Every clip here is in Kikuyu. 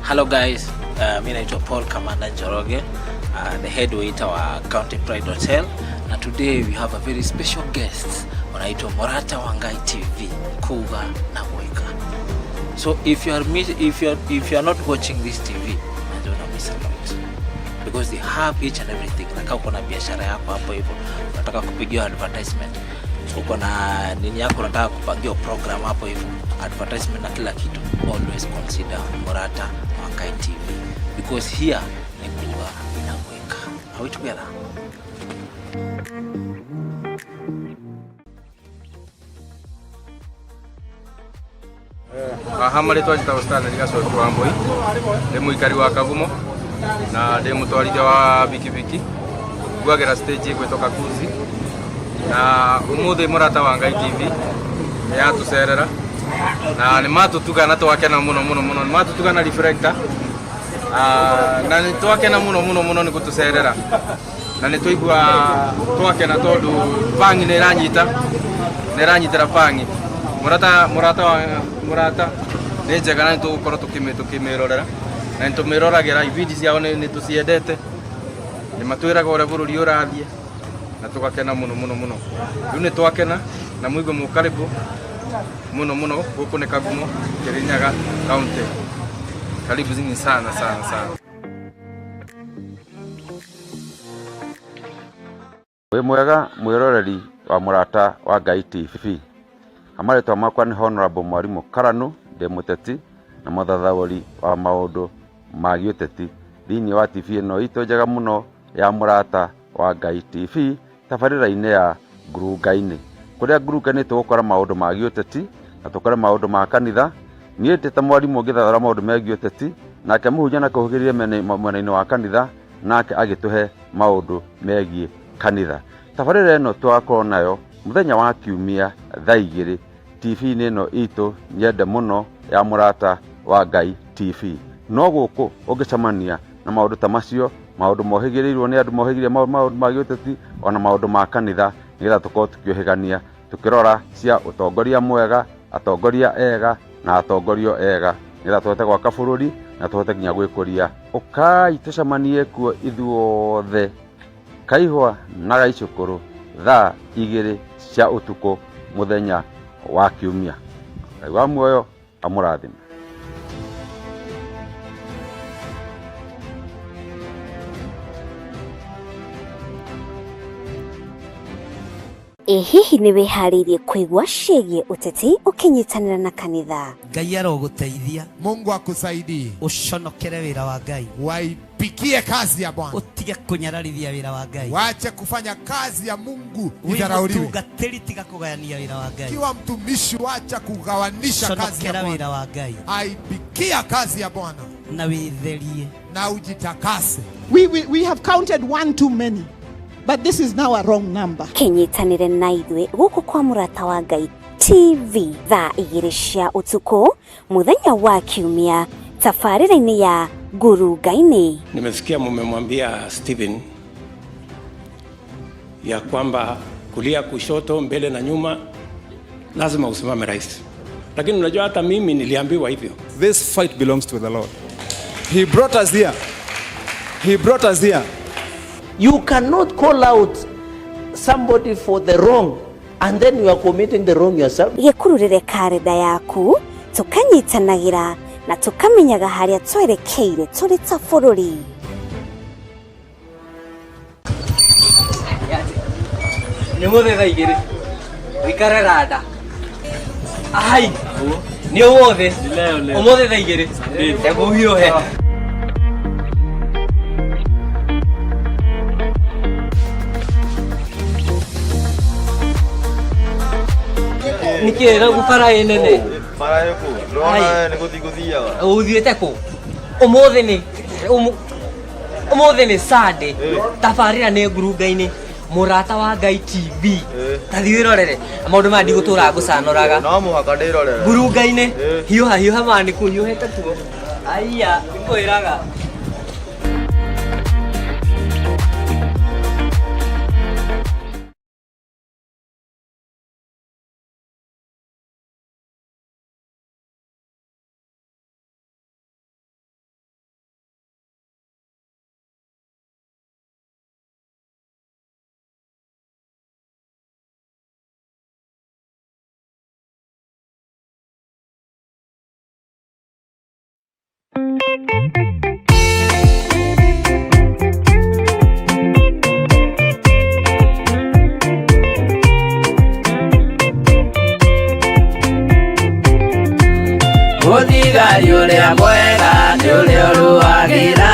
Hello guys, mi naitwa Paul Kamanda Njoroge, the head waiter wa County Pride Hotel, na today we have a very special guest wanaitwa Murata wa Ngai TV, Kuga na Gwika. So if you are miss, if you are not watching this TV, najua una miss a lot because they have each and everything. Na kama uko na biashara yako hapo hivyo, unataka kupigiwa advertisement, uko na nini yako, unataka kupangiwa program hapo hivyo, advertisement na kila kitu, always consider Murata wa Ngai TV because here ni Kuga na Gwika. Are we together? Haha marĩtwa njĩtagwo Stanley Gacoki wa Mbui, ndĩ mũikari wa Kagumo na ndĩ mũtwarithia wa bikibiki, nguagĩra stage ĩgwĩtwo Kakuzi, na ũmũthĩ Mũrata wa Ngai TV nĩ yatũcerera na nĩ matũtuga na twakena mũno mũno mũno, nĩ matũtuga na reflector. Na nĩ twakena mũno mũno mũno nĩ gũtũcerera na nĩ twaigua twakena tondũ bangi nĩ ĩranyita, nĩ ĩranyitĩra bangi. Mũrata, mũrata wa mũrata nĩ njega na nĩ tũgũkorwo tũkĩmĩrorera na nĩ tũmĩroragĩra ibindi ciao nĩ tũciendete, nĩ matwĩraga ũrĩa bũrũri ũrathiĩ na tũgakena mũno mũno mũno. Rĩu nĩ twakena na mũigue mũkaribu mũno mũno gũkũ nĩ Kagumo, Kirinyaga County. Karibu zingi sana sana sana. Wĩ mwega mwĩroreri wa Mũrata wa Ngai TV. Marĩtwa makwa nĩ Honorable Mwarimũ Karanu, ndĩ mũteti na mũthathaũri wa maũndũ ma gĩũteti thĩinĩ wa TV ĩno itũ njega mũno ya Mũrata wa Ngai TV, tabarĩra-inĩ ya Ngurunga-inĩ. Kũrĩa Ngurunga-inĩ tũgũkora maũndũ ma gĩũteti na tũkore maũndũ ma kanitha. Niĩ ndĩ ta mwarimũ ngĩthathaũra maũndũ megiĩ ũteti, nake mũhunjia na kũhũgĩrĩria mwena-inĩ wa kanitha, nake agĩtũhe maũndũ megiĩ kanitha. Tabarĩra ĩno tũgakorwo nayo mũthenya wa kiumia thaa igĩrĩ TV-inĩ ĩno itũ nyende mũno ya Mũrata wa Ngai TV. No gũkũ ũngĩcemania na maũndũ ta macio, maũndũ mohĩgĩrĩirwo nĩ andũ mohĩgĩrĩire maũndũ ma gĩũteti ona maũndũ ma kanitha, nĩgetha tũkorwo tũkĩũhĩgania tũkĩrora cia ũtongoria mwega, atongoria ega na atongorio ega, nĩgetha tũhote gwaka bũrũri na tũhote nginya gwĩkũria. Ũkai tũcemanie kuo ithuothe Kaihwa na Gaicũkũrũ thaa igĩrĩ cia ũtukũ mũthenya wa kiumia. Ngai wa muoyo amũrathime. Ĩ hihi nĩ wĩharĩirie kũigua ciĩgiĩ ũteti ũkĩnyitanĩra na kanitha? Ngai arogũteithia. Mungu akusaidie. Ũconokere wĩra wa Ngai. Waipikie kazi ya Bwana. Ũtige kũnyararithia wĩra wa Ngai. Wache kufanya kazi ya Mungu Wĩ idharauliwe. mũtungatĩri tiga kũgayania wĩra wa Ngai. Kiwa mtumishi, wacha kugawanisha kazi ya Conokera Bwana. wĩra wa Ngai. Aipikia kazi ya Bwana Na wĩtherie. na ujitakase. We have counted one too many, but this is now a wrong number. Kĩnyitanĩre na ithuĩ gũkũ kwa Mũrata wa Ngai TV thaa igĩrĩ cia ũtukũ mũthenya wa kiumia tabarĩra-inĩ ya Ngurunga-inĩ. Nimesikia mumemwambia Stephen ya kwamba kulia, kushoto, mbele na nyuma lazima usimame rais, lakini unajua hata mimi niliambiwa hivyo. This fight belongs to the Lord. He brought us here. He brought us here. You cannot call out somebody for the wrong and then you are committing the wrong yourself. Gĩkururĩre karenda yaku tũkanyitanagĩra na tũkamenyaga harĩa twerekeire tũrĩ ta bũrũri. Nĩ mũthĩ thaa igĩrĩ ũikare randa ai nĩ ũmũthĩ ũmũthĩ thaa igĩrĩ ndegũhiũhe. Nĩkĩ rĩu bara ĩ nene? Bara ĩkũ? Ndĩrona nĩ gũthiĩ gũthiaga. Ũthiĩte kũ? Ũmũthĩ nĩ ũmũthĩ nĩ Sunday, tabarĩra nĩ Ngurunga-inĩ, Mũrata wa Ngai TV. Ta thiĩ wĩrorere maũndũ maya, ndigũtũra ngũcanoraga. No mũhaka ndĩrorere. Ngurunga-inĩ, hiũha hiũha mani kũhiũhĩte kuo. Aiya, nĩngwĩraga. Mũthigari ũrĩa mwega nĩ ũrĩa ũrũagĩra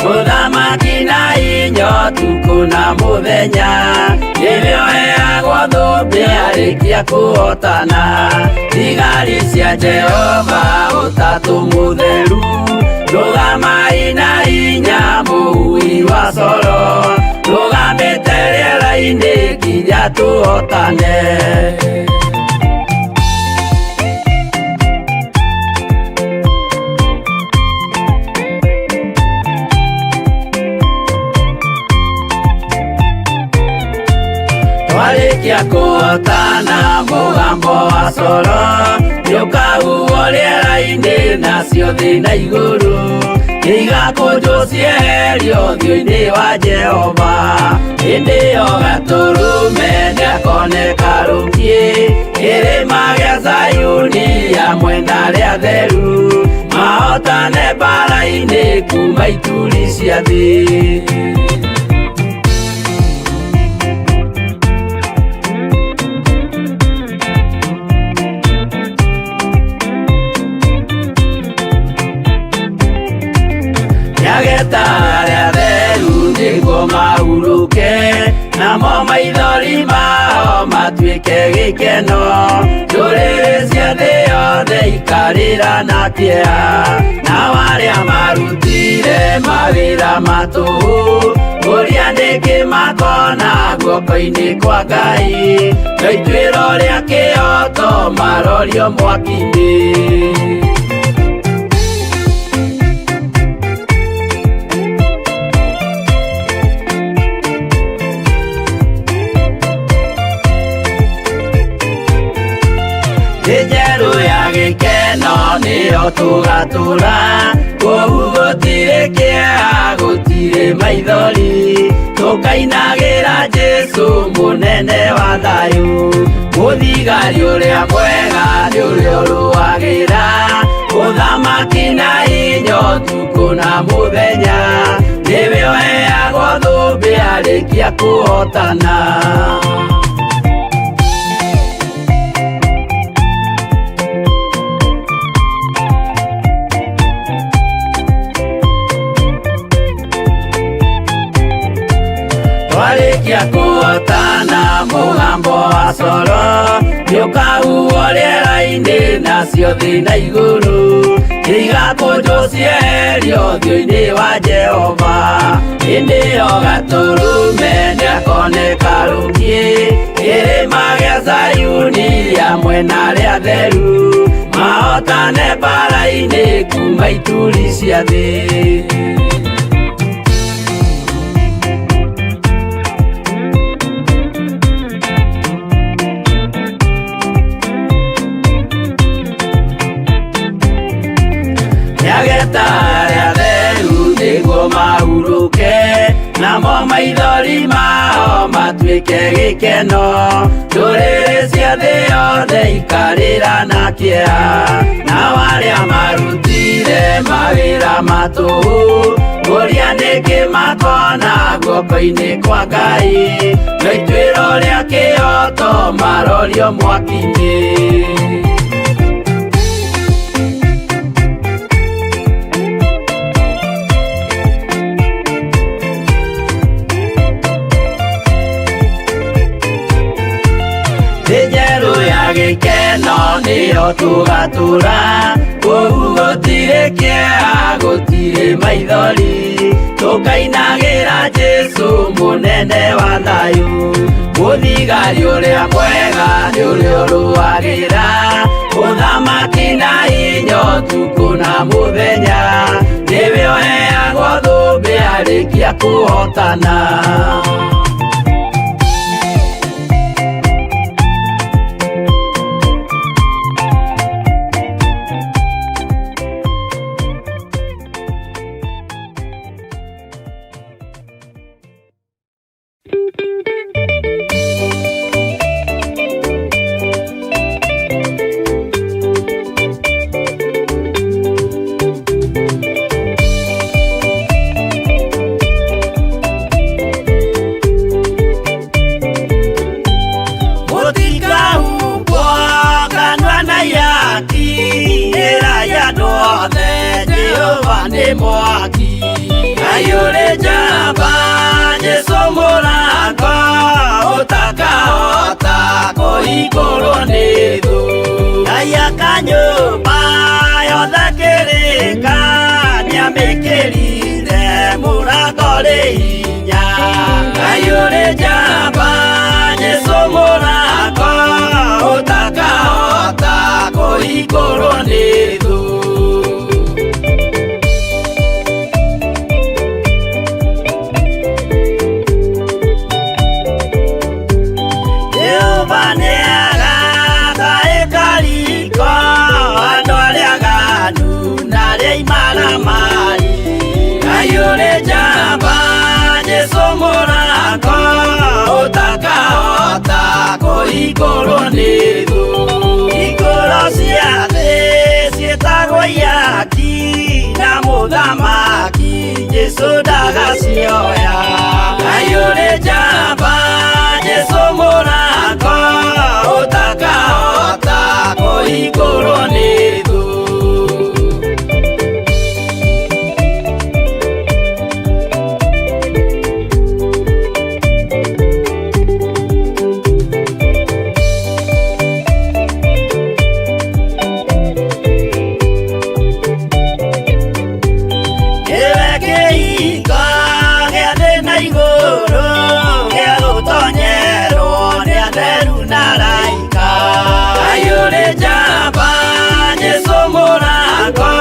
mũthamaki na inya ũtukũ na mũthenya nĩwe ũheagwo thũmbĩ arĩkia kũhotana thigari cia Jehova ũtatũ mũtheru rũgamai na inya mũhui wa coro rũgamĩte rĩera-inĩ nginya tũhotane. Twarĩkia kũhotana mũgambo wa coro nĩũkahuhwo rĩera-inĩ nacio thĩ na igũrũ nĩigakũnjwo cieherio ũthiũ-inĩ wa Jehova hĩndĩ ĩyo Gatũrũme nĩakoneka rũkiĩ kĩrĩma gĩa Zayuni hamwe na arĩa atheru mahotane mbaara-inĩ kuma ituri cia thĩ. Nĩageta arĩa atheru nĩguo mahurũke namo maithori mao matuĩke gĩkeno ndũrĩrĩ cia thĩ yothe ikarĩra na kĩeha nao arĩa marutire mawĩra ma tũhũ ũrĩa nĩkĩ makona guoko-inĩ kwa Ngai no ituĩro rĩa kĩhooto marorio mwaki-inĩ. Thĩ njerũ ya gĩkeno nĩyo tũgatũra kũu gũtirĩ kĩeha gũtirĩ maithori tũkainagĩra Jesũ mũnene wa thayũ mũthigari ũrĩa mwega nĩ ũrĩa ũrũagĩra mũthamaki na inya ũtukũ na mũthenya nĩwe ũheagwo thũmbĩ arĩkia kũhotana. Twarĩkia kũhotana mũgambo wa coro nĩũkahuhwo rĩera-inĩ nacio thĩ na igũrũ nĩigakũnjwo cieherio ũthiũ-inĩ wa Jehova hĩndĩ ĩyo Gatũrũme nĩakoneka rũkiĩ kĩrĩma gĩa Zayuni hamwe na arĩa atheru mahotane mbaara-inĩ kuma ituri cia thĩ. Nĩageta arĩa atheru nĩguo mahurũke namo maithori mao matuĩke gĩkeno ndũrĩrĩ cia thĩ yothe ikarĩra na kĩeha nao arĩa marutire mawĩra ma tũhũ ũrĩa nĩkĩ makona guoko-inĩ kwa Ngai no ituĩro rĩa kĩhooto marorio mwaki-inĩ. Thĩ njerũ ya gĩkeno nĩyo tũgatũra kũu gũtirĩ kĩeha gũtirĩ maithori tũkainagĩra Jesũ mũnene wa thayũ mũthigari ũrĩa mwega nĩ ũrĩa ũrũagĩra mũthamaki na inya ũtukũ na mũthenya nĩwe ũheagwo thũmbĩ arĩkia kũhotana. njamba Jesũ mũrango ũtakahota kũhingũrwo nĩ thũ. Ngai aka nyũmba yothe kĩrĩka nĩamĩkĩrire mũrango rĩ hinya. Ngai ũrĩ njamba Jesũ mũrango ũtakahota kũhingũrwo nĩ thũ. Jehova nĩagaka ĩkariko andũ arĩa aganu na arĩa imaramari. Ngai ũrĩ njamba Jesũ mũrango ũtakahota kũhingũrwo nĩ thũ. Hingũro cia thĩ ciĩtagwo ihaki na mũthamaki Jesũ ndagacioya. Ngai ũrĩ njamba Jesũ mũrango ũtakahota kũhingũrwo nĩ thũ. Nĩwe kĩhingo gĩa thĩ na igũrũ gĩa gũtonyerwo nĩ atheru na araika. Ngai ũrĩ njamba Jesũ mũrango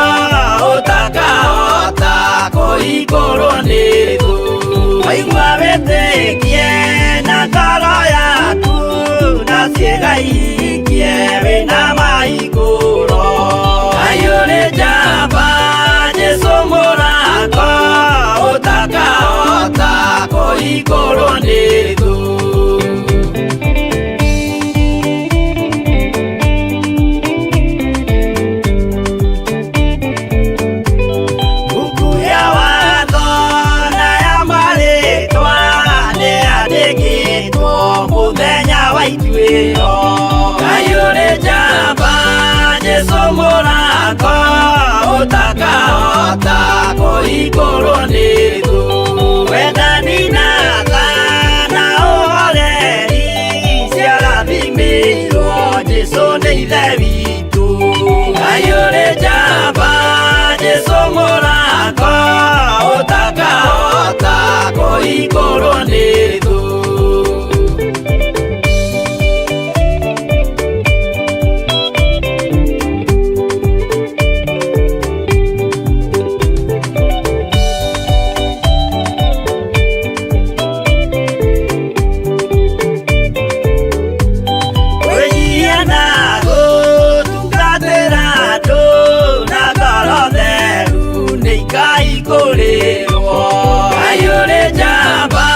ũtakahota kũhingũrwo nĩ thũ. Waigua wĩtĩkie na ngoro yaku na ciĩga ihingie wĩna mahingũro. Ngai ũrĩ njamba Jesũ mũrango ũtakahota kũhingũrwo nĩ thũ. Buku ya watho na ya marĩtwa nĩyandĩkĩtwo mũthenya wa ituĩro. Ngai ũrĩ njamba Jesũ mũrango ũtakahota kũhingũrwo nĩ thũ. Wendani na tha na ũhoreri ciarathimĩirwo Jesũ nĩ Ithe witũ. Ngai ũrĩ njamba Jesũ mũrango ũtakahota kũhingũrwo nĩ thũ. Kwĩnyihia na gũtungatĩra andũ na ngoro theru nĩ ikaihingũrĩrwo. Ngai ũrĩ njamba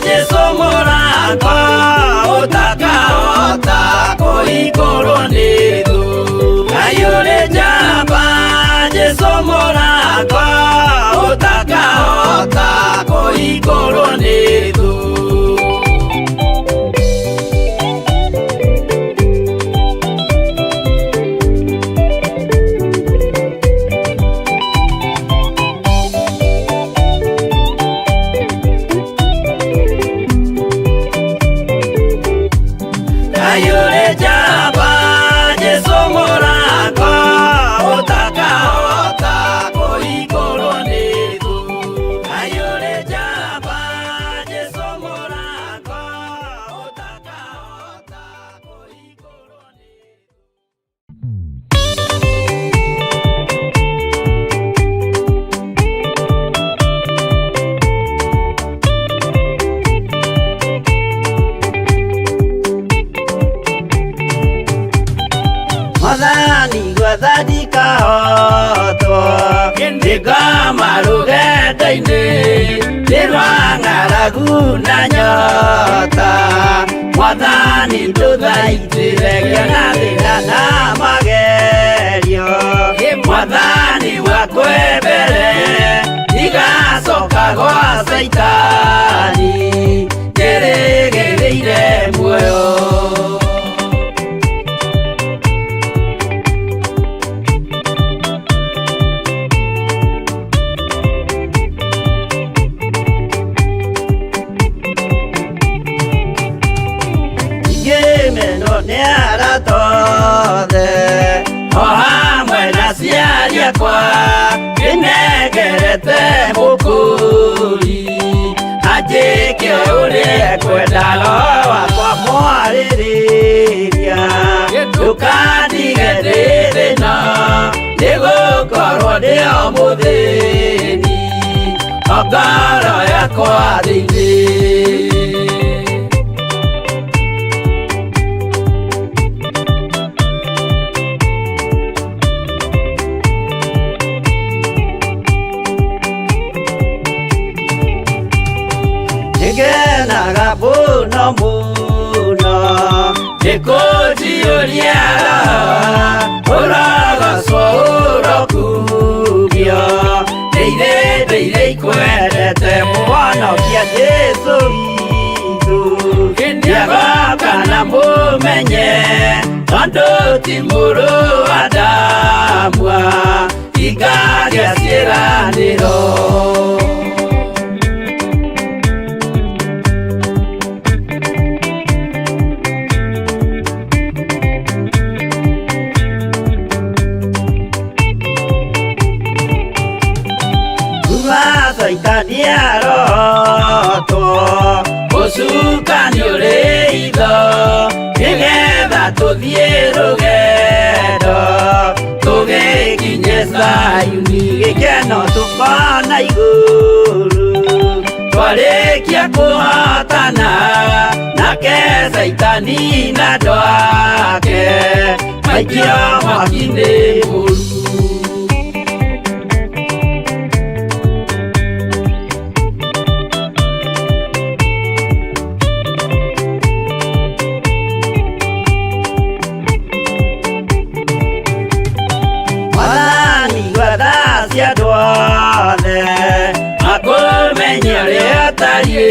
Jesũ mũrango ũtakahota kũhingũrwo nĩ thũ. Ngai ũrĩ njamba Jesũ mũrango ũtakahota kũhingũrwo nĩ thũ. Ngai ũrĩ njamba Jesũ mũrango ũtakahota kũhingũrwo nĩ thũ. Ngai ũrĩ njamba Jesũ mũrango ũtakahota kũhingũrwo nĩ thũ. Mwathani gwetha ndikahotwo ndĩngoma rũgendo-inĩ nĩ rwa ng'aragu na nyota. Mwathani ndũthaitĩre ngĩona thĩna na magerio. Mwathani wakwe mbere ndigacoka gwa Caitani ndĩrĩgĩrĩire muoyo. othe o hamwe na aciari akwa ndĩnengerete mũkũri anjĩke ũrĩa ekwenda roho wakwa mwarĩrĩria ndũkandige ndĩ thĩna nĩgũkorwo ndĩ o mũthĩni o ngoro yakwa thĩinĩ. Nĩngenaga mũno mũno nĩkũnjiyũria roho ũrogocwo ũrokugio ndĩire ndĩire ikwendete mũhonokia Jesũ witũ nĩagoka na mũmenye tondũ ti mũrũ wa Adamu ingaria ciĩranĩro. Saitani arotwo ũcukani ũrĩ itho nĩgetha tũthiĩ rũgendo tũgĩkinye Zayuni gĩkeno tũkona igũrũ twarĩkia kũhotana nake Saitani na andũ ake maikio mwaki-inĩ mũru. Makũmenye ũrĩa ũtariĩ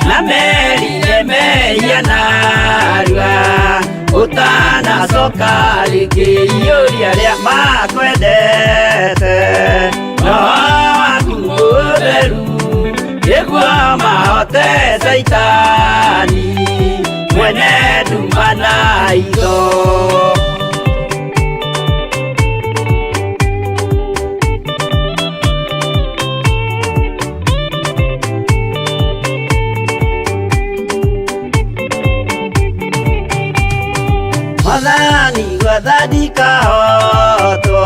na merire mehia narua ũtanacoka rĩngĩ iyũria arĩa makwendete roho waku mũtheru nĩguo mahote Saitani mwene nduma na itho. Mwathani gwathani kahotwo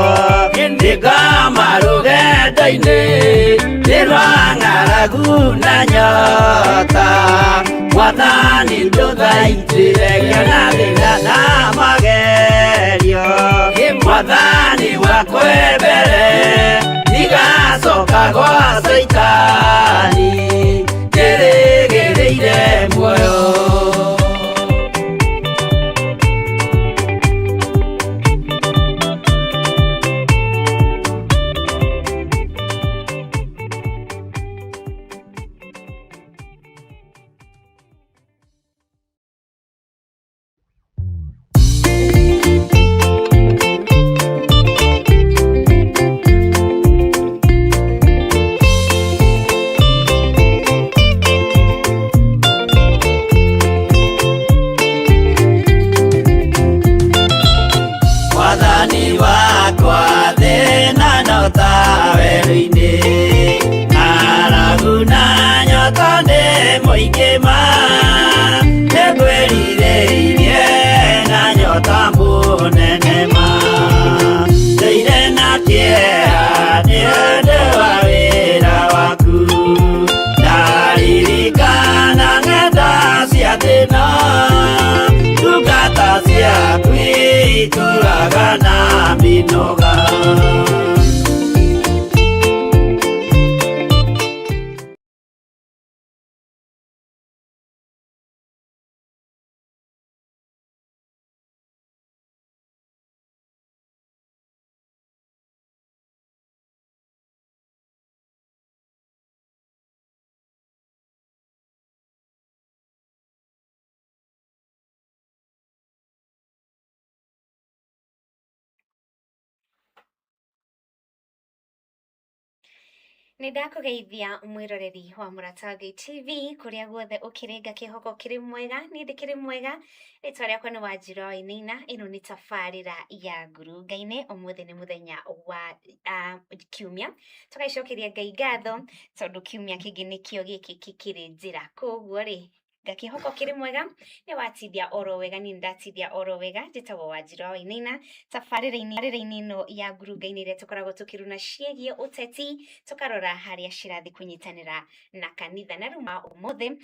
ndĩngoma rũgendo-inĩ nĩ rwa ng'aragu na nyota Mwathani ndũthaitĩre ngĩona thĩna na magerio Mwathani wakwa mbere ndigacoka gwa Saitani ndĩrĩgĩrĩire muoyo. Ituraga na minoga. Nĩ ndakũgeithia mwĩroreri wa Mũrata wa Ngai TV kũrĩa guothe ũkĩrĩ, ngakĩhoka ũkĩrĩ mwega, niĩ ndĩkĩrĩ mwega. Rĩtwa rĩakwa nĩ Wanjirũ wa Wainaina, ĩno nĩ tabarĩra ya Ngurunga-inĩ. Ũmũthĩ nĩ mũthenya wa kiumia, tũgagĩcokeria Ngai ngatho tondũ kiumia kĩngĩ nĩkĩo gĩkĩ kĩkĩrĩ njĩra. Koguo rĩ, ngakĩhoka ũkĩrĩ mwega, nĩ watindia oro wega, niĩ nĩndatindia oro wega. Njĩtagwo Wanjirũ wa Wainaina, tabarĩra-inĩ ĩno ya Ngurunga-inĩ ĩrĩa tũkoragwo tũkĩruna ciĩgiĩ ũteti, tũkarora harĩa cirathi kũnyitanĩra na kanitha. Na rĩu ma ũmũthĩ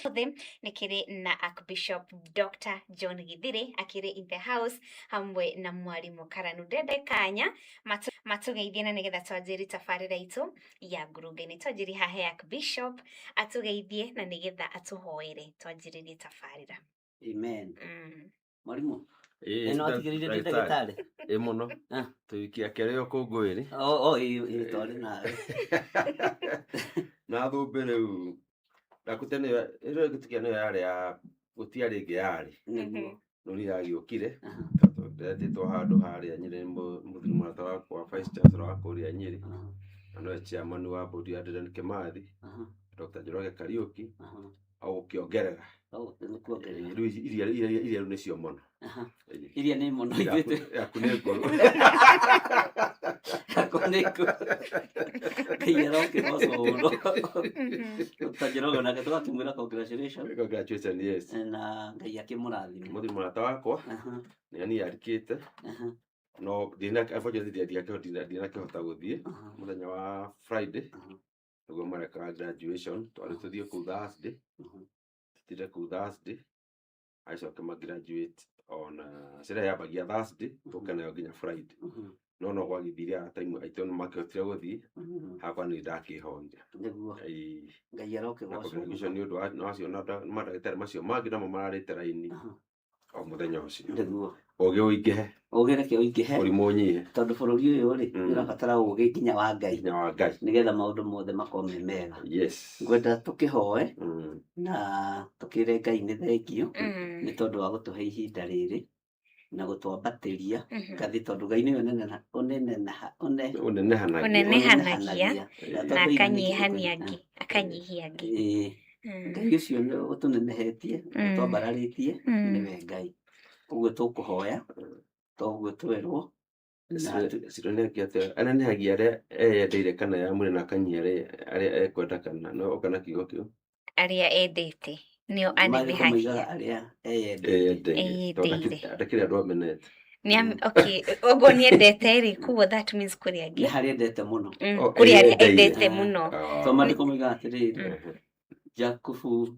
nĩ kĩrĩ na Archbishop Dr. John Githiri akĩrĩ in the house hamwe na mwarimũ Karanu. Ndende kanya matũgeithie na nĩgetha twanjĩrie tabarĩra itũ ya Ngurunga-inĩ. Twanjĩrie haha Archbishop atũgeithie na nĩgetha atũhoere twanjĩrĩrie tabarĩra. Amen. Mwarimu, Ĩĩ, ĩno atigĩrĩire ndĩ ndagĩtarĩ. Ĩ mũno. Tũikia kĩrĩ ũkũngũĩri. O ĩ ĩ twarĩ nawe. Na thũmbĩ rĩu nakute nĩyo ĩno gĩtukia nĩyo yarĩ ya gũtiarĩ ĩngĩ yarĩ. Nĩguo. No niĩ yagĩũkire tondũ ndetĩtwo handũ harĩa Nyĩrĩ nĩ mũthuri mũrata wakwa Vice Chancellor wa kũrĩa Nyĩrĩ na nowe chairman wa board ya Dedan Kimathi Dr. Njoroge Kariũki agũkĩongerera. Rĩu iria iria rĩu nĩcio mũno. Iria nĩ mũno ithuĩ. Yaku nĩ ngũrũ. Yakwa nĩ ngũrũ. Ngai arokĩgocwo mũno. Dr. Njoroge nake tũgakĩmwĩra congratulations. Congratulations, yes. Na Ngai akĩmũrathime. Mũthuri mũrata wakwa nĩ niĩ arikĩte no ndina unfortunately ndinakĩhota gũthiĩ mũthenya wa Friday nĩguo marekaga graduation twarĩ tũthiĩ kũu Thursday tũtinde kũu Thursday acoke ma graduate on sherehe yambagia Thursday tũke nayo nginya Friday no no gwagĩthire time aitũ nĩ makĩhotire gũthiĩ hakwa nĩ ndakĩhoire. Nĩguo. Ngai Na arokĩgocwo. congratulations nĩ ũndũ wa acio na mandagĩtarĩ macio mangĩ namo mararĩte raini o mũthenya ũcio. Nĩguo. Ũgĩ ũingĩhe. Ũgĩ reke ũingĩhe. Ũrimũ ũnyihe. Tondũ bũrũri ũyũ rĩ, nĩ ũrabatara ũgĩ nginya wa Ngai. Nginya wa Ngai. Nĩgetha maũndũ mothe makorwo me mega. Yes. Ngwenda tũkĩhoe na tũkĩre Ngai nĩ thengio nĩ tondũ wa gũtũhe ihinda rĩrĩ na gũtwambatĩria ngathĩ tondũ Ngai nĩwe ũnenehanagia Ũnenehanagia na akanyihania angĩ, akanyihia angĩ. Ĩĩ. Ngai ũcio nĩ ũtũnenehetie, ũtwambararĩtie, nĩwe Ngai. Ũguo tũkũhoya, toguo twerwo. Anenehagia arĩa eyendeire kana yamũre na akanyihia arĩa ekwenda kana no oka na kiugo kĩu. Arĩa endete nĩo Maandĩko moigaga anenehagia. arĩa eyendeire. Eyendeire. Ndakĩrĩ andũ amenete. Okay, ũguo nĩendete rĩ, koguo that means kũrĩ angĩ. Nĩ harĩa endete mũno. Kũrĩ arĩa endete mũno. To maandĩko moigaga atĩrĩrĩ, Jakubu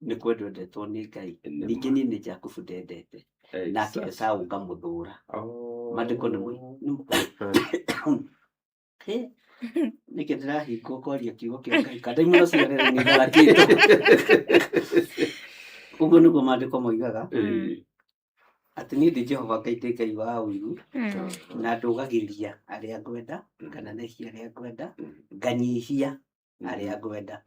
nĩ kwendwo endetwo nĩ Ngai, ningĩ niĩ nĩ Jakubu ndendete, nake Esau ngamũthũra. Maandĩko nĩ nĩkĩ ndĩrahingwo kwaria kiugo kĩa Ngai kana imwe ciarere nĩ tharakĩtwo. Ũguo nĩguo maandĩko moigaga atĩ niĩ ndĩ Jehova Ngai ndĩ Ngai wa ũiru na ndũgagĩria arĩa ngwenda kana nehia arĩa ngwenda nganyihia arĩa ngwenda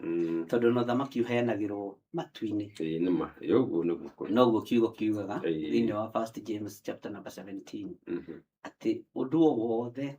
tondũ na ũthamaki ũheanagĩrwo matu-inĩ. Ĩĩ nĩ ma. Ĩĩ ũguo nĩguo kũrĩ. Noguo kiugo kiugaga thĩinĩ wa First James chapter number 17 atĩ ũndũ o wothe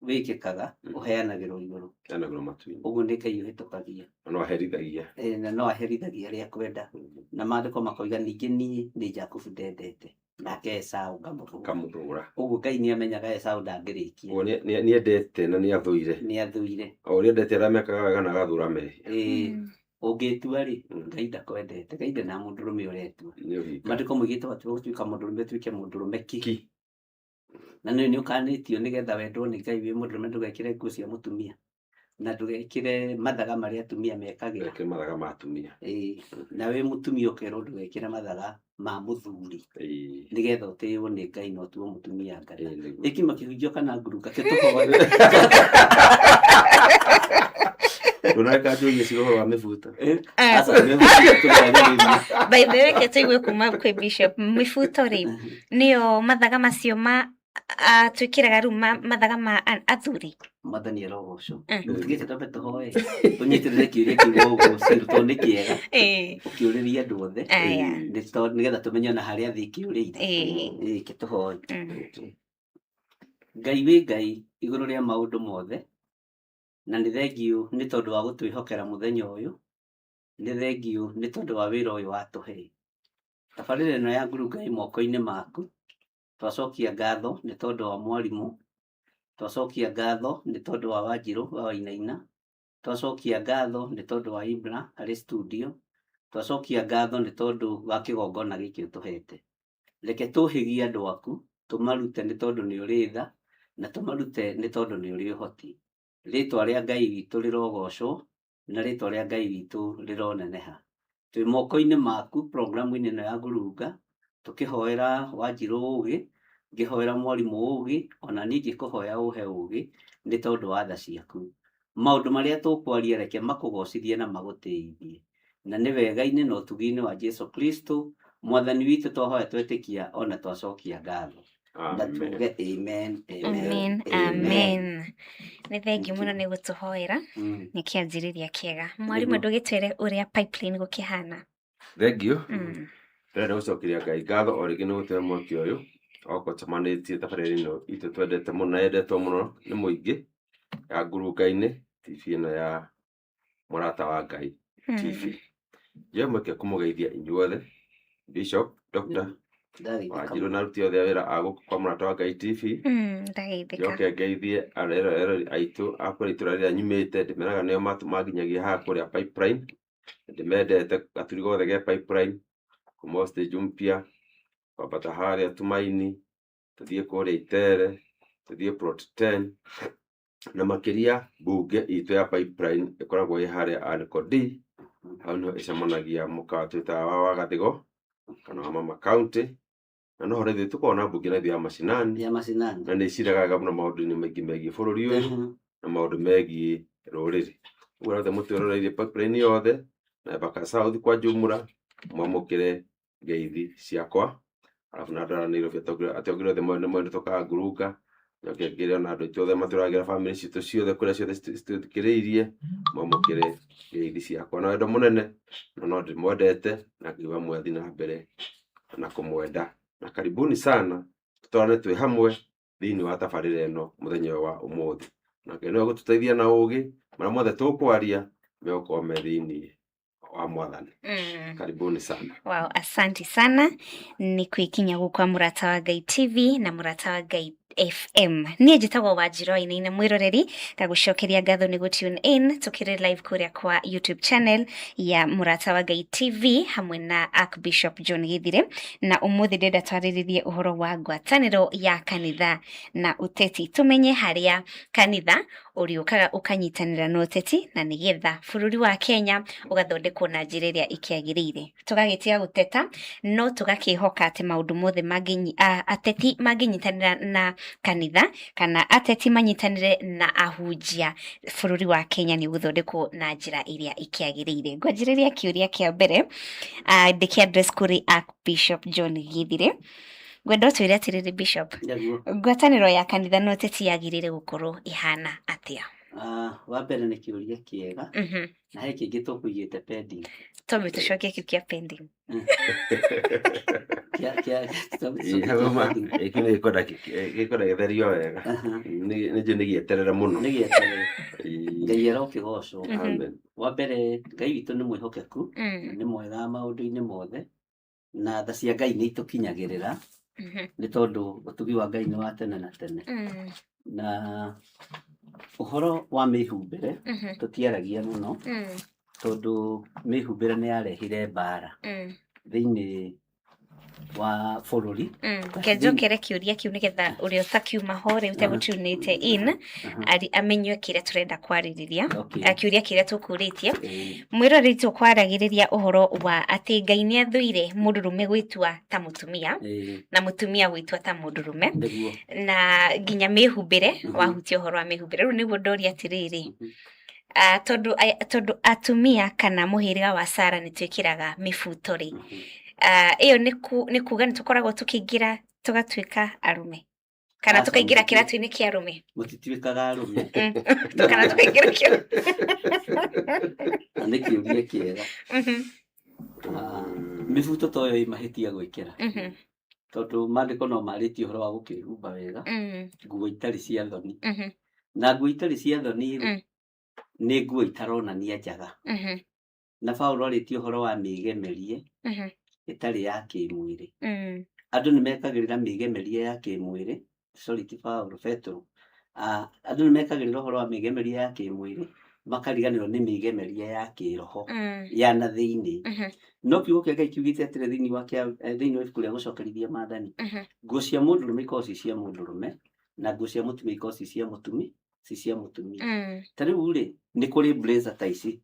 wĩkĩkaga ũheanagĩrwo igũrũ. Ũheanagĩrwo matu-inĩ. Ũguo nĩ Ngai ũhĩtũkagia. Na no aherithagia. Na no aherithagia arĩa akwenda. Na maandĩko makoiga ningĩ niĩ nĩ Jakubu ndendete nake Esau ngamũthũra. Ngamũthũra. Ũguo Ngai nĩ amenyaga Esau ndangĩrĩkia. Ũguo nĩ endete na nĩ athũire. Nĩ athũire. O ũrĩa endete arĩa mekaga wega na agathũra mehia. Ĩĩ. Ũngĩtua rĩ, Ngai ndakwendete. Ngai ndenaga mũndũrũme ũretua. Nĩ ũhinga. Maandĩko moigĩte watua gũtuĩka mũndũrũme ũtuĩke mũndũrũme ki. Na nĩ nĩ ũkanĩtio nĩgetha wendwo nĩ Ngai wĩ mũndũrũme ndũgekĩre nguo cia mũtumia na ndũgekĩre mathaga marĩa atumia mekagĩra. Ndũgekĩre mathaga ma atumia. Ĩĩ. Na wĩ mũtumia ũkerwo ndũgekĩre mathaga ma mũthuri nĩgetha ũtĩĩrwo nĩ Ngai na ũtuo mũtumia ngatha. Ĩkiuma kĩhunjio kana ngurunga kĩtũhoe. Ndũnareka njũrie cira ũhoro wa mĩbuto. Aca, mĩbuto tũrarĩrĩria. By the way, reke tũigue kuma kwĩ Bishop, mĩbuto rĩ nĩyo mathaga macio ma twĩkĩraga rĩu mathaga ma athuri. Mwathani arogocwo. Tũtigĩte twambe tũhoe tũnyitĩrĩre kĩũria kĩu ũguo Ciru, tondũ nĩ kĩega ũkĩũrĩria andũ othe Aya. nĩ tondũ nĩgetha tũmenye ona harĩa thĩ ĩkĩũrĩire. Ĩĩ, reke tũhoe. Ngai wĩ Ngai igũrũ rĩa maũndũ mothe, Na nĩ thengiũ nĩ tondũ wa gũtwĩhokera mũthenya ũyũ, nĩ thengiũ nĩ tondũ wa wĩra ũyũ watũhe. Tabarĩra ĩno ya ngurunga ĩ moko-inĩ maku, twacokia ngatho nĩ tondũ wa mwarimũ, twacokia ngatho nĩ tondũ wa Wanjirũ wa Wainaina, twacokia ngatho nĩ tondũ wa Ibra arĩ studio, twacokia ngatho nĩ tondũ wa kĩgongona gĩkĩ ũtũhete. Reke tũhĩgie andũ aku, tũmarute nĩ tondũ nĩ ũrĩ tha, na tũmarute nĩ tondũ nĩ ũrĩ ũhoti. Rĩtwa rĩa Ngai witũ rĩrogocwo, na rĩtwa rĩa Ngai witũ rĩroneneha. Twĩ moko-inĩ maku programu-inĩ ĩno ya ngurunga, tũkĩhoera Wanjirũ ũgĩ, ngĩhoera mwarimũ ũgĩ, ona niĩ ngĩkũhoya ũhe ũgĩ nĩ tondũ wa tha ciaku. Maũndũ marĩa tũkwaria reke makũgocithie na magũtĩithie. Na nĩ wega-inĩ na ũtugi-inĩ wa Jesu Kristo, Mwathani witũ twahoya twetĩkia ona twacokia ngatho. Na tuge amen, amen, Amen, amen. Nĩ thengiũ mũno nĩ gũtũhoera. Nĩ kĩanjĩrĩria kĩega. Mwarimũ, ndũgĩtwĩre ũrĩa pipeline gũkĩhana. Thengiũ. Ndĩrenda gũcokeria Ngai ngatho o rĩngĩ nĩ gũtũhe mweke ũyũ wa gũkorwo tũcemanĩtie tabarĩra ĩno itũ twendete mũno na yendetwo mũno nĩ mũingĩ ya ngurunga-inĩ TV ĩno ya Mũrata wa Ngai TV. Njoe mweke kũmũgeithia inyuothe Bishop, Dr. Wanjirũ na aruti othe a wĩra a gũkũ kwa Mũrata wa Ngai TV. Ndageithĩka. Njoke ngeithie eroreri aitũ a kũrĩa itũra rĩrĩa nyumĩte, ndĩmeraga nĩo manginyagia haha kũrĩa Pipeline. Ndĩmendete gaturi gothe ge Pipeline, kuma stage mpya kwambata harĩa Tumaini, tũthiĩ kũrĩa Itere, tũthiĩ plot 10, na makĩria mbunge itũ ya Pipeline ĩkoragwo ĩ harĩa Anko D, hau nĩho ĩcemanagia mũkawa twĩtaga wa Wagathigo kana wa Mama County, na noho rĩu ithuĩ tũkoragwo na mbunge na ithuĩ ya macinani, Ya macinani. Na nĩ iciraga wega mũno maũndũ-inĩ maingĩ megiĩ bũrũri ũyũ na maũndũ megiĩ rũrĩrĩ. Ũguo othe mũtwĩroreirie Pipeline yothe na Embakasi South kwa jumla, mwamũkĩre ngeithi ciakwa. Arabu na andũ a Nairobi atongoria othe nĩ moĩ nĩ tũkaga ngurunga. Njoke ngĩre ona andũ aitũ othe matũragĩra bamĩrĩ citũ ciothe kũrĩa ciothe citũthikĩrĩirie, mwamũkĩre ngeithi ciakwa na wendo mũnene, na no ndĩmwendete na ngiuga mwathiĩ na mbere na kũmwenda. Na karibuni sana, tũtwarane twĩ hamwe thĩinĩ wa tabarĩra ĩno mũthenya ũyũ wa ũmũthĩ. Na Ngai nĩwe ũgũtũteithia na ũgĩ, marĩa mothe tũkwaria megũkorwo me thĩinĩ wa Mwathani. Karibuni sana. Wow, asanti sana nĩ kwĩkinya gũkwa Mũrata wa Ngai TV na Mũrata wa Ngai FM. Niĩ njĩtagwo Wanjirũ Wainaina mwĩroreri, ngagũcokeria ngatho nĩ gũ tune in tũkĩrĩ live kũrĩa kwa YouTube channel ya Mũrata wa Ngai TV hamwe na Archbishop John Githire, na ũmũthĩ ndĩrenda twarĩrĩrie ũhoro wa ngwatanĩro ya kanitha na ũteti, tũmenye harĩa kanitha ũrĩũkaga ũkanyitanĩra na ũteti na nĩgetha bũrũri wa Kenya ũgathondekwo na njĩra ĩrĩa ĩkĩagĩrĩire. Tũgagĩtiga gũteta no tũgakĩhoka atĩ maũndũ mothe ateti mangĩnyitanĩra na kanitha kana ateti manyitanĩre na ahunjia, bũrũri wa Kenya nĩ ũgũthondekwo na njĩra ĩrĩa ĩkĩagĩrĩire. Ngwanjĩrĩria kĩũria kĩa mbere, ndĩkĩ address kũrĩ Archbishop John Githire. Ngwenda ũtwĩre atĩrĩrĩ Bishop, ngwatanĩro ya kanitha na ũteti yagĩrĩire gũkorwo ĩhana atĩa? Wa mbere nĩ kĩũria kĩega. Na he kĩngĩ tũkũigĩte pending. Twambe tũcokie kĩu kĩa pending. Twambe tũcokie kĩa pending. Gĩkĩ nĩ gĩkwenda gĩtherio wega. Nĩ njũĩ nĩ gĩeterere mũno. Nĩ gĩeterere. Ngai arokĩgocwo. Amen. Wa mbere Ngai witũ nĩ mwĩhokeku, nĩ mwega maũndũ-inĩ mothe, na tha cia Ngai nĩ itũkinyagĩrĩra nĩ tondũ ũtugi wa Ngai nĩ wa tene na tene. Na ũhoro wa mĩhumbĩre tũtiaragia mũno tondũ mĩhumbĩre nĩ yarehire mbara thĩinĩ wa bũrũri. Reke njokere kĩũria kĩu nĩgetha ũrĩa ũtakiuma ho rĩu ũtegũtunĩte in amenye kĩrĩa tũrenda kwarĩrĩria. Kĩũria kĩrĩa tũkũrĩtie. Mwĩroreri, tũkwaragĩrĩria ũhoro wa atĩ Ngai nĩ athũire mũndũrũme gwĩtua ta mũtumia na mũtumia gwĩtua ta mũndũrũme. Na nginya mĩhumbĩre, wahutia ũhoro wa mĩhumbĩre. Rĩu nĩguo ndoria atĩrĩrĩ, tondũ atumia kana mũhĩrĩga wa Sara nĩ twĩkĩraga mĩbuto rĩ, ĩyo nĩ kuga nĩ tũkoragwo tũkĩingĩra tũgatuĩka arũme kana Aca, tũkaingĩra kĩratũ-inĩ kĩa arũme? Mũtituĩkaga arũme. Kana tũkaingĩra kĩratũ. Na nĩ kĩũria kĩega. Mĩbuto ta ĩyo ĩ mahĩtia gwĩkĩra tondũ maandĩko no marĩtie ũhoro wa gũkĩhumba wega, nguo itarĩ cia thoni. Na nguo itarĩ cia thoni rĩ, Nĩ nguo itaronania njaga. Na Paulo arĩtie ũhoro wa mĩĩgemerie ĩtarĩ ya kĩmwĩrĩ. Andũ nĩ mekagĩrĩra mĩĩgemerie ya kĩmwĩrĩ, sorry, ti Paulo, Petero. Ah, andũ nĩ mekagĩrĩra ũhoro wa mĩĩgemerie ya kĩmwĩrĩ makariganĩrwo nĩ mĩĩgemerie ya kĩroho ya na thĩinĩ. No kiugo kĩa Ngai kiugĩte atĩrĩ thĩinĩ wa kĩa thĩinĩ wa ibuku rĩa gũcokerithia maathani, nguo cia mũndũrũme ikoragwo ci cia mũndũrũme na nguo cia mũtumia ikoragwo ci cia mũtumi ci cia mũtumia. Ta rĩu rĩ, nĩ kũrĩ blazer ta ici.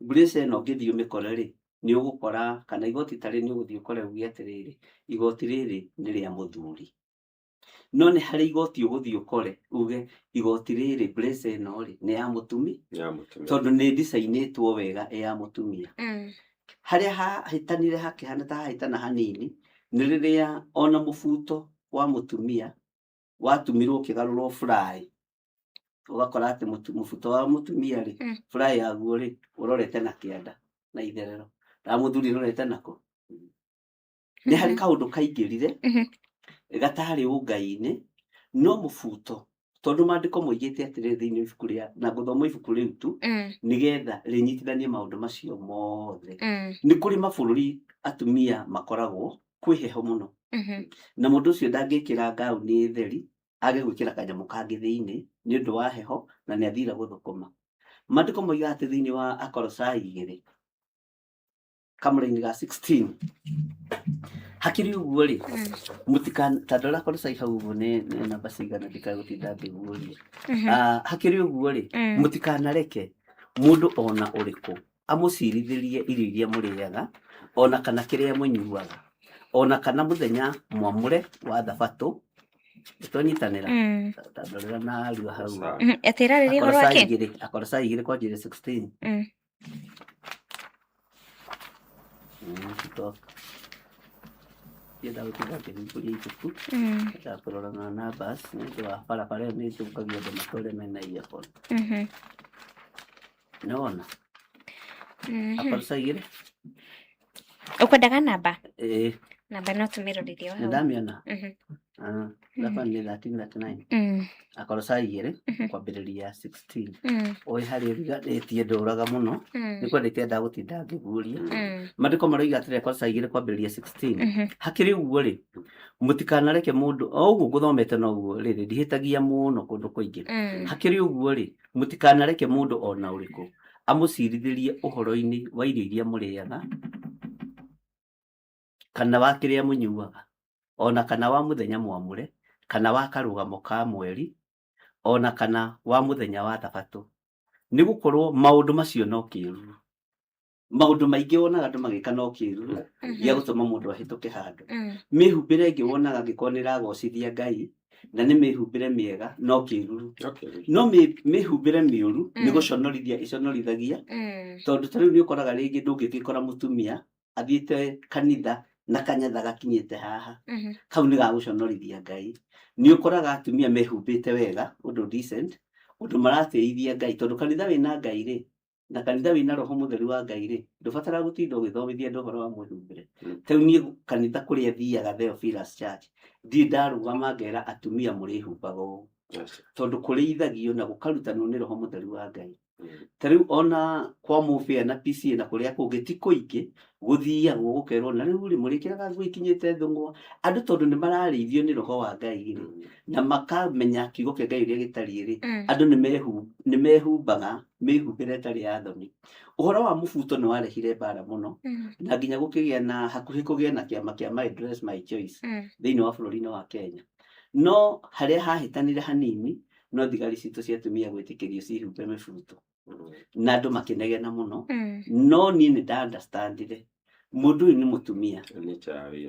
Blazer ĩno ũngĩthiĩ ũmĩkore rĩ, nĩ ũgũkora kana igoti ta rĩrĩ nĩ ũgũthiĩ ũkore uge atĩrĩrĩ, igoti rĩrĩ nĩ rĩa mũthuri. No nĩ harĩ igoti ũgũthiĩ ũkore uge igoti rĩrĩ, blazer ĩno rĩ, nĩ ya mũtumi, tondũ nĩ ndicainĩtwo wega ĩ ya mũtumia. Harĩa hahĩtanire hakĩhana ta hahĩtana hanini nĩ rĩrĩa ona mũbuto wa mũtumia watumirwo ũkĩgarũrwo fly, ũgakora atĩ mũbuto wa mũtumia rĩ, fly yaguo rĩ, ũrorete na kĩanda na itherero, na mũthuri ĩrorete nako. Nĩ harĩ kaũndũ kaingĩrire gatarĩ ũngai-inĩ, no mũbuto, tondũ maandĩko moigĩte atĩrĩrĩ thĩinĩ wa ibuku rĩa, na ngũthoma ibuku rĩu tu nĩgetha rĩnyitithanie maũndũ macio mothe. Nĩ kũrĩ mabũrũri atumia makoragwo kwĩ heho mũno, na mũndũ ũcio ndangĩkĩra ngauni theri, age gwĩkĩra kanyamũ kangĩ thĩinĩ nĩ ũndũ wa heho, na nĩ athira gũthũkũma. Maandĩko moigaga atĩ thĩinĩ wa Akolosai 2 kamũraini ga 16, hakĩrĩ ũguo rĩ, ta ndora Akolosai hau ũguo nĩ namba cigana, ndikae gũtinda ngĩguũria. Ah, hakĩrĩ ũguo rĩ, mũtikanareke mũndũ ona ũrĩkũ amũcirithĩrie irio iria mũrĩaga, ona kana kĩrĩa mũnyuaga, ona kana mũthenya mwamũre wa thabatũ. Nĩtwanyitanĩra? Ta ndorera na arua hau. Atĩ ĩrarĩria ũhoro Akolosai wake? 2, Akolosai 2 kwanjĩrĩria 16. Ndienda gũtinda ngĩhingũria ibuku. Nyendaga kũrora na numbers nĩ ũndũ wa barabara ĩyo nĩ ĩthũkagia andũ matũre mena earphone. Nĩwona? Akolosai 2. Ũkwendaga namba? Ĩĩ. Namba no tũmĩrorithie o Nĩ hau. ndamĩona. Ah, namba nĩ 1339. Akolosai 2 kwambĩrĩria 16. Ũĩ harĩa ũriganĩtie ndũraga mũno. Nĩ kwenda itendaga gũtinda ngĩguũria. Maandĩko maroiga atĩrĩ, Akolosai 2 kwambĩrĩria 16. Hakĩrĩ ũguo rĩ, mũtikanareke mũndũ, o ũguo ngũthomete noguo rĩrĩ, ndihĩtagia mũno kũndũ kũingĩ. Hakĩrĩ ũguo rĩ, mũtikanareke mũndũ o na ũrĩkũ amũcirithĩrie ũhoro-inĩ wa irio iria mũrĩaga, kana wa kĩrĩa mũnyuaga, o na kana wa mũthenya mwamũre, kana wa karũgamo ka mweri, o na kana wa mũthenya wa thabatũ, nĩ gũkorũo maũndũ macio no kĩĩruru. Maũndũ maingĩ wonaga andũ magĩka no kĩĩruru gĩa gũtũma mũndũ ahĩtũke handũ. Mĩhumbĩre ĩngĩ wonaga angĩkorwo nĩ ĩragocithia Ngai na nĩ mĩhumbĩre mĩega no kĩĩruru, no mĩhumbĩre mĩũru nĩ gũconorithia ĩconorithagia, tondũ ta rĩu nĩ ũkoraga rĩngĩ ndũngĩgĩkora mũtumia athiĩte kanitha na kanyatha gakinyĩte haha, kau nĩ gagũconorithia Ngai. Nĩ ũkoraga atumia mehumbĩte wega ũndũ decent, ũndũ maratĩithia Ngai, tondũ kanitha wĩna Ngai rĩ, na kanitha wĩna roho mũtheru wa Ngai rĩ, ndũbataraga gũtinda ũgĩthomithia andũ ũhoro wa mwĩhumbĩre. Ta rĩu niĩ kanitha kũrĩa thiaga, Theophilus Church, ndirĩ ndarũgama ngera atumia mũrĩhumbaga ũũ, tondũ kũrĩithagio na gũkarutanwo nĩ roho mũtheru wa Ngai. Ta rĩu ona kwa Mũbĩa na PCA na kũrĩa kũngĩ ti kũingĩ gũthiagwo gũkerwo na rĩu rĩ, mũrĩkĩraga nguo ikinyĩte thũng'wa. Andũ tondũ nĩ mararĩithio nĩ roho wa Ngai rĩ, na makamenya kiugo kĩa Ngai ũrĩa gĩtariĩ rĩ, andũ nĩ mehumbaga mĩhumbĩre ĩtarĩ ya thoni. Ũhoro wa mũbuto nĩ warehire mbara mũno, na nginya gũkĩgĩa na hakuhĩ kũgĩa na kĩama kĩa My Dress My Choice thĩinĩ wa bũrũri-inĩ wa Kenya. No harĩa hahĩtanire hanini no thigari citũ cia atumia gwĩtĩkĩrio cihumbe mĩbuto, na andũ makĩnegena mũno. No niĩ nĩ nda understandire mũndũ ũyũ nĩ mũtumia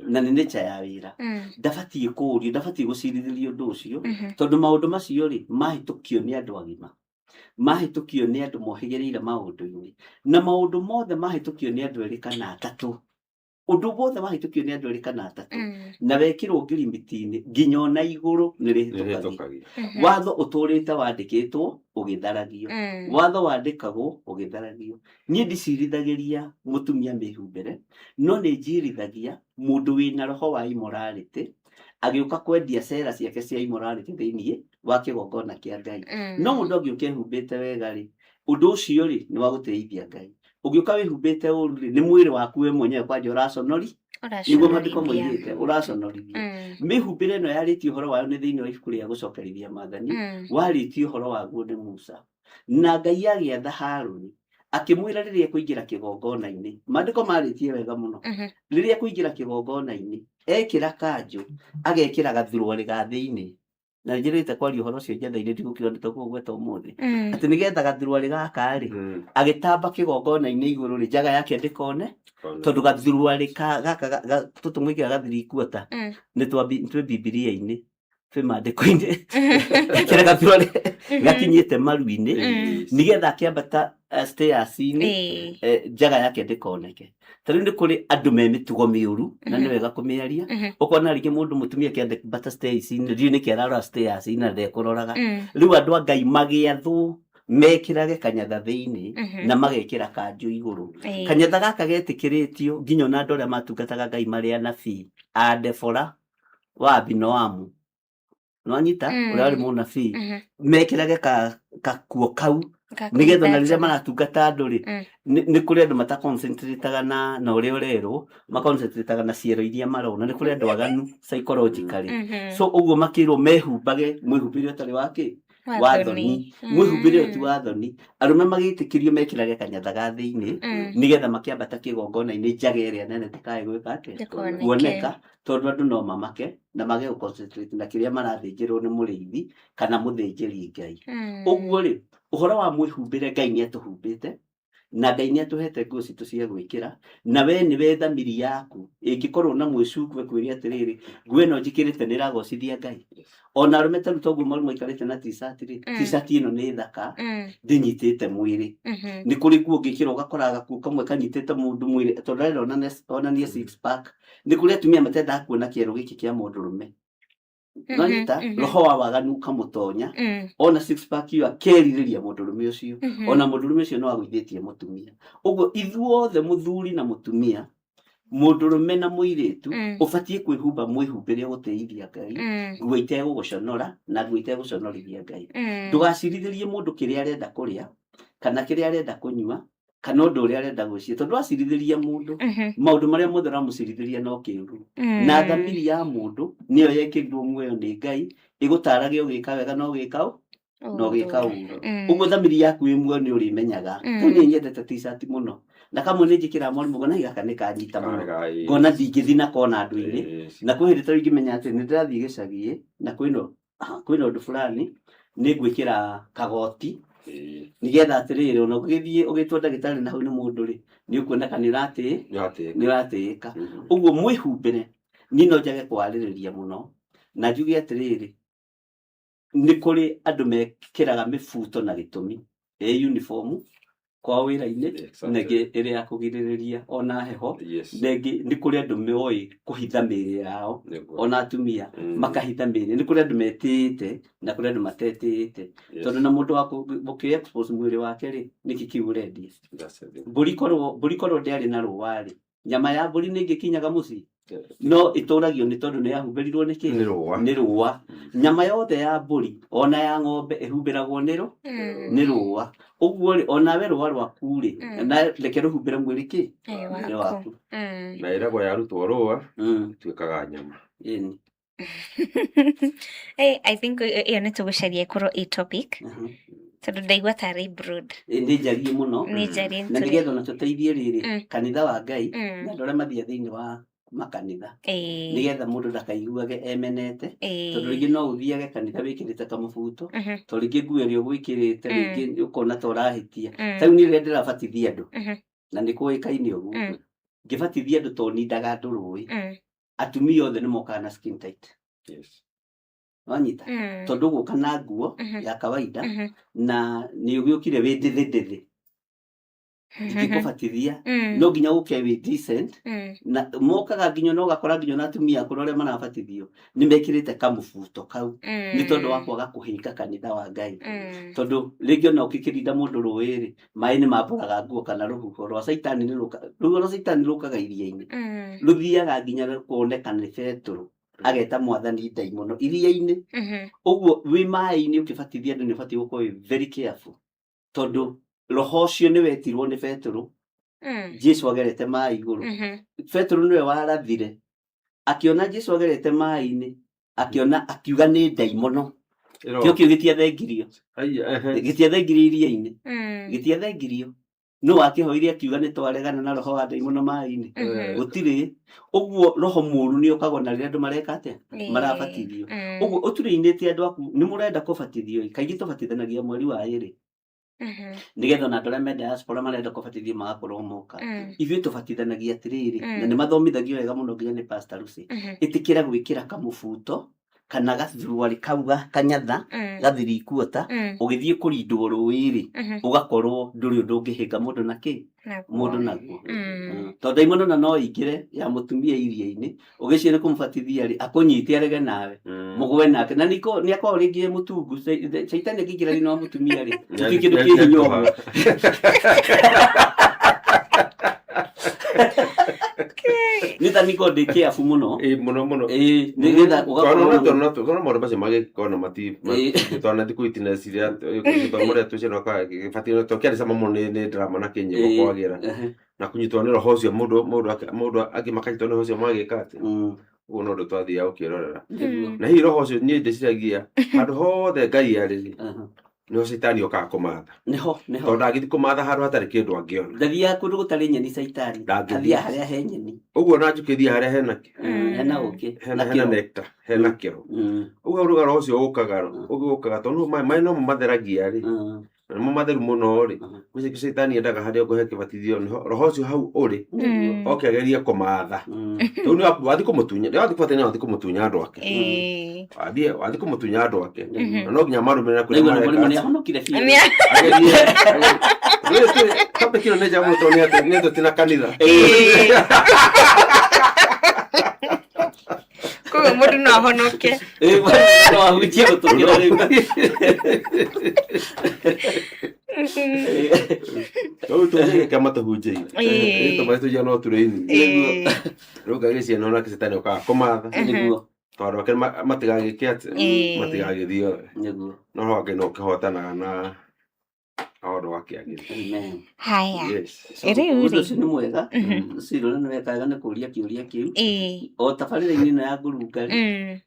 na nĩ nature ya wĩra, ndabatiĩ kũũrio, ndabatiĩ gũcirithĩrio ũndũ ũcio, tondũ maũndũ macio rĩ, mahĩtũkio nĩ andũ agima, mahĩtũkio nĩ andũ mohĩgĩrĩire maũndũ-inĩ, na maũndũ mothe mahĩtũkio nĩ andũ erĩ kana atatũ, ũndũ wothe wahĩtũkio nĩ andũ erĩ kana atatũ na wekĩrwo ngirimiti-inĩ nginya ona igũrũ nĩ rĩhĩtũkagio. Watho ũtũrĩte wandĩkĩtwo ũgĩtharagio, watho wandĩkagwo ũgĩtharagio. Niĩ ndicirithagĩria mũtumia mĩhumbĩre, no nĩ njirithagia mũndũ wĩna roho wa immorality agĩũka kwendia cera ciake cia immorality thĩinĩ Wa kĩgongona kĩa Ngai. No mũndũ angĩũka ehumbĩte wega rĩ, ũndũ ũcio rĩ nĩ wa gũtĩithia Ngai. Ũngĩũka wĩhumbĩte ũru rĩ, nĩ mwĩrĩ waku we mwenyewe kwanja ũraconori, nĩguo maandĩko moigĩte, ũraconorithia. Mĩhumbĩre ĩno yarĩtie ũhoro wayo nĩ thĩinĩ wa ibuku rĩa gũcokerithia maathani, warĩtie ũhoro waguo nĩ Musa. Na Ngai agĩatha Harũni, akĩmwĩra rĩrĩa ekũingĩra kĩgongona-inĩ, maandĩko marĩtie wega mũno, rĩrĩa ekũingĩra kĩgongona-inĩ, ekĩra kanjũ, agekĩra gathurwarĩ ga thĩinĩ. Na njĩrĩte kwaria ũhoro ũcio njetha-inĩ ndigũkĩona nĩ tũkũgweta ũmũthĩ. Atĩ nĩgetha gathurwarĩ gaka rĩ, agĩtamba kĩgongona-inĩ igũrũ rĩ, njaga yake ndĩkone, tondũ gathurwarĩ gaka tũtũ mwĩkĩraga gathirikuota, nĩ twĩ Bibilia-inĩ, twĩ maandĩko-inĩ, kĩrĩa gathurwarĩ gakinyĩte maru-inĩ, nĩgetha akĩambata stairs-inĩ, njaga yake ndĩkoneke. Ta rĩu nĩ kũrĩ andũ me mĩtugo mĩũru, na nĩ wega kũmĩaria. Ũkona rĩngĩ mũndũ mũtumia akĩambata stairs-inĩ, ndiũĩ nĩkĩ ararora stairs-inĩ na ndekũroraga. Rĩu andũ a Ngai magĩathwo mekĩrage kanyatha thĩinĩ na magekĩra kanjũ igũrũ. Kanyatha gaka getĩkĩrĩtio nginya ona andũ arĩa matungataga Ngai marĩ anabii, a Debora wa Abinoamu, nĩwanyita? Ũrĩa warĩ mũnabii, mekĩrage kakuo kau nĩgetha ona rĩrĩa maratungata andũ rĩ, nĩ kũrĩ andũ mataconcentrataga na ũrĩa ũrerwo, maconcentrataga na ciero iria marona. Nĩ kũrĩ andũ aganu psychologically. So ũguo makĩrwo mehumbage mwĩhumbĩre ũtarĩ wa kĩ? Wa thoni. Mwĩhumbĩre ũyũ ti wa thoni. Arũme magĩtĩkĩrio mekĩrage kanyatha ga thĩinĩ, nĩgetha makĩambata kĩgongona-inĩ njaga ĩrĩa nene ndĩkae gwĩka atĩa? Ndĩkoneke. Kuoneka, tondũ andũ no mamake na mage gũ-concentrate na kĩrĩa marathĩnjĩrwo nĩ mũrĩithi kana mũthĩnjĩri Ngai. Ũguo rĩ, ũhoro wa mwĩhumbĩre, Ngai nĩ atũhumbĩte na Ngai nĩ atũhete nguo citũ cia gwĩkĩra, na we nĩwe thamiri yaku ĩngĩkorwo na mwĩcuku ĩkwĩre atĩrĩrĩ, nguo ĩno njĩkĩrĩte nĩ ĩragocithia Ngai. Ona arũme ta rĩu toguo maru maikarĩte na t-shirt rĩ, t-shirt ĩno nĩ thaka, ndĩnyitĩte mwĩrĩ. Nĩ kũrĩ nguo ũngĩkĩra ũgakora gakuo kamwe kanyitĩte mũndũ mwĩrĩ tondũ arenda onanie six pack. Nĩ kũrĩ atumia matendaga kuona kĩero gĩkĩ kĩa mũndũrũme. Nonyita roho wa waganu ũkamũtonya, ona six pack ĩyo akerirĩria mũndũrũme ũcio, ona mũndũrũme ũcio no agũithĩtie mũtumia. Ũguo ithuothe, mũthuri na mũtumia, mũndũrũme na mũirĩtu, ũbatiĩ kwĩhumba mwĩhumbĩre ũgũtĩithia Ngai, nguo itegũgũconora na nguo itegũconorithia Ngai. Ndũgacirithĩrie mũndũ kĩrĩa arenda kũrĩa kana kĩrĩa arenda kũnyua kana ũndũ ũrĩa arenda gwĩciria, tondũ wacirithĩria mũndũ, maũndũ marĩa mothe ũramũcirithĩria no kĩũru. Na thamiri ya mũndũ nĩyo yekĩrirwo muoyo nĩ Ngai ĩgũtarage ũgĩka wega na ũgĩka na ũgĩka ũru. Ũguo thamiri yaku ĩ muoyo nĩ ũrĩmenyaga. Rĩu niĩ nyendete t-shirt mũno, na kamwe nĩ njĩkĩraga mwarimũ, ngona gaka nĩ kanyita mũno, ngona ndingĩthiĩ nako ona andũ-inĩ. Na kwĩ hĩndĩ tarĩu ingĩmenya atĩ nĩ ndĩrathiĩ gĩcagi na kwĩna ũndũ fulani, nĩ ngwĩkĩra kagoti, nĩgetha atĩrĩrĩ, ona ũgĩthiĩ ũgĩtwo ndagĩtarĩ na hau nĩ mũndũ rĩ, nĩ ũkuoneka nĩ ũratĩĩka. Ũguo mwĩhumbĩre, niĩ no njage kwarĩrĩria mũno na njuge atĩrĩrĩ, nĩ kũrĩ andũ mekĩraga mĩbuto na gĩtũmi ĩ uniform kwao wĩra-inĩ, na ĩngĩ ĩrĩ ya kũgirĩrĩria ona heho, na ĩngĩ nĩ kũrĩ andũ moĩ kũhitha mĩĩrĩ yao, ona atumia makahitha mĩĩrĩ. Nĩ kũrĩ andũ metĩĩte na kũrĩ andũ matetĩĩte, tondũ na mũndũ wa gũkĩ expose mwĩrĩ wake rĩ, nĩkĩ kĩu ũrendia? Mbũri korwo ndĩarĩ na rũa rĩ, nyama ya mbũri nĩ ĩngĩkinyaga mũciĩ? No ĩtũragio nĩ tondũ nĩ yahumbĩrirwo nĩ kĩ? Nĩ rũa. Nyama yothe ya mbũri ona ya ng'ombe ĩhumbĩragwo nĩ rũ nĩ rũa. Ũguo rĩ, onawe rũa rwaku rĩ, na reke rũhumbĩre mwĩrĩ kĩ? Mwĩrĩ waku. Na ĩragwo yarutwo rũa ĩtuĩkaga nyama. Ĩni. Hey, I think ĩyo nĩ tũgũcaria ĩkorwo ĩ topic, tondũ ndaigua tarĩ broad. Ĩ, nĩ njarie mũno. Nĩ njarie. Na nĩgetha ona tũteithie rĩrĩ kanitha wa Ngai na andũ arĩa mathiaga thĩinĩ wa makanitha, nĩgetha mũndũ ndakaiguage emenete, tondũ rĩngĩ no ũthiage kanitha wĩkĩrĩte kamũbuto, tondũ rĩngĩ nguo ĩrĩa ũgwĩkĩrĩte rĩngĩ ũkona ta ũrahĩtia. Ta rĩu niĩ rĩrĩa ndĩrabatithia andũ, na nĩ kũĩkaine ũguo, ngĩbatithia andũ to nindaga andũ rũĩ, atumia othe nĩ mokaga na skin tight. Wanyita? Tondũ ũgũka na nguo ya kawaida na nĩ ũgĩũkire wĩ ndĩthĩ ndĩthĩ, ingĩkũbatithia no nginya ũke wĩ decent. Na mokaga nginya no ũgakora nginya na atumia akũrũ arĩa marabatithio nĩ mekĩrĩte kamũbuto kau, nĩ tondũ wa kwaga kũhinga kanitha wa Ngai, tondũ rĩngĩ ona ũkĩkĩrinda mũndũ rũĩ rĩ, maĩ nĩ mambũraga nguo, kana rũhuho rwa caitani nĩ rũka, rũhuho rwa caitani rũkaga iria-inĩ, rũthiaga nginya kuoneka nĩ Betũrũ. Ageta mwathani ndaimono iria-inĩ. Ũguo wĩ maĩ-inĩ ũkĩbatithia andũ nĩ ũbatiĩ gũkorwo wĩ very careful, tondũ roho ũcio nĩ wetirwo nĩ Petũrũ. Jesu agerete maĩ igũrũ. Petũrũ nĩwe warathire akĩona Jesu agerete maĩ-inĩ, akĩona akiuga nĩ ndaimono. Kĩo kĩu gĩtiathengirio, gĩtiathengirio iria-inĩ, gĩtiathengirio. No wakĩhoire akiuga nĩ twaregana na roho wa ndaimono maĩ-inĩ. Gũtirĩ ũguo, roho mũru nĩ ũkagwo na rĩrĩa andũ mareka atĩa? Marabatithio. Ũguo ũturĩinĩte andũ aku nĩ mũrenda kũbatithio ĩ, kaingĩ tũbatithanagia mweri wa ĩrĩ, nĩgetha ona andũ arĩa me diaspora marenda kũbatithio magakorwo moka. Ithuĩ tũbatithanagia atĩrĩrĩ, na nĩ mathomithagio wega mũno nginya nĩ Pastor Lucy. Ĩtĩkĩra gwĩkĩra kamũbuto kana gathuruarĩ kau ga kanyatha, gathirikuota, ũgĩthiĩ kũrindwo rũĩ-rĩ, ũgakorwo ndũrĩ ũndũ ũngĩhĩnga mũndũ na kĩ mũndũ naguo. Tondũ ndaimono na no ĩingĩre ya mũtumia iria-inĩ, ũgĩciĩ nĩ kũmũbatithia rĩ, akũnyite arege nawe mũgwe nake na niko nĩ akorwo rĩngĩ e mũtungu. Caitani angĩingĩra thĩinĩ wa mũtumia rĩ, gũtirĩ kĩndũ kĩ hinya ũguo. Nĩ ta niko ndĩ careful mũno. Ĩ, mũno mũno. Ĩ, nĩgetha ũgakorwo Twana maũndũ macio magĩkorwo na mati twana thikũ itineciria gĩthomo rĩa twĩ ciana gĩbatiĩ tũkĩarĩ cama mũno nĩ drama na kĩnyĩmbo kwagĩra na kũnyitwo nĩ roho ũcio mũndũ angĩ makanyitwo nĩ roho ũcio magĩka atĩ ũguo no ũndũ twathiaga ũkĩrorera. Na hihi roho ũcio niĩ ndĩciragia handũ hothe Ngai arĩ rĩ, nĩho caitani okaga kũmatha. Nĩho nĩho. Tondũ ndangĩthiĩ kũmatha handũ hatarĩ kĩndũ angĩona. Ndathiaga kũndũ gũtarĩ nyeni caitani. Ndangĩthiĩ. Athiaga harĩa he nyeni. Ũguo na njũkĩ thiĩ harĩa hena kĩ? Hena ũkĩ. Hena na hena kĩro. nectar, hena kĩro. Ũguo rũga roho ũcio ũkaga ũkaga tondũ maĩ nomo matheragia rĩ, na nĩmo matheru mũno rĩ, ũcio caitani endaga harĩa ũkũhe kĩbatithio nĩho roho ũcio hau ũrĩ oke agerie kũmatha. Rĩu nĩ wathiĩ kũmũtunya, wathiĩ kũbatithia wathiĩ kũmũtunya andũ ake. Wathiĩ kũmũtunya andũ ake. Na no nginya marũmĩrĩre kũrĩa Naigua na mareka mũrĩmo atĩ. nĩ ahonokire biũ. Topic ĩno nĩ njega mũno tondũ nĩ atĩ tũtirĩ na kanitha. Koguo mũndũ no ahonoke. Ĩ, no ahunjie gũtũkĩra rĩu. Rĩu tũhunjie kama tũhunjĩire. Tũmaĩ tũhunjia no tũrĩini. Rĩu ngagĩciria nĩ onake cetani okaga kũmatha. Nĩguo. Tondũ andũ ake matigagĩke atĩ matigagĩthiĩ othe. Nĩguo. No roho wa Ngai no ũkĩhotanaga na maũndũ wa kĩagĩrĩru. Amen. Haya. Yes. So, Rĩu ũndũ rĩ. ũcio nĩ mwega. Ciro nĩ weka wega nĩ kũria kĩũria kĩu. O tabarĩra-inĩ ĩno ya ngurunga rĩ,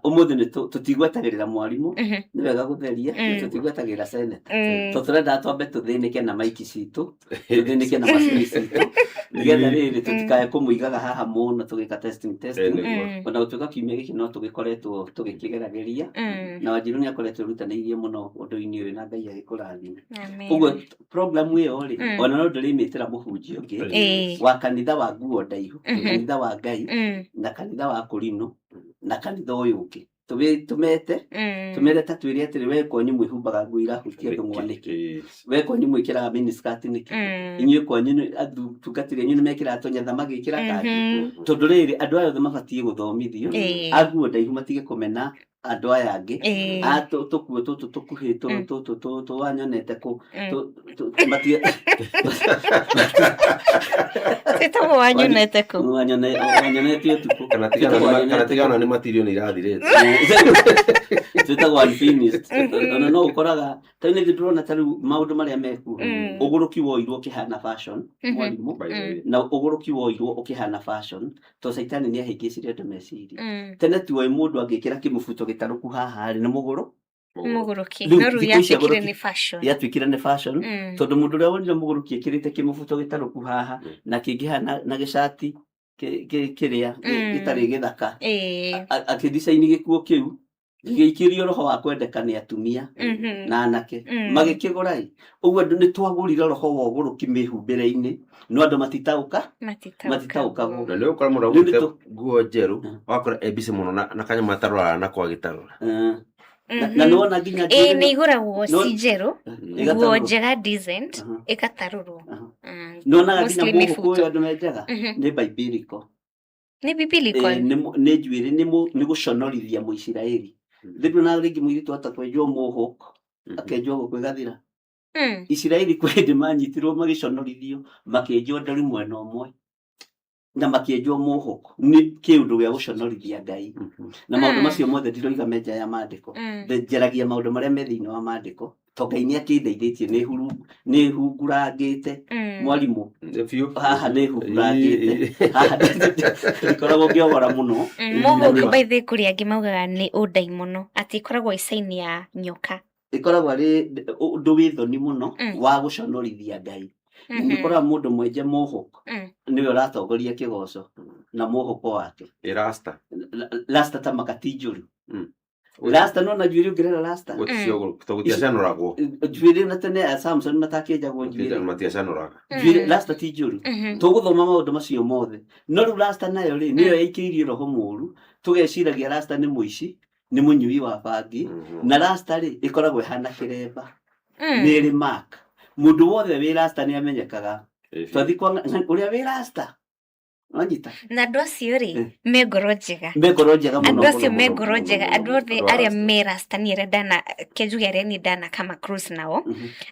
ũmũthĩ nĩ tũtigwetagĩrĩra mwarimũ, nĩ wega gũtheria, tũtigwetagĩrĩra seneta. Tondũ tũrenda twambe tũthĩnĩke na maiki citũ, tũthĩnĩke na macini citũ, nĩgetha rĩrĩ tũtikae kũmũigaga haha mũno tũgĩka testing testing. Nĩguo. Ona gũtuĩka kiumia gĩkĩ no tũgĩkoretwo tũgĩkĩgerageria, na Wanjiru nĩ akoretwo erutanĩirie mũno ũndũ-inĩ ũyũ na Ngai agĩkũrathime. Amen. Ũguo program ĩyo rĩ, ona no ndĩrĩmĩtĩra mũhunjia ũngĩ wa kanitha wa nguo ndaihu, kanitha wa Ngai, na kanitha wa Kũrinũ, na kanitha ũyũ ũngĩ. Tũmete tũmere ta twĩre atĩrĩ, we kwanyu mwĩhumbaga nguo irahutia ndũng'wa nĩkĩ? We kwanyu mwĩkĩraga miniskirt nĩkĩ? Inyuĩ kwanyu atungatĩri anyu nĩ mekĩraga tũnyatha magĩkĩra kanjũ? Tondũ rĩrĩ, andũ aya othe mabatiĩ gũthomithio, a nguo ndaihu matige kũmena andũ aya angĩ, a tũkuo tũtũ tũkuhĩ tũtũ tũwanyonete kũ matige. Twĩtagwo wanyonete kũ? Wanyonete ũtukũ. Kana tigana nĩ matirio nĩ irathirĩte. Twĩtagwo unfinished. Ona no ũkoraga ta rĩu nĩ ndĩrona ta rĩu maũndũ marĩa mekuo, ũgũrũki woirwo ũkĩhana fashion, mwarimũ, By the way. na ũgũrũki woirwo ũkĩhana fashion tondũ caitani nĩ ahĩngĩcire andũ meciria. Tene tuoĩ mũndũ angĩkĩra kĩmũbuto gĩtarũku haha rĩ, nĩ mũgũrũ. Mũgũrũki. Rĩu No rĩu thikũ ici yatuĩkire agũrũki nĩ fashion. Yatuĩkire nĩ fashion, tondũ mũndũ ũrĩa wonire mũgũrũki ekĩrĩte kĩmũbuto gĩtarũku haha na kĩngĩhana na gĩcati kĩrĩa gĩtarĩ gĩthaka, akĩdicaini gĩkuo kĩu gĩgĩikĩrio roho wa kwendeka nĩ atumia na anake, magĩkĩgũra ĩ. Ũguo andũ nĩ twagũrire roho wa ũgũrũki mĩhumbĩre-inĩ, no andũ matitaũka matitaũkagwo. Na nĩ ũgũkora mũndũ Rĩu nĩ agũrĩte nguo njerũ, wakora e busy mũno na kanyamũ atarora na kwa gĩtarora. Na nĩ wona nginya Ĩĩ, nĩ igũragwo ci njerũ, nguo Ĩgatarũrwo. njega decent, ĩgatarũrwo. Nĩ wonaga nginya Mostly mũhũkũ mĩbuto. ũyũ andũ menjaga nĩ biblical. Nĩ biblical. Nĩ njuĩrĩ nĩ gũconorithia Mũisiraeli. Rĩu na rĩngĩ mũirĩtu ata kwenjwo mohawk, akenjwo gũkũ ĩgathira. Isiraeli kwĩ hĩndĩ manyitirwo magĩconorithio makĩenjwo nderu mwena ũmwe. Na makĩenjwo mũhũko nĩ kĩũndũ gĩa gũconorithia Ngai. Na maũndũ macio mothe ndiroiga me nja ya maandĩko. Njaragia maũndũ marĩa me thĩinĩ wa maandĩko, to Ngai nĩ akĩndeithĩtie, nĩ hungurangĩte. Mwarimũ haha nĩ hungurangĩte haha, ndikoragwo ngĩogora mũno. Mũhũko by the way, kũrĩ angĩ maugaga nĩ ũndaimono, atĩ ĩkoragwo ĩ sign ya nyoka. Ĩkoragwo arĩ ũndũ wĩ thoni mũno wa gũconorithia Ngai. Na nĩ ũkoraga mũndũ mwenje mũhũko nĩwe ũratongoria kĩgoco na mũhũko wake. Rasta. Rasta ta makati njũru. Rasta no na njuĩrĩ ũngĩrera rasta. Gũtiacanũragwo. Njuĩrĩ na tene a Samson matakĩenjagwo njuĩrĩ. Matiacanũraga. Njuĩrĩ rasta ti njũru. Tũgũthoma maũndũ macio mothe, no rĩu rasta nayo rĩ, nĩyo yaikĩirie roho mũru, tũgeciragia rasta nĩ mũici, nĩ mũnyui wa bangi. Na rasta rĩ, ĩkoragwo ĩhana kĩremba. Nĩ ĩrĩ mark. Mũndũ wothe wĩ rasta nĩ amenyekaga. Twathi kwa ũrĩa wĩ rasta, wanyita. Na andũ acio rĩ, me ngoro njega. Me ngoro njega mũno. Andũ acio mũno, me mũno, ngoro mũno, njega. mũno, Andũ mũno. othe arĩa me rasta, niĩ arĩa ndana kenjuge, arĩa niĩ ndana kama cruise nao,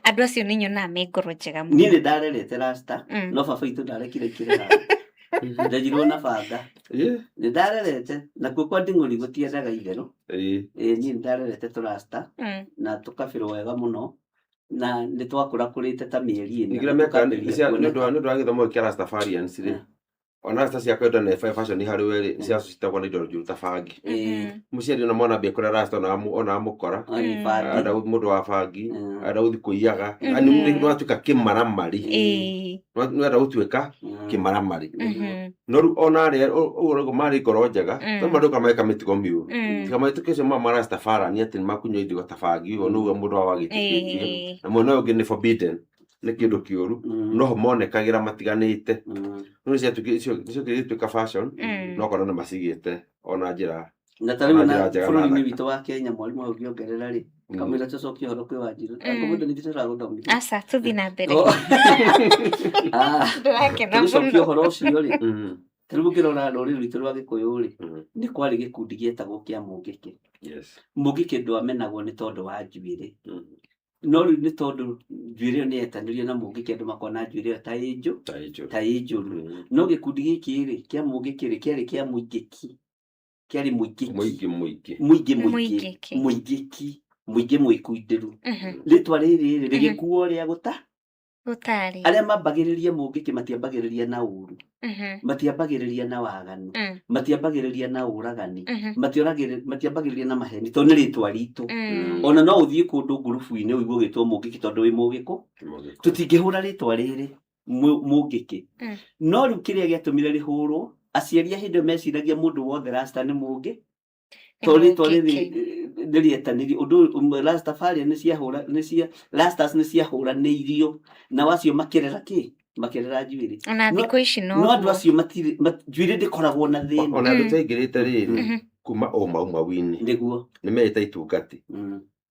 andũ acio nĩ nyonaga me ngoro njega Niĩ mũno. nĩ ndarerete rasta. No baba itũ ndarekire ikĩre haha, ndenjirwo na banga. Nĩ ndarerete nakuo kwa nding'ũri gũtiendaga itherũ. Ĩĩ, niĩ nĩ ndarerete tũrasta na tũkabĩrwo wega mũno, na nĩ twakũrakũrĩte ta mĩeri 4 Ningĩ mĩaka tũkambĩrĩria nĩ kuoneka. ũndũ wa gĩthomo kĩa Rastafarians rĩ, ona rasta cia kwenda na fashion harĩ we rĩ, nĩ citagwo na indo njũru ta bangi. Mũciari ona mwana ambia kũrĩa rasta, ona amũkora Ai, bangi. arenda mũndũ wa bangi, arenda gũthiĩ kũiyaga. Yaani nĩ watuĩka kĩmaramari. Nĩwenda gũtuĩka kĩmaramari. No rĩu ona arĩa ũguo nĩguo marĩ ngoro njega, no mandũka magĩka mĩtugo mĩũru. Tiga mahĩtũkio acio ma Rastafarian atĩ nĩ makunyua indo ta bangi, ũguo nĩguo mũndũ wao agĩtĩkĩtie. Na mwena ũyũ ũngĩ nĩ forbidden, nĩ kĩndũ kĩũru, noho monekagĩra matiganĩte. No nĩ ciatuĩka fashion, no korwo nĩ macigĩte ona njĩra Na ta rĩu ona njĩra na njega na bũrũri-inĩ thaka. witũ wa Kenya, mwarimũ hau ũngĩongerera rĩ, kamũira tũcokie ũhoro kwĩ Wanjiru. Kamũira nĩ tũragũthomithia. Aca, tũthiĩ na mbere. Oh. Ah, Ndĩrakena tũgĩcokia mũno. ũhoro ũcio rĩ, ta rĩu ũngĩrora rũrĩrĩ rwitũ rwa Gĩkũyũ rĩ, nĩ kwarĩ gĩkundi gĩetagwo kĩa Mũngĩkĩ. Mũngĩkĩ ndwamenagwo nĩ tondũ wa njuĩrĩ, no rĩu nĩ tondũ njuĩrĩ ĩyo nĩ yetanirio na Mũngĩkĩ, andũ makona njuĩrĩ ĩyo ta ĩ ta ĩ njũru. No gĩkundi gĩkĩ rĩ, kĩa Mũngĩkĩ rĩ, kĩarĩ kĩa Mũingĩki, kĩarĩ Mũingĩki. Mũingĩ mũingĩ. Mũingĩ mũingĩ. Mũingĩki. Mũingĩki, mũingĩ mwĩkundĩru. Rĩtwa rĩrĩ rĩ, rĩgĩkuo ũrĩa gũta Gũtarĩ. Arĩa mambagĩrĩria Mũngĩkĩ matiambagĩrĩria na ũru, matiambagĩrĩria na waganu, matiambagĩrĩria na ũragani, matiambagĩrĩria na maheni, tondũ nĩ rĩtwa ritũ. Ona no ũthiĩ kũndũ ngurubu-inĩ ũigue ũgĩtwo Mũngĩkĩ tondũ wĩ Mũgĩkũ. Tũtingĩhũra rĩtwa rĩrĩ Mũngĩkĩ. No rĩu kĩrĩa gĩatũmire rĩhũrwo, aciari a hĩndĩ ĩyo meciragia mũndũ wothe rasta nĩ mũngĩ, tondũ rĩtwa rĩrĩ nĩ rĩetanirio ũndũ ũyũ, Rastafarian nĩ ciahũra nĩ cia Rastas nĩ ciahũranĩirio nao acio makĩrera kĩ makĩrera njuĩrĩ. Ona thikũ ici No andũ noguo. acio matirĩ njuĩrĩ ndĩkoragwo na thĩna. Ona andũ twaingĩrĩte rĩrĩ kuma o mau mau-inĩ nĩguo nĩ merĩte itungati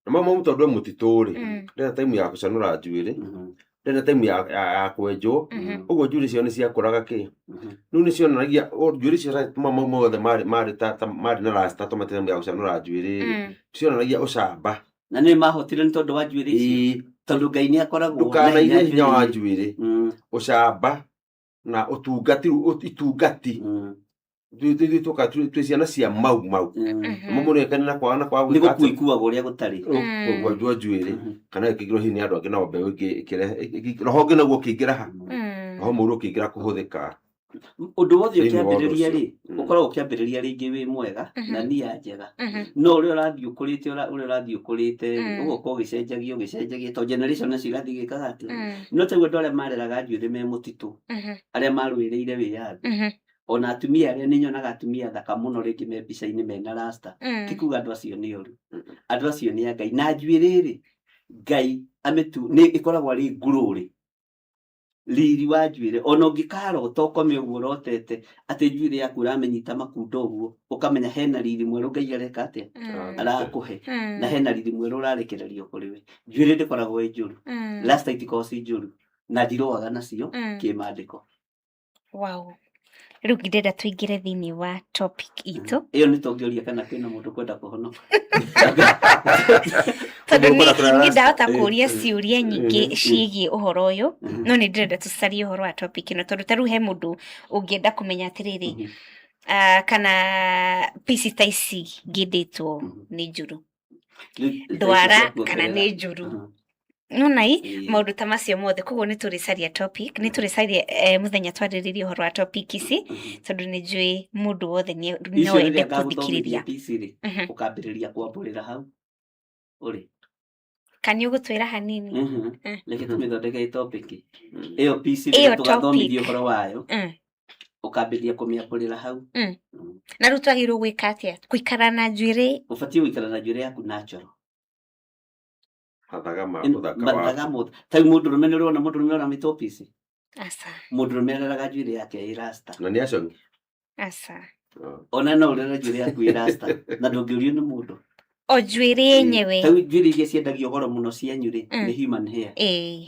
na mau mau tondũ e mũtitũ rĩ, ndĩna time ya gũcanũra njuĩrĩ, ndĩna time ya kwenjwo. Ũguo njuĩrĩ ciao nĩ ciakũraga kĩ rĩu nĩ cionanagia njuĩrĩ icio mau mau mothe marĩ ta marĩ na rasta to matirĩ time ya gũcanũra njuĩrĩ rĩ, cionanagia ũcamba. Na nĩ mahotire nĩ tondũ wa njuĩrĩ icio, tondũ Ngai nĩ akoragwo na Ndũkanaige hinya wa njuĩrĩ-inĩ. njuĩrĩ, ũcamba na ũtungati rĩu itungati. Ithuĩ twĩ ciana cia mau mau mũmũrekane na kwaga na kwaga Nĩ gwĩka gũkua atĩa. Ikuagwo ũrĩa gũtarĩ. Kwenjwo njuĩrĩ kana ĩkĩingĩrwo hihi nĩ andũ angĩ nao mbeũ ĩngĩ roho ũngĩ naguo ũkĩingĩra ha roho mũũru ũkĩingĩra kũhũthĩka Ũndũ wothe thĩinĩ wa ũndũ ũkĩambĩrĩria ũcio. rĩ, ũkoragwo ũkĩambĩrĩria rĩngĩ wĩ mwega na nia njega, no ũrĩa ũrathiĩ ũkũrĩte, ũrĩa ũrathiĩ ũkũrĩte rĩ, ũgoka ũgĩcenjagia ũgĩcenjagia, tondũ generation nacio irathiĩ igĩkaga atĩa. No taguo andũ arĩa mareraga njuĩrĩ me mũtitũ, arĩa marũĩrĩire wĩyathi, ona atumia arĩa nĩ nyonaga atumia thaka mũno rĩngĩ me mbica-inĩ mena rasta, ti kuga andũ acio nĩ oru. Andũ acio nĩ a Ngai. Na njuĩrĩ rĩ, Ngai amĩtu nĩ ĩkoragwo arĩ ngurũrĩ riri wa njuĩrĩ. Ona ũngĩkarota ũkome ũguo ũrotete atĩ njuĩrĩ yaku ũramĩnyita makundo ũguo, ũkamenya hena riri mwerũ Ngai areka atĩa, arakũhe, na hena riri mwerũ ũrarekererio kũrĩ we. Njuĩrĩ ndĩkoragwo ĩ njũru. Rasta itikoragwo ci njũru na ndirũaga nacio kĩmandĩko. Wow. Rĩu ndĩrenda tũingĩre thĩinĩ wa topic itũ. Ĩyo nĩ tũngĩũria kana kwĩna mũndũ kwenda kũhonoka. Tondũ Ũguo ũkwenda kũrora nĩ ndahota kũria ciũria nyingĩ ciĩgiĩ ũhoro ũyũ, no nĩ ndĩrenda tũcarie ũhoro wa topic ĩno, tondũ ta rĩu he mũndũ ũngĩenda kũmenya atĩrĩrĩ, kana pici ta ici ngĩndĩtwo nĩ njũru, ndwara kana nĩ njũru, nona i maũndũ ta macio mothe. Koguo nĩ tũrĩcaria topic, nĩ tũrĩcaria mũthenya twarĩrĩrie ũhoro wa topic ici, tondũ nĩ njũĩ mũndũ wothe no Icio ende rĩrĩa ngagũthomithia kũthikĩrĩria. pici rĩ, ũkambĩrĩria kwambũrĩra hau ũrĩ. Kana nĩ ũgũtwĩra hanini? Reke tũmĩthondeke ĩ topic ĩyo, pici Ĩyo rĩrĩa tũgathomithia topic. ũhoro wayo, ũkambĩrĩria kũmĩambũrĩra hau. Na rĩu twagĩrĩirwo gwĩka atĩa? Gũikara na njuĩrĩ? Ũbatiĩ gũikara na njuĩrĩ yaku natural. Mathaga ma ũthaka Mathaga waku. mothe. Ta rĩu mũndũrũme, nĩ ũrona mũndũrũme ũramĩtwo pici? Aca. Mũndũrũme areraga njuĩrĩ yake ĩ rasta. Na nĩ acongi. Aca. Ona no ũrere njuĩrĩ yaku ĩ rasta na ndũngĩũrio nĩ mũndũ. O njuĩrĩ yenyewe. Ta rĩu njuĩrĩ iria ciendagio goro mũno cianyu rĩ, nĩ human hair.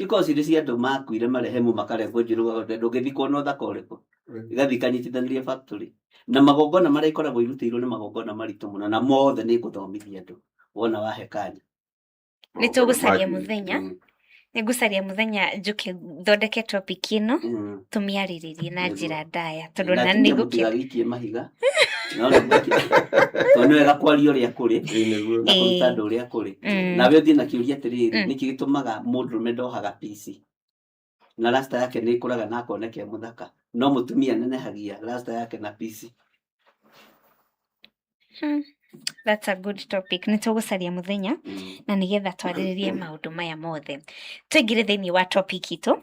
Ikoragwo cirĩ cia andũ makuire marehemu makarengwo njuĩrĩ, ũgakora ndũngĩthikwo na ũthaka ũrĩkũ. Igathiĩ ikanyitithanĩrio factory. Na magongona marĩa ikoragwo irutĩirwo nĩ magongona maritũ mũno, na mothe nĩ ngũthomithia andũ wona wahe kanya. Nĩ tũgũcaria mũthenya, nĩ ngũcaria mũthenya njũke thondeke topic ĩno, tũmĩarĩrĩrie na njĩra ndaya, tondũ Na na atumia nĩ ngũkĩ mũtigagĩikie mahiga. No nĩ tondũ nĩ wega kwaria ũrĩa kũrĩ na kũruta andũ ũrĩa kũrĩ. Nawe ũthiĩ na kĩũria atĩrĩrĩ, nĩkĩ gĩtũmaga mũndũrũme ndohaga pici na rasta yake nĩ ĩkũraga na akoneka e mũthaka, no mũtumia anenehagia rasta yake na pici? That's a good topic. Nĩ tũgũcaria mũthenya na nĩgetha twarĩrĩrie maũndũ maya mothe. Tũingĩre thĩinĩ wa topic itũ,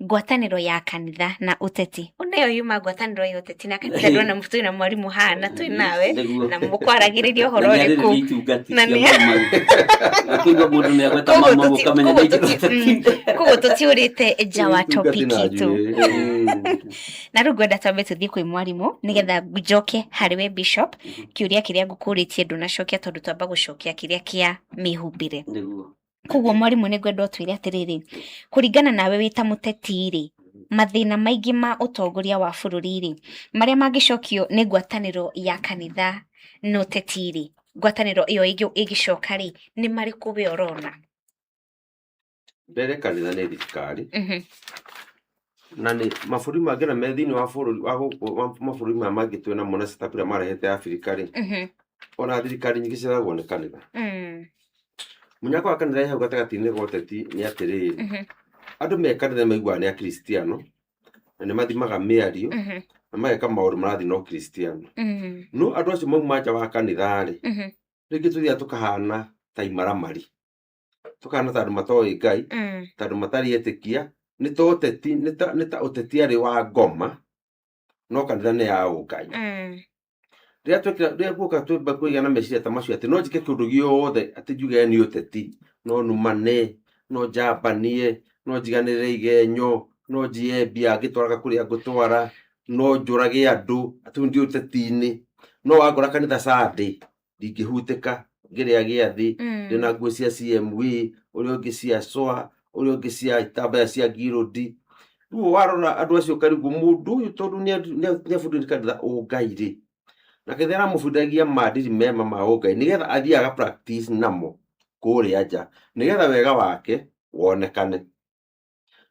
ngwatanĩro ya kanitha na ũteti. Nayo yuma ngwatanĩro ya ũteti na kanitha, ndona twĩna mwarimũ haha na twĩ nawe na mũkwaragĩrĩria ũhoro Na nĩ ũrĩkũ? arĩrĩria itungati Na cia nĩ- mau mau. Ũkũigua mũndũ nĩ agweta Koguo mau mau ũkamenya nĩ itungati. Koguo tũtiũrĩte nja wa Itungati topic na itũ. njuĩrĩ. Na rĩu ngwenda twambe tũthiĩ kwĩ mwarimũ nĩgetha njoke harĩ we bishop, kĩũria kĩrĩa ngũkũrĩtie ndũnacokia, tondũ twamba gũcokia kĩrĩa kĩa mĩhumbĩre. Nĩguo. Koguo mwarimũ, nĩ ngwenda ũtwĩre atĩrĩrĩ, kũringana nawe wĩ ta mũteti rĩ, mathĩna maingĩ ma ũtongoria wa bũrũri rĩ, marĩa mangĩcokio nĩ ngwatanĩro ya kanitha na ũteti rĩ, ngwatanĩro ĩyo ĩngĩcoka rĩ, nĩ marĩkũ we ũrona? Mbere kanitha nĩ thirikari, na nĩ mabũrũri mangĩ na me thĩinĩ wa bũrũri wa gũkũ wa mabũrũri maya mangĩ twĩ namo na setup ĩrĩa marehete Afrika rĩ, ona thirikari nyingĩ ciathagwo nĩ kanitha. Mũnyaka wa kanitha ĩ hau gatagatĩ-inĩ ga ũteti nĩ atĩrĩrĩ, andũ me kanitha maiguaga nĩ akristiano na nĩ mathimaga mĩario na mageka maũndũ marathiĩ na ũkristiano, no andũ acio mauma nja wa kanitha rĩ, rĩngĩ tũthiaga tũkahana ta imaramari, tũkahana ta andũ matoĩ Ngai, ta andũ matarĩ etĩkia, nĩ ta ũteti, nĩ ta ũteti arĩ wa ngoma, no kanitha nĩ ya ũngai. Rĩrĩa twekĩra, rĩrĩa guoka twamba kũgĩa na meciria ta macio atĩ no njĩke kĩũndũ gĩothe atĩ njuge nĩ ũteti, no numane, no njambanie, no njiganĩrĩre igenyo, no njiye mbia ngĩtwaraga kũrĩa ngũtwara, no njũrage andũ atĩ rĩu ndi ũteti-inĩ, no wangora kanitha Sunday ndingĩhutĩka ngĩrĩa gĩathĩ, ndĩna nguo cia CMW, ũrĩa ũngĩ cia SOA, ũrĩa ũngĩ cia itambaya cia ngirũndi. Rĩu warora andũ acio ũkarigwo mũndũ ũyũ tondũ nĩ abundithĩtio kanitha ũngai rĩ, na kanitha ĩramũbundithagia maadili mema ma ũngai nĩgetha athiĩ aga practice namo kũrĩa nja nĩgetha wega wake wonekane.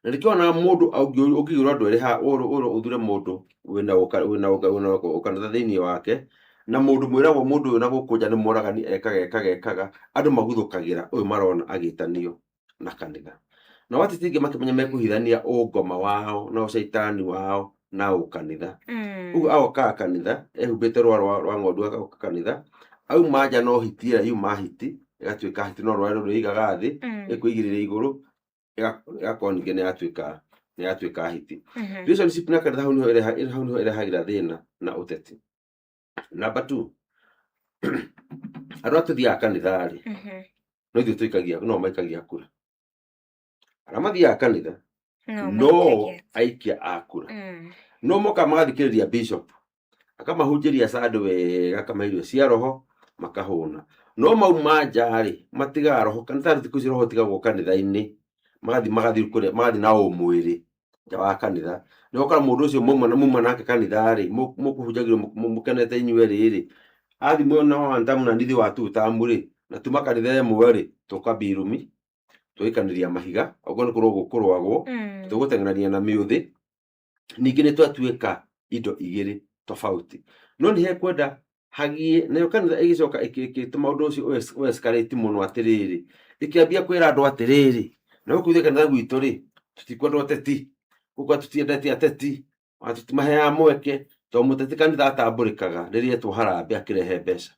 Na nĩkĩo wonaga mũndũ ũngĩũrwo andũ erĩ haha, ũrwo ũthure mũndũ wĩna ũkanitha thĩinĩ wake na mũndũ mwĩragwo mũndũ ũyũ na gũkũ nja nĩ mũragani, ekaga ekaga ekaga, andũ maguthũkagĩra ũyũ marona agĩtanio na kanitha. Na ateti aingĩ makĩmenya mekũhithania ũngoma wao na ũcaitani wao na ũkanitha. Ũguo agokaga kanitha ehumbĩte rũa rwa ng'ondu, agoka kanitha auma nja no hiti ĩrĩa yuma hiti ĩgatuĩka hiti, no rũa rũrũ ĩigaga thĩ, ĩkwĩigĩrĩra igũrũ, ĩgakorwo ningĩ nĩ yatuĩka hiti. Relationship na kanitha hau nĩho hau nĩho ĩrehagĩra thĩna na ũteti. Number two, andũ arĩa tũthiaga kanitha rĩ, no ithuĩ tũikagia, no maikagia kura. Arĩa mathiaga kanitha no no maikagia. Aikia a kura no moka magathikĩrĩria bishop akamahunjĩria Sunday wega, akamahe irio cia roho makahũna, no mauma nja rĩ, matigaga roho kanitha. Thikũ ici roho ũtigagwo kanitha-inĩ, magathiĩ kũrĩa, magathiĩ na ũmwĩrĩ nja wa kanitha. Nĩ ũgakora mũndũ ũcio muma na muma nake kanitha rĩ, mũkũhunjagĩrio mũkenete inyuĩ rĩ, athiĩ mwena wa one term na nithi wa two term rĩ, na tuma kanitha ĩmwe rĩ, tũkambia irumi, tũgaikanĩria mahiga, okorwo nĩ kũrũgwo kũrũagwo, tũgũteng'erania na mĩũthĩ, ningĩ nĩ twatuĩka indo igĩrĩ tofauti. No nĩ hekwenda hagie nayo kanitha ĩgĩcoka ĩgĩtũma ũndũ ũcio ũ escalate mũno atĩrĩrĩ, ĩkĩambia kwĩra andũ atĩrĩrĩ, na gũkũ ithuĩ kanitha gwitũ rĩ, tũtikwenda ũteti, gũkũ tũtiendete ateti, ona tũtimaheaga mweke, tondũ mũteti kanitha atambũrĩkaga rĩrĩa etwo harambee akĩrehe mbeca.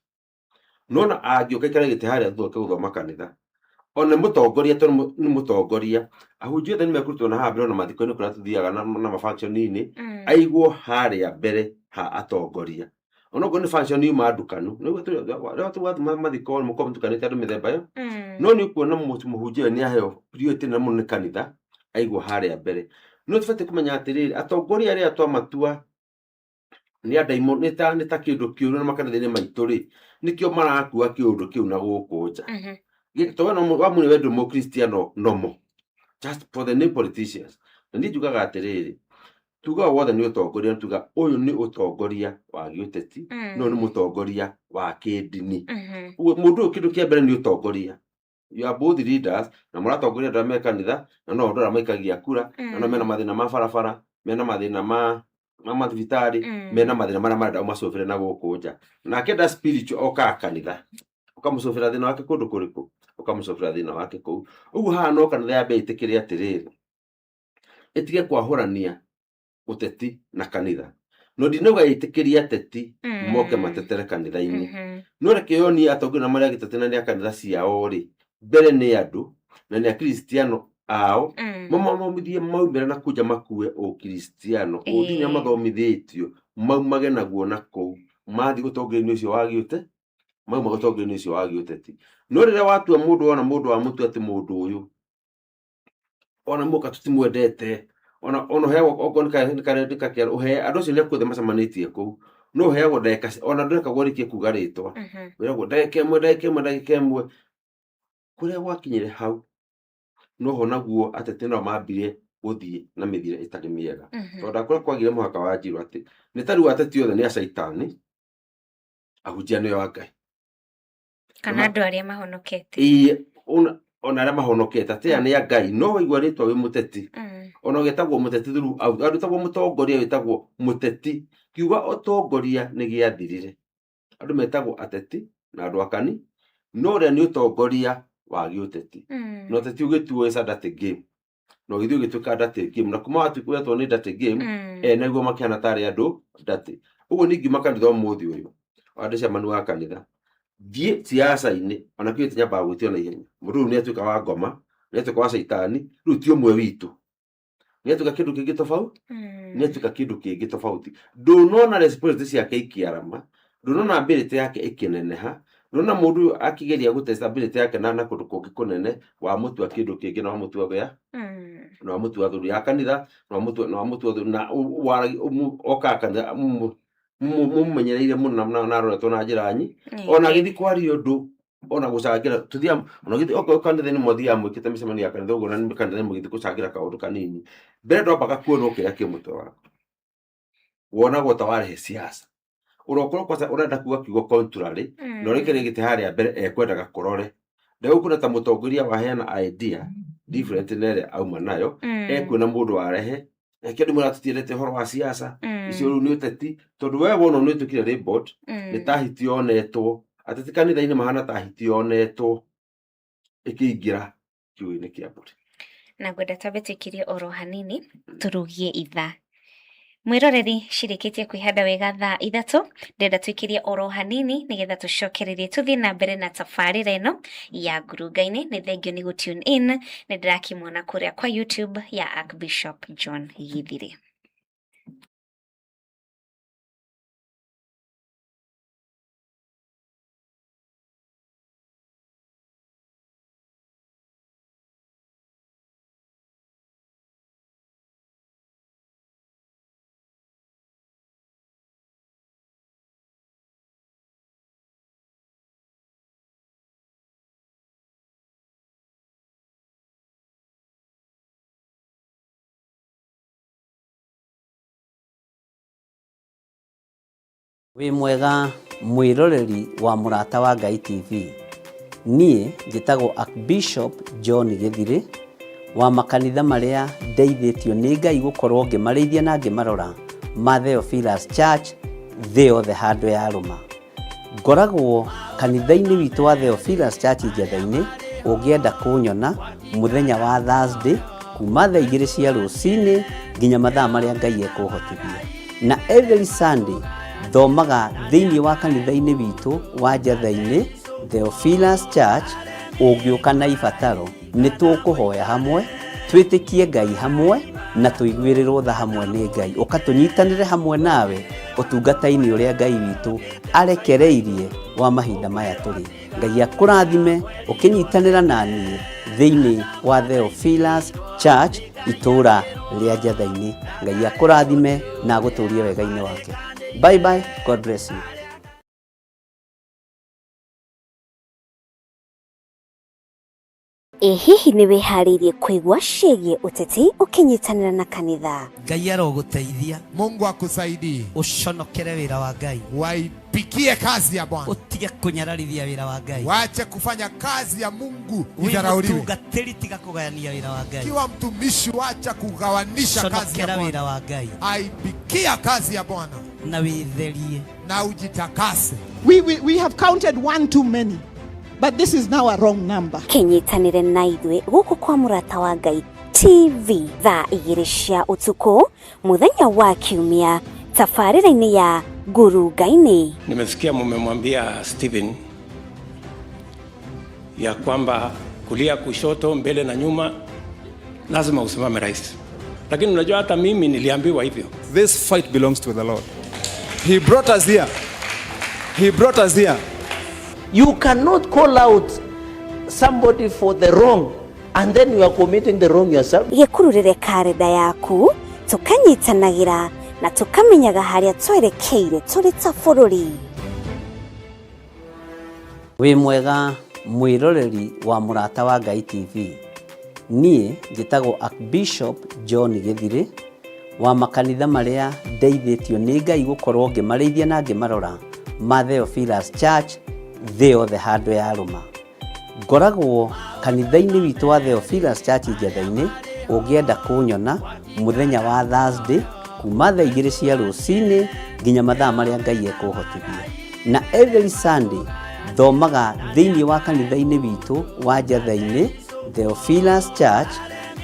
No ona angĩũka aikare gĩtĩ harĩa thutha oke gũthoma kanitha, ona nĩ mũtongoria tondũ nĩ mũtongoria, ahunjia othe nĩ mekũrutwo na haha mbere ona mathiko-inĩ kũrĩa tũthiaga na ma-function-inĩ, aigwo harĩa mbere ha atongoria. Onokorwo nĩ function yuma ndukanu, nĩguo rĩrĩa twathiĩ mathiko mũkorwo mũtukanĩte andũ mĩthemba ĩyo, no nĩ ũkuona mũhunjia ũyũ nĩ aheo priority nene mũno nĩ kanitha, aigwo harĩa mbere. No tũbatiĩ kũmenya atĩrĩrĩ, atongoria arĩa twamatua nĩ andaimo, nĩ ta kĩndũ kĩũru na makanitha-inĩ maitũ rĩ, nĩkĩo marakua kĩũndũ kĩu na gũkũ nja. Tondũ we no wamune we ndũrĩ mũkristiano nomo, just for the name politicians. Na niĩ njugaga atĩrĩrĩ, tuga o wothe nĩ ũtongoria, tuga ũyũ nĩ ũtongoria wa gĩũteti, no nĩ mũtongoria wa kĩndini. Ũguo mũndũ ũyũ kĩndũ kĩa mbere nĩ ũtongoria. You are both leaders, na mũratongoria andũ arĩa me kanitha, na no andũ arĩa maikagia kura, na no mena mathĩna ma barabara, mena mathĩna ma mathibitarĩ, mena mathĩna marĩa marenda ũmacũbĩre na gũkũ nja. Nake nda spiritual okaga kanitha, ũkamũcũbĩra thĩna wake kũndũ kũrĩkũ? Ũkamũcũbĩra thĩna wake kũu. Ũguo haha no kanitha yambe ĩtĩkĩre atĩrĩrĩ, ĩtige kwahũrania ũteti na kanitha. No ndinauga ĩtĩkĩrie ateti moke matetere kanitha-inĩ. No reke yonie atongoria na marĩa gĩteti na nĩ a kanitha ciao rĩ, mbere nĩ andũ na nĩ akristiano ao, mamathomithie maumĩra na kunja makue ũkristiano, ũndini mathomithĩtio maumage naguo na kũu mathiĩ ũtongoria-inĩ ũcio wa gĩũte, mauma ũtongoria-inĩ ũcio wa gĩũteti. No rĩrĩa watua mũndũ wona mũndũ wa mũtua atĩ mũndũ ũyũ ona mũka tũtimwendete, ona ũheagwo okorwo nĩ kakĩaro ũhe andũ acio nĩ akuothe macemanĩtie kũu, no ũheagwo ndagĩka ona ndũrekagwo ũrĩkie kuga rĩtwa, wĩragwo ndagĩka ĩmwe, ndagĩka ĩmwe, ndagĩka ĩmwe. Kũrĩa gwakinyire hau noho naguo ateti nao mambire gũthiĩ na mĩthiĩre ĩtarĩ mĩega, tondũ ndakũrĩa kwagire mũhaka wa njirũ atĩ nĩ ta rĩu ateti othe nĩ a caitani, ahunjia nĩo a Ngai. Kana andũ arĩa mahonokete. Ĩĩ, ona arĩa mahonokete atĩ aya nĩ a Ngai, no waigua rĩtwa wĩ mũteti, ona ũgĩtagwo mũteti through out, andũ wĩtagwo mũtongoria wĩtagwo mũteti, kiuga ũtongoria nĩ gĩathirire. Andũ metagwo ateti na andũ akani, no ũrĩa nĩ ũtongoria wa gĩũteti. Na ũteti ũgĩtuo is a dirty game. Na ũgĩthiĩ ũgĩtuĩka dirty game, na kuma watuĩka wetwo nĩ dirty game, enaguo makĩhana tarĩ andũ dirty. Ũguo niĩ ngiuma kanitha ũmũthĩ ũyũ, ona ndĩ chairman wa kanitha, thiĩ siasa-inĩ, ona kĩo tinyambaga gwĩtio na ihenya. Mũndũ ũyũ nĩ atuĩka wa ngoma, nĩ atuĩka wa caitani, rĩu ti ũmwe witũ. Nĩ atuĩka kĩndũ kĩngĩ tofauti, nĩ atuĩka kĩndũ kĩngĩ tofauti. Ndũnona responsibility ciake ikĩarama, ndũnona ability yake ĩkĩneneha, ndũnona mũndũ ũyũ akĩgeria gũtest ability yake na kũndũ kũngĩ kũnene, wamũtua kĩndũ kĩngĩ na wamũtua thũ ya na wamũtua thũ ya kanitha, na wamũtua thũ na okaga kanitha mũmenyereire mũno na aroretwo na njĩra nyi, ona agĩthiĩ kwaria ũndũ ona gũcangĩra tũthiaga ona gĩthiĩ okorwo kanitha-inĩ mwathiaga mwĩkĩte mĩcemanio ya kanitha ũguo na nĩ kanitha-inĩ mũgĩthiĩ gũcangĩra kaũndũ kanini, mbere ndwambaga kuonwo kĩrĩa kĩ mũtwe waku, wonagwo ta warehe siasa, ũrokorwo kwanza ũrenda kuga kiugo contrary, na ũrĩa ũikarĩire gĩtĩ harĩa mbere ekwendaga kũrore, ndegũkuona ta mũtongoria waheana idea different na ĩrĩa auma nayo, ekuona mũndũ warehe reke andũ mara tũtiendete ũhoro wa siasa, icio rĩu nĩ ũteti, tondũ we wona nĩ ũtuĩkire labeled, nĩ ta hiti yonetwo, ateti kanitha-inĩ mahana ta hiti yonetwo ĩkĩingĩra kiugũ-inĩ kĩa mbũri. Na ngwenda twambe tũikirie oro hanini tũrũgie ithaa. Mwĩroreri, cirĩkĩtie kwĩhanda wega thaa 3, ndĩrenda tũikirie oro hanini nĩgetha tũcokererie tũthiĩ na mbere na tabarĩra ĩno ya ngurunga-inĩ. Nĩ thengio nĩ gũ tune in, nĩ ndĩrakĩmuona kũrĩa kwa YouTube ya Archbishop John Githire. Wĩ mwega mwĩroreri wa Mũrata wa Ngai TV. Niĩ njĩtagwo Archbishop John Gĩthirĩ wa makanitha marĩa ndeithĩtio nĩ Ngai gũkorwo ngĩmarĩithia na ngĩmarora ma Theophilus Church thĩ yothe handũ yarũma. Ngoragwo kanitha-inĩ witũ wa Theophilus Church Njetha-inĩ, ũngĩenda kũnyona mũthenya wa Thursday kuma thaa 2 cia rũcinĩ nginya mathaa marĩa Ngai ekũhotithia. Na every Sunday thomaga thĩinĩ wa kanitha-inĩ witũ wa Njetha-inĩ Theophilus Church, ũngĩũka na ibataro nĩ tũkũhoya hamwe, twĩtĩkie Ngai hamwe na tũiguĩrĩrwo tha hamwe nĩ Ngai. Ũka tũnyitanĩre hamwe nawe ũtungata-inĩ ũrĩa Ngai witũ arekereirie wa mahinda maya tũrĩ. Ngai akũrathime ũkĩnyitanĩra na niĩ thĩinĩ wa Theophilus Church itũũra rĩa Njetha-inĩ. Ngai akũrathime na agũtũrie wega-inĩ wake. Bye bye, God bless you. Ĩ hihi nĩ wĩharĩirie kũigua ciĩgiĩ ũteti ũkĩnyitanĩra na kanitha? Ngai arogũteithia. Mungu akusaidie. Ũconokere wĩra wa Ngai. Waipikie kazi ya Bwana. Ũtige kũnyararithia wĩra wa Ngai. Wache kufanya kazi ya Mungu Wĩ idharauliwe. mũtungatĩri tiga kũgayania wĩra wa Ngai. Kiwa mtumishi, wacha kugawanisha kazi ya Conokera wĩra Bwana. wa Ngai Aipikia kazi ya Bwana na wĩtherie. na ujitakase. We have counted one too many, but this is now a wrong number. Kĩnyitanĩre na ithuĩ gũkũ kwa Mũrata wa Ngai TV thaa 2 cia ũtukũ mũthenya wa Kiumia tabarĩra-inĩ ya Ngurunga-inĩ. Nimesikia mumemwambia Stephen ya kwamba kulia, kushoto, mbele na nyuma lazima usimame rais, lakini unajua hata mimi niliambiwa hivyo. This fight belongs to the Lord. He brought us here. He brought us here. You cannot call out somebody for the wrong and then you are committing the wrong yourself. Gĩkururĩre karenda yaku tũkanyitanagĩra na tũkamenyaga harĩa twerekeire tũrĩ ta bũrũri. Wĩ mwega mwĩroreri wa Mũrata wa Ngai TV. Niĩ njĩtagwo Archbishop John Gĩthirĩ wa makanitha marĩa ndeithĩtio nĩ Ngai gũkorwo ngĩmarĩithia na ngĩmarora ma Theophilus Church thĩ yothe handũ yarũma. Ngoragwo kanitha-inĩ witũ wa Theophilus Church Njetha-inĩ, ũngĩenda kũnyona mũthenya wa Thursday kuma thaa 2 cia rũcinĩ nginya mathaa marĩa Ngai ekũhotithia. Na every Sunday thomaga thĩinĩ wa kanitha-inĩ witũ wa Njetha-inĩ Theophilus Church,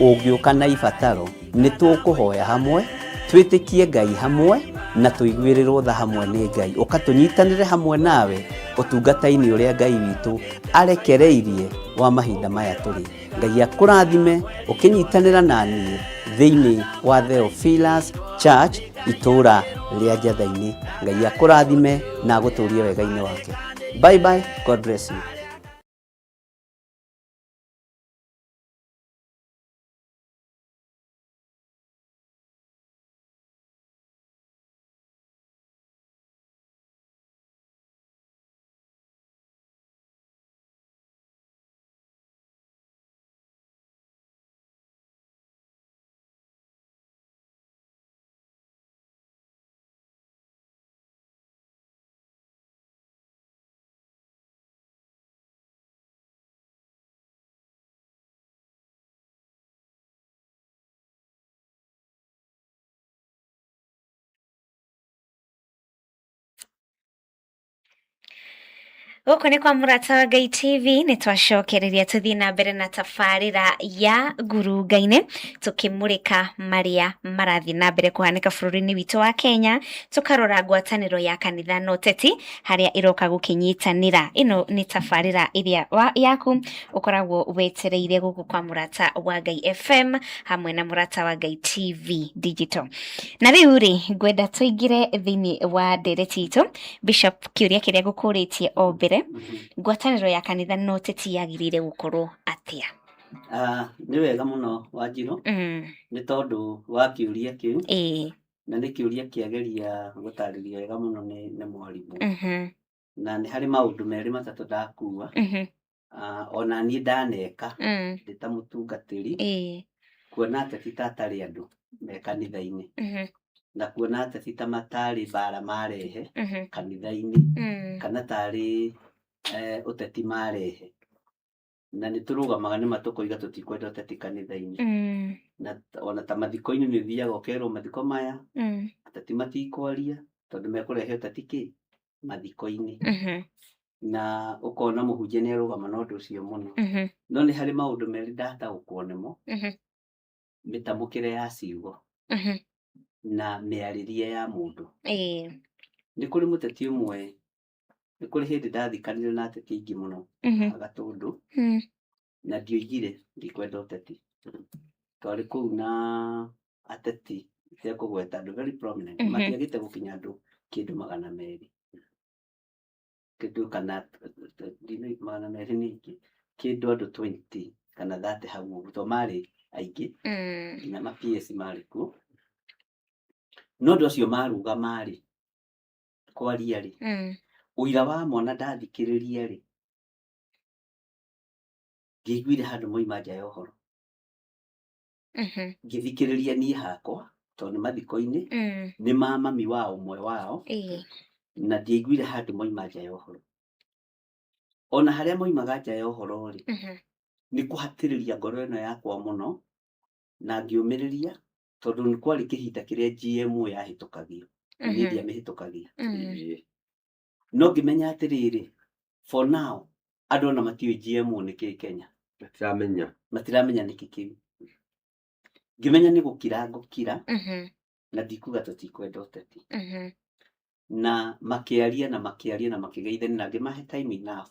ũngĩũka na ibataro nĩ tũkũhoya hamwe, twĩtĩkie Ngai hamwe na tũiguĩrĩrwo tha hamwe nĩ Ngai. Ũka tũnyitanĩre hamwe nawe ũtungata-inĩ ũrĩa Ngai witũ arekereirie wa mahinda maya tũrĩ. Ngai akũrathime ũkĩnyitanĩra na niĩ thĩinĩ wa Theophilus Church itũũra rĩa Njetha-inĩ. Ngai akũrathime na agũtũrie wega-inĩ wake. Bye bye, God bless you. Gũkũ nĩ kwa Mũrata wa Ngai TV nĩ twacokereria tũthiĩ na mbere na tabarĩra ya ngurunga-inĩ tũkĩmũrĩka marĩa marathiĩ na mbere kũhanĩka bũrũri-inĩ witũ wa Kenya, tũkarora ngwatanĩro ya kanitha na ũteti harĩa ĩroka gũkĩnyitanĩra. Ĩno nĩ tabarĩra ĩrĩa yaku ũkoragwo wetereire gũkũ kwa Mũrata wa Ngai FM hamwe na Mũrata wa Ngai TV Digital. Na rĩu rĩ, ngwenda tũingĩre thĩinĩ wa ndereti itũ. Bishop, kĩũria kĩrĩa ngũkũrĩtie o mbere, ngwatanĩro ya kanitha na ũteti yagĩrĩire gũkorwo atĩa? Nĩ wega mũno Wanjirũ, nĩ tondũ wa kĩũria kĩu, na nĩ kĩũria kĩageria gũtarĩrio wega mũno nĩ mwarimũ. Na nĩ harĩ maũndũ merĩ matatũ ndakua, ona niĩ ndaneka ndĩ ta mũtungatĩri, kuona ateti ta atarĩ andũ me kanitha-inĩ. Na kuona ateti ta matarĩ mbara marehe kanitha-inĩ kana tarĩ ũteti marehe, na nĩ tũrũgamaga nĩ ma tũkoiga tũtikwenda ũteti kanitha-inĩ. Na ona ta mathiko-inĩ nĩ ũthiaga ũkerwo mathiko maya ateti matikwaria tondũ mekũrehe ũteti kĩ mathiko-inĩ. Na ũkona mũhunjia nĩ arũgama na ũndũ ũcio mũno. No nĩ harĩ maũndũ merĩ ndataũkwo nĩmo: mĩtamũkĩre ya ciugo na mĩarĩrie ya mũndũ. Nĩ kũrĩ mũteti ũmwe, nĩ kũrĩ hĩndĩ ndathikanire na ateti aingĩ mũno Gatũndũ, na ndioigire ndikwenda ũteti. Twarĩ kũu na ateti itekũgweta andũ very prominent, matiagĩte gũkinya andũ kĩndũ 200 kĩndũ kana 200 nĩ aingĩ, kĩndũ andũ 20 kana 30 hau ũguo, to marĩ aingĩ, nginya ma PS marĩ kuo. No andũ acio marũgama rĩ kwaria rĩ, ũira wa mwana ndathikĩrĩria rĩ, ngĩiguire handũ moima nja ya ũhoro. Ngĩthikĩrĩria niĩ hakwa tondũ nĩ mathiko-inĩ, nĩ ma mami wa ũmwe wao, na ndiaiguire handũ moima nja ya ũhoro. Ona harĩa moimaga nja ya ũhoro rĩ, nĩ kũhatĩrĩria ngoro ĩno yakwa mũno na ngĩũmĩrĩria, tondũ nĩ kwarĩ kĩhinda kĩrĩa GMO yahĩtũkagio na niĩ ndiamĩhĩtũkagia. No ngĩmenya atĩrĩrĩ, for now andũ ona matiũĩ GMO nĩ kĩĩ Kenya. Matiramenya. Matiramenya nĩkĩ kĩu. Ngĩmenya nĩ gũkira ngũkira, na ndikuga tũtikwenda ũteti. Na makĩaria na makĩaria na makĩgeithania na ngĩmahe time enough,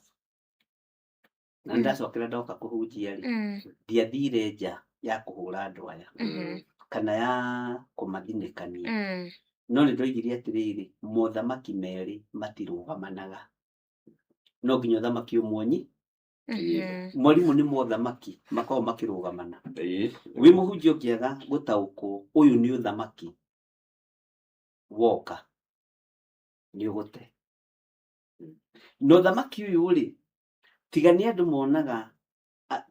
na ndacokera ndoka kũhunjia rĩ, ndiathire nja ya kũhũra andũ aya kana ya kũmathinĩkania, no nĩ ndoigire atĩrĩrĩ, mothamaki merĩ matirũgamanaga, no nginya ũthamaki ũmwe ũnyi mwarimũ. Nĩ mothamaki makoragwo makĩrũgamana. Wĩ mũhunjia ũngĩaga gũtaũkwo ũyũ nĩ ũthamaki woka nĩ ũgũte. Na ũthamaki ũyũ rĩ, tiga nĩ andũ monaga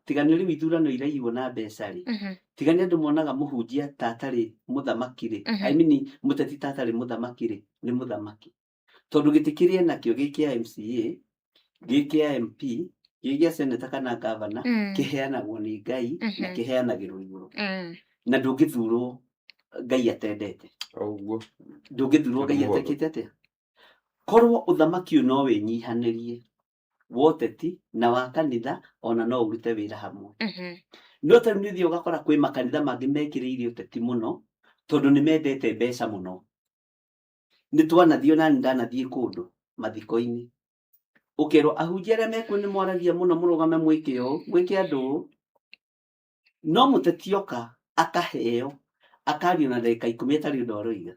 tiga nĩ rĩu ithurano iraiywo na mbeca rĩ, tiga nĩ andũ monaga mũhunjia ta atarĩ mũthamaki rĩ, I mean mũteti ta atarĩ mũthamaki rĩ, nĩ mũthamaki, tondũ gĩtĩ kĩrĩa enakĩo gĩ kĩa MCA, gĩ kĩa MP, gĩ gĩa seneta kana gavana, kĩheanagwo nĩ Ngai na kĩheanagĩrwo igũrũ, na ndũngĩthurwo Ngai atendete. Ũguo. Ndũngĩthurwo Ngai Ũndũ mũhũthũ. atekĩte atĩa. Korwo ũthamaki ũyũ no wĩnyihanĩrie wa ũteti na wa kanitha, ona no ũrute wĩra hamwe. No ta rĩu nĩ ũthiaga ũgakora kwĩ makanitha mangĩ mekĩrĩire ũteti mũno tondũ nĩ mendete mbeca mũno. Nĩ twanathiĩ, ona nĩ ndanathiĩ kũndũ mathiko-inĩ, ũkerwo ahunjia arĩa mekuo nĩ mwaragia mũno, mũrũgame mwĩke ũũ, mwĩke andũ ũũ, no mũteti oka akaheo akario na ndagĩka 10 atarĩ ũndũ aroiga,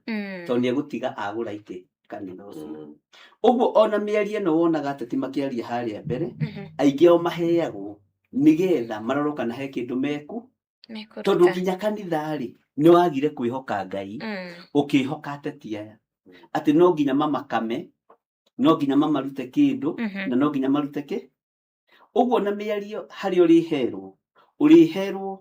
tondũ nĩ egũtiga agũra itĩ kanitha ũcio. Ũguo ona mĩario ĩno wonaga ateti makĩaria harĩa mbere, aingĩ ao maheagwo nĩgetha marorwo kana he kĩndũ meku, tondũ Mekũruta. nginya kanitha rĩ, nĩ wagire kwĩhoka Ngai, ũkĩhoka ateti aya atĩ no nginya mamakame, no nginya mamarute kĩndũ, na no nginya marute kĩ ũguo. Na mĩario harĩa ũrĩherwo ũrĩherwo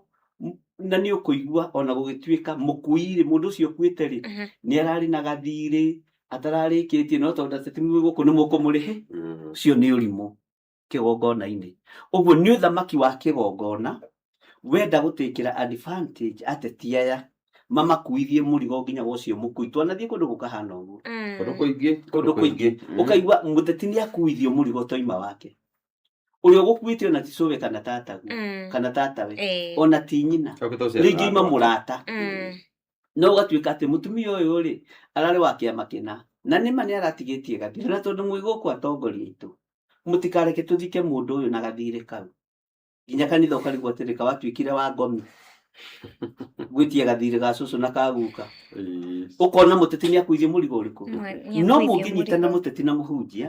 na nĩ ũkũigua ona gũgĩtuĩka mũkui rĩ, mũndũ ũcio ũkuĩte rĩ, nĩ ararĩ na gathirĩ atararĩkĩtie, no tondũ ateti mwĩ gũkũ nĩ mũkũmũrĩhe. Ũcio nĩ ũrimũ kĩgongona-inĩ. Ũguo nĩ ũthamaki wa kĩgongona wenda gũtĩkĩra advantage ateti aya mamakuithie mũrigo nginya wa ũcio mũkui. Twanathiĩ kũndũ gũkahana ũguo. Kũndũ kũingĩ. Kũndũ kũingĩ. Ũkaigua mũteti nĩ akuithio mũrigo toima wake, ũrĩa ũgũkuĩte ona ti cũwe kana tataguo kana tatawe, ona ti nyina, rĩngĩ ima mũrata. No ũgatuĩka atĩ mũtumia ũyũ rĩ, ararĩ wa kĩama kĩna na nĩma nĩ aratigĩtie gathirĩ, na tondũ mwĩ gũkũ atongoria aitũ, mũtikareke tũthike mũndũ ũyũ na gathirĩ kau. Nginya kanitha ũkarigwo atĩrĩ, kawatuĩkire wa ngomi gwĩtia gathirĩ ga cũcũ na ka guka. Ũkona mũteti nĩ akuithie mũrigo ũrĩkũ. No Nĩakuithio mũngĩnyitana mũrigo. mũteti na mũhunjia,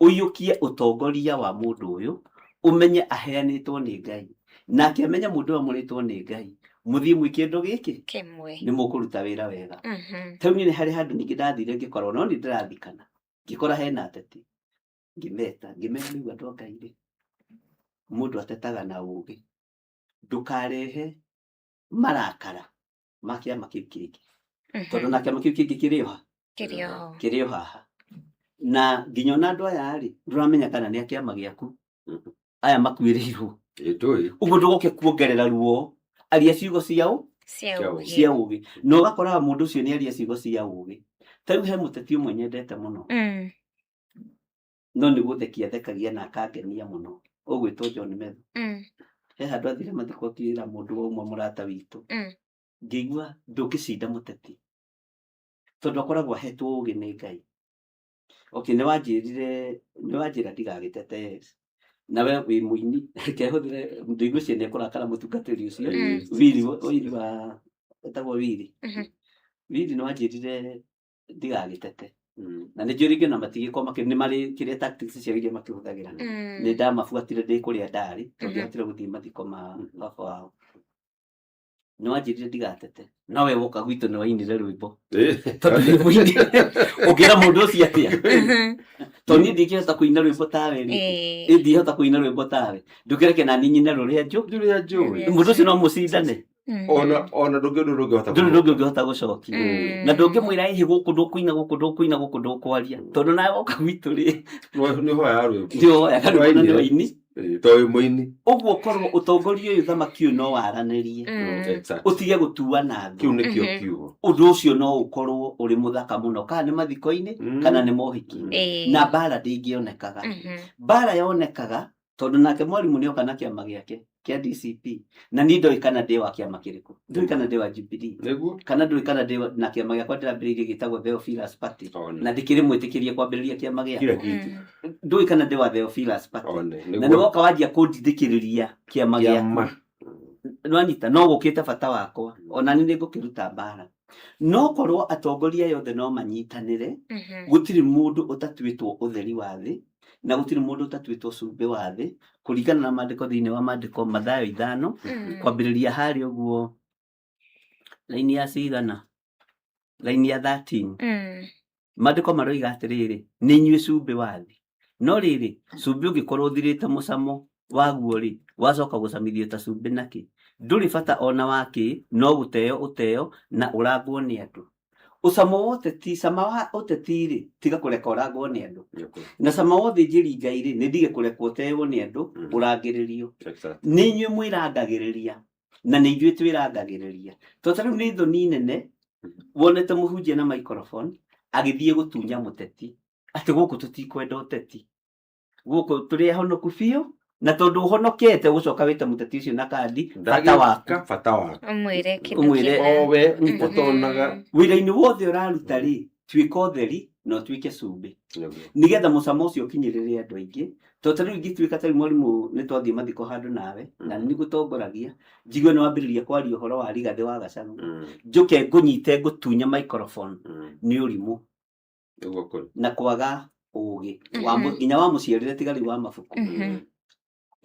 ũiyũkie ũtongoria wa mũndũ ũyũ, ũmenye aheanĩtwo nĩ Ngai, nake amenye mũndũ ũyũ amũrĩtwo nĩ Ngai, mũthiĩ mwĩke kĩndũ gĩkĩ Kĩmwe. nĩ mũkũruta wĩra wega. Ta rĩu niĩ nĩ harĩ handũ ningĩ ndathire ngĩkorwo no nĩ ndĩrathikana, ngĩkora hena ateti, ngĩmeta ngĩmera, rĩu andũ a Ngai rĩ, mũndũ atetaga na ũgĩ, ndũkarehe marakara ma kĩama kĩu kĩngĩ. Tondũ na kĩama kĩu kĩngĩ kĩrĩ o ha? Kĩrĩ o ho. Kĩrĩ o haha. Na nginya ona andũ aya rĩ, ndũramenya kana nĩ a kĩama gĩaku aya makuĩrĩirwo. Ũguo ndũgoke kuongerera ruo, aria ciugo cia ũ Cia ũgĩ. Cia ũgĩ. Na ũgakoraga mũndũ ũcio nĩ aria ciugo cia ũgĩ. Ta rĩu he mũteti ũmwe nyendete mũno, no nĩ gũthekia thekagia na akangenia mũno, ũgwĩtwo John Methu. He handũ athire mathiko akĩra mũndũ ũmwe mũrata witũ, ngĩigua ndũngĩcinda mũteti tondũ akoragwo ahetwo ũgĩ nĩ Ngai. Okay, nĩ wanjĩrire, nĩ wanjĩra ndigagĩtete, yes. Na we wĩ mũini, reke hũthĩre, ndĩgwĩciria nĩ ekũrakara mũtungatĩri ũcio. Wili, Wili wa etagwo Wili. Wili, nĩ wanjĩrire ndigagĩtete na nĩ njũĩ rĩngĩ na matigĩkorwo makĩ nĩ marĩ kĩrĩa tactics ciao iria makĩhũthagĩra. Nĩ ndamabuatire ndĩ kũrĩa ndarĩ tondũ ndiahotire gũthiĩ mathiko ma baba wao. Nĩ wanjĩrire ndigatete, no we woka gwitũ nĩ wainire rwĩmbo tondũ nĩ mũini. Ũngĩra mũndũ ũcio atĩa? Tondũ niĩ ndingĩhota kũina rwĩmbo tawe rĩ. Ĩ, ndingĩhota kũina rwĩmbo tawe, ndũkĩreke nani nyine rũrĩa njũ rũrĩa njũĩ. Mũndũ ũcio no mũcindane. Ona ndũngĩ ũndũ ndũngĩhota. Ndũrĩ ndũngĩ ũngĩhota gũcokia na ndũngĩmwĩra ĩhĩ gũkũ ndũkũina, gũkũ ndũkũina, gũkũ ndũkwaria, tondũ nawe woka gwitũ rĩ, nĩ ũhoyaga rwĩmbo. Nĩ ũhoyaga rwĩmbo na nĩ waini. To wĩ mũini. Ũguo korwo ũtongoria ũyũ, thamaki ũyũ no waranĩrie, ũtige gũtuana thũ. Kĩu nĩkĩo kiugo. Ũndũ ũcio no ũkorwo ũrĩ mũthaka mũno, kana nĩ mathiko-inĩ kana nĩ mohiki, na mbara ndĩngĩonekaga. Mbara yonekaga tondũ nake mwarimũ nĩoka na kĩama gĩake kĩa DCP, na niĩ ndoĩ kana ndĩ wa kĩama kĩrĩkũ, ndoĩ kana ndĩ wa Jubilee, kana ndoĩ kana ndĩ na kĩama gĩakwa ndĩrambĩrĩirie gĩtagwo Theophilus Party, na ndĩkĩrĩ mwĩtĩkĩrie kwambĩrĩria kĩama Kira gĩakwa. kitu. Ndũĩ kana ndĩ wa Theophilus Party, na Nĩguo. nĩ woka wanjia kũndindĩkĩrĩria kĩama Kĩama. gĩaku, nwanyita no gũkĩte bata wakwa, ona nĩ ngũkĩruta mbara. No korwo atongoria aya othe no manyitanĩre, gũtirĩ mũndũ ũtatuĩtwo ũtheri wa thĩ na gũtirĩ mũndũ ũtatuĩtwo cumbĩ wa thĩ kũringana na maandĩko thĩinĩ wa maandĩko Mathayo 5, kwambĩrĩria harĩa ũguo raini ya cigana, raini ya 13. Maandĩko maroiga atĩrĩrĩ, nĩ inyuĩ cumbĩ wa thĩ, no rĩrĩ, cumbĩ ũngĩkorwo ũthirĩte mũcamo waguo rĩ, wacoka gũcamithio ta cumbĩ nakĩ? Ndũrĩ bata ona wakĩ, no gũteo ũteo na ũrangwo nĩ andũ. Ũcamo wa ũteti, cama wa ũteti rĩ, tiga kũreka ũrangwo nĩ andũ, na cama wa ũthĩnjĩri Ngai rĩ, nĩ ndige kũrekwo ũtewo nĩ andũ, ũrangĩrĩrio. Nĩ inyuĩ mwĩrangagĩrĩria na nĩ ithuĩ twĩrangagĩrĩria, tondũ ta rĩu nĩ thoni nene wonete mũhunjia na microphone agĩthiĩ gũtunya mũteti atĩ gũkũ tũtikwenda ũteti, gũkũ tũrĩ ahonoku biũ, na tondũ ũhonokete ũgũcoka wĩte mũteti ũcio na kandi bata waku. Bata waku. Ũmwĩre kĩndũ ũmwĩre kĩna. Owe ũtonaga. Wĩra-inĩ wothe ũraruta rĩ, tuĩka ũtheri na ũtuĩke cumbĩ, nĩgetha mũcamo ũcio ũkinyĩrĩre andũ aingĩ. Tondũ ta rĩu ingĩtuĩka ta rĩu mwarimũ nĩ twathiĩ mathiko handũ nawe na nĩ gũtongoragia, njigue nĩ wambĩrĩria kwaria ũhoro wa Rigathĩ wa Gachagua, njũke ngũnyite ngũtunye microphone, nĩ ũrimũ Nĩguo kũrĩ. Na kwaga ũgĩ wa nginya wa mũciarĩre, tiga rĩu wa mabuku.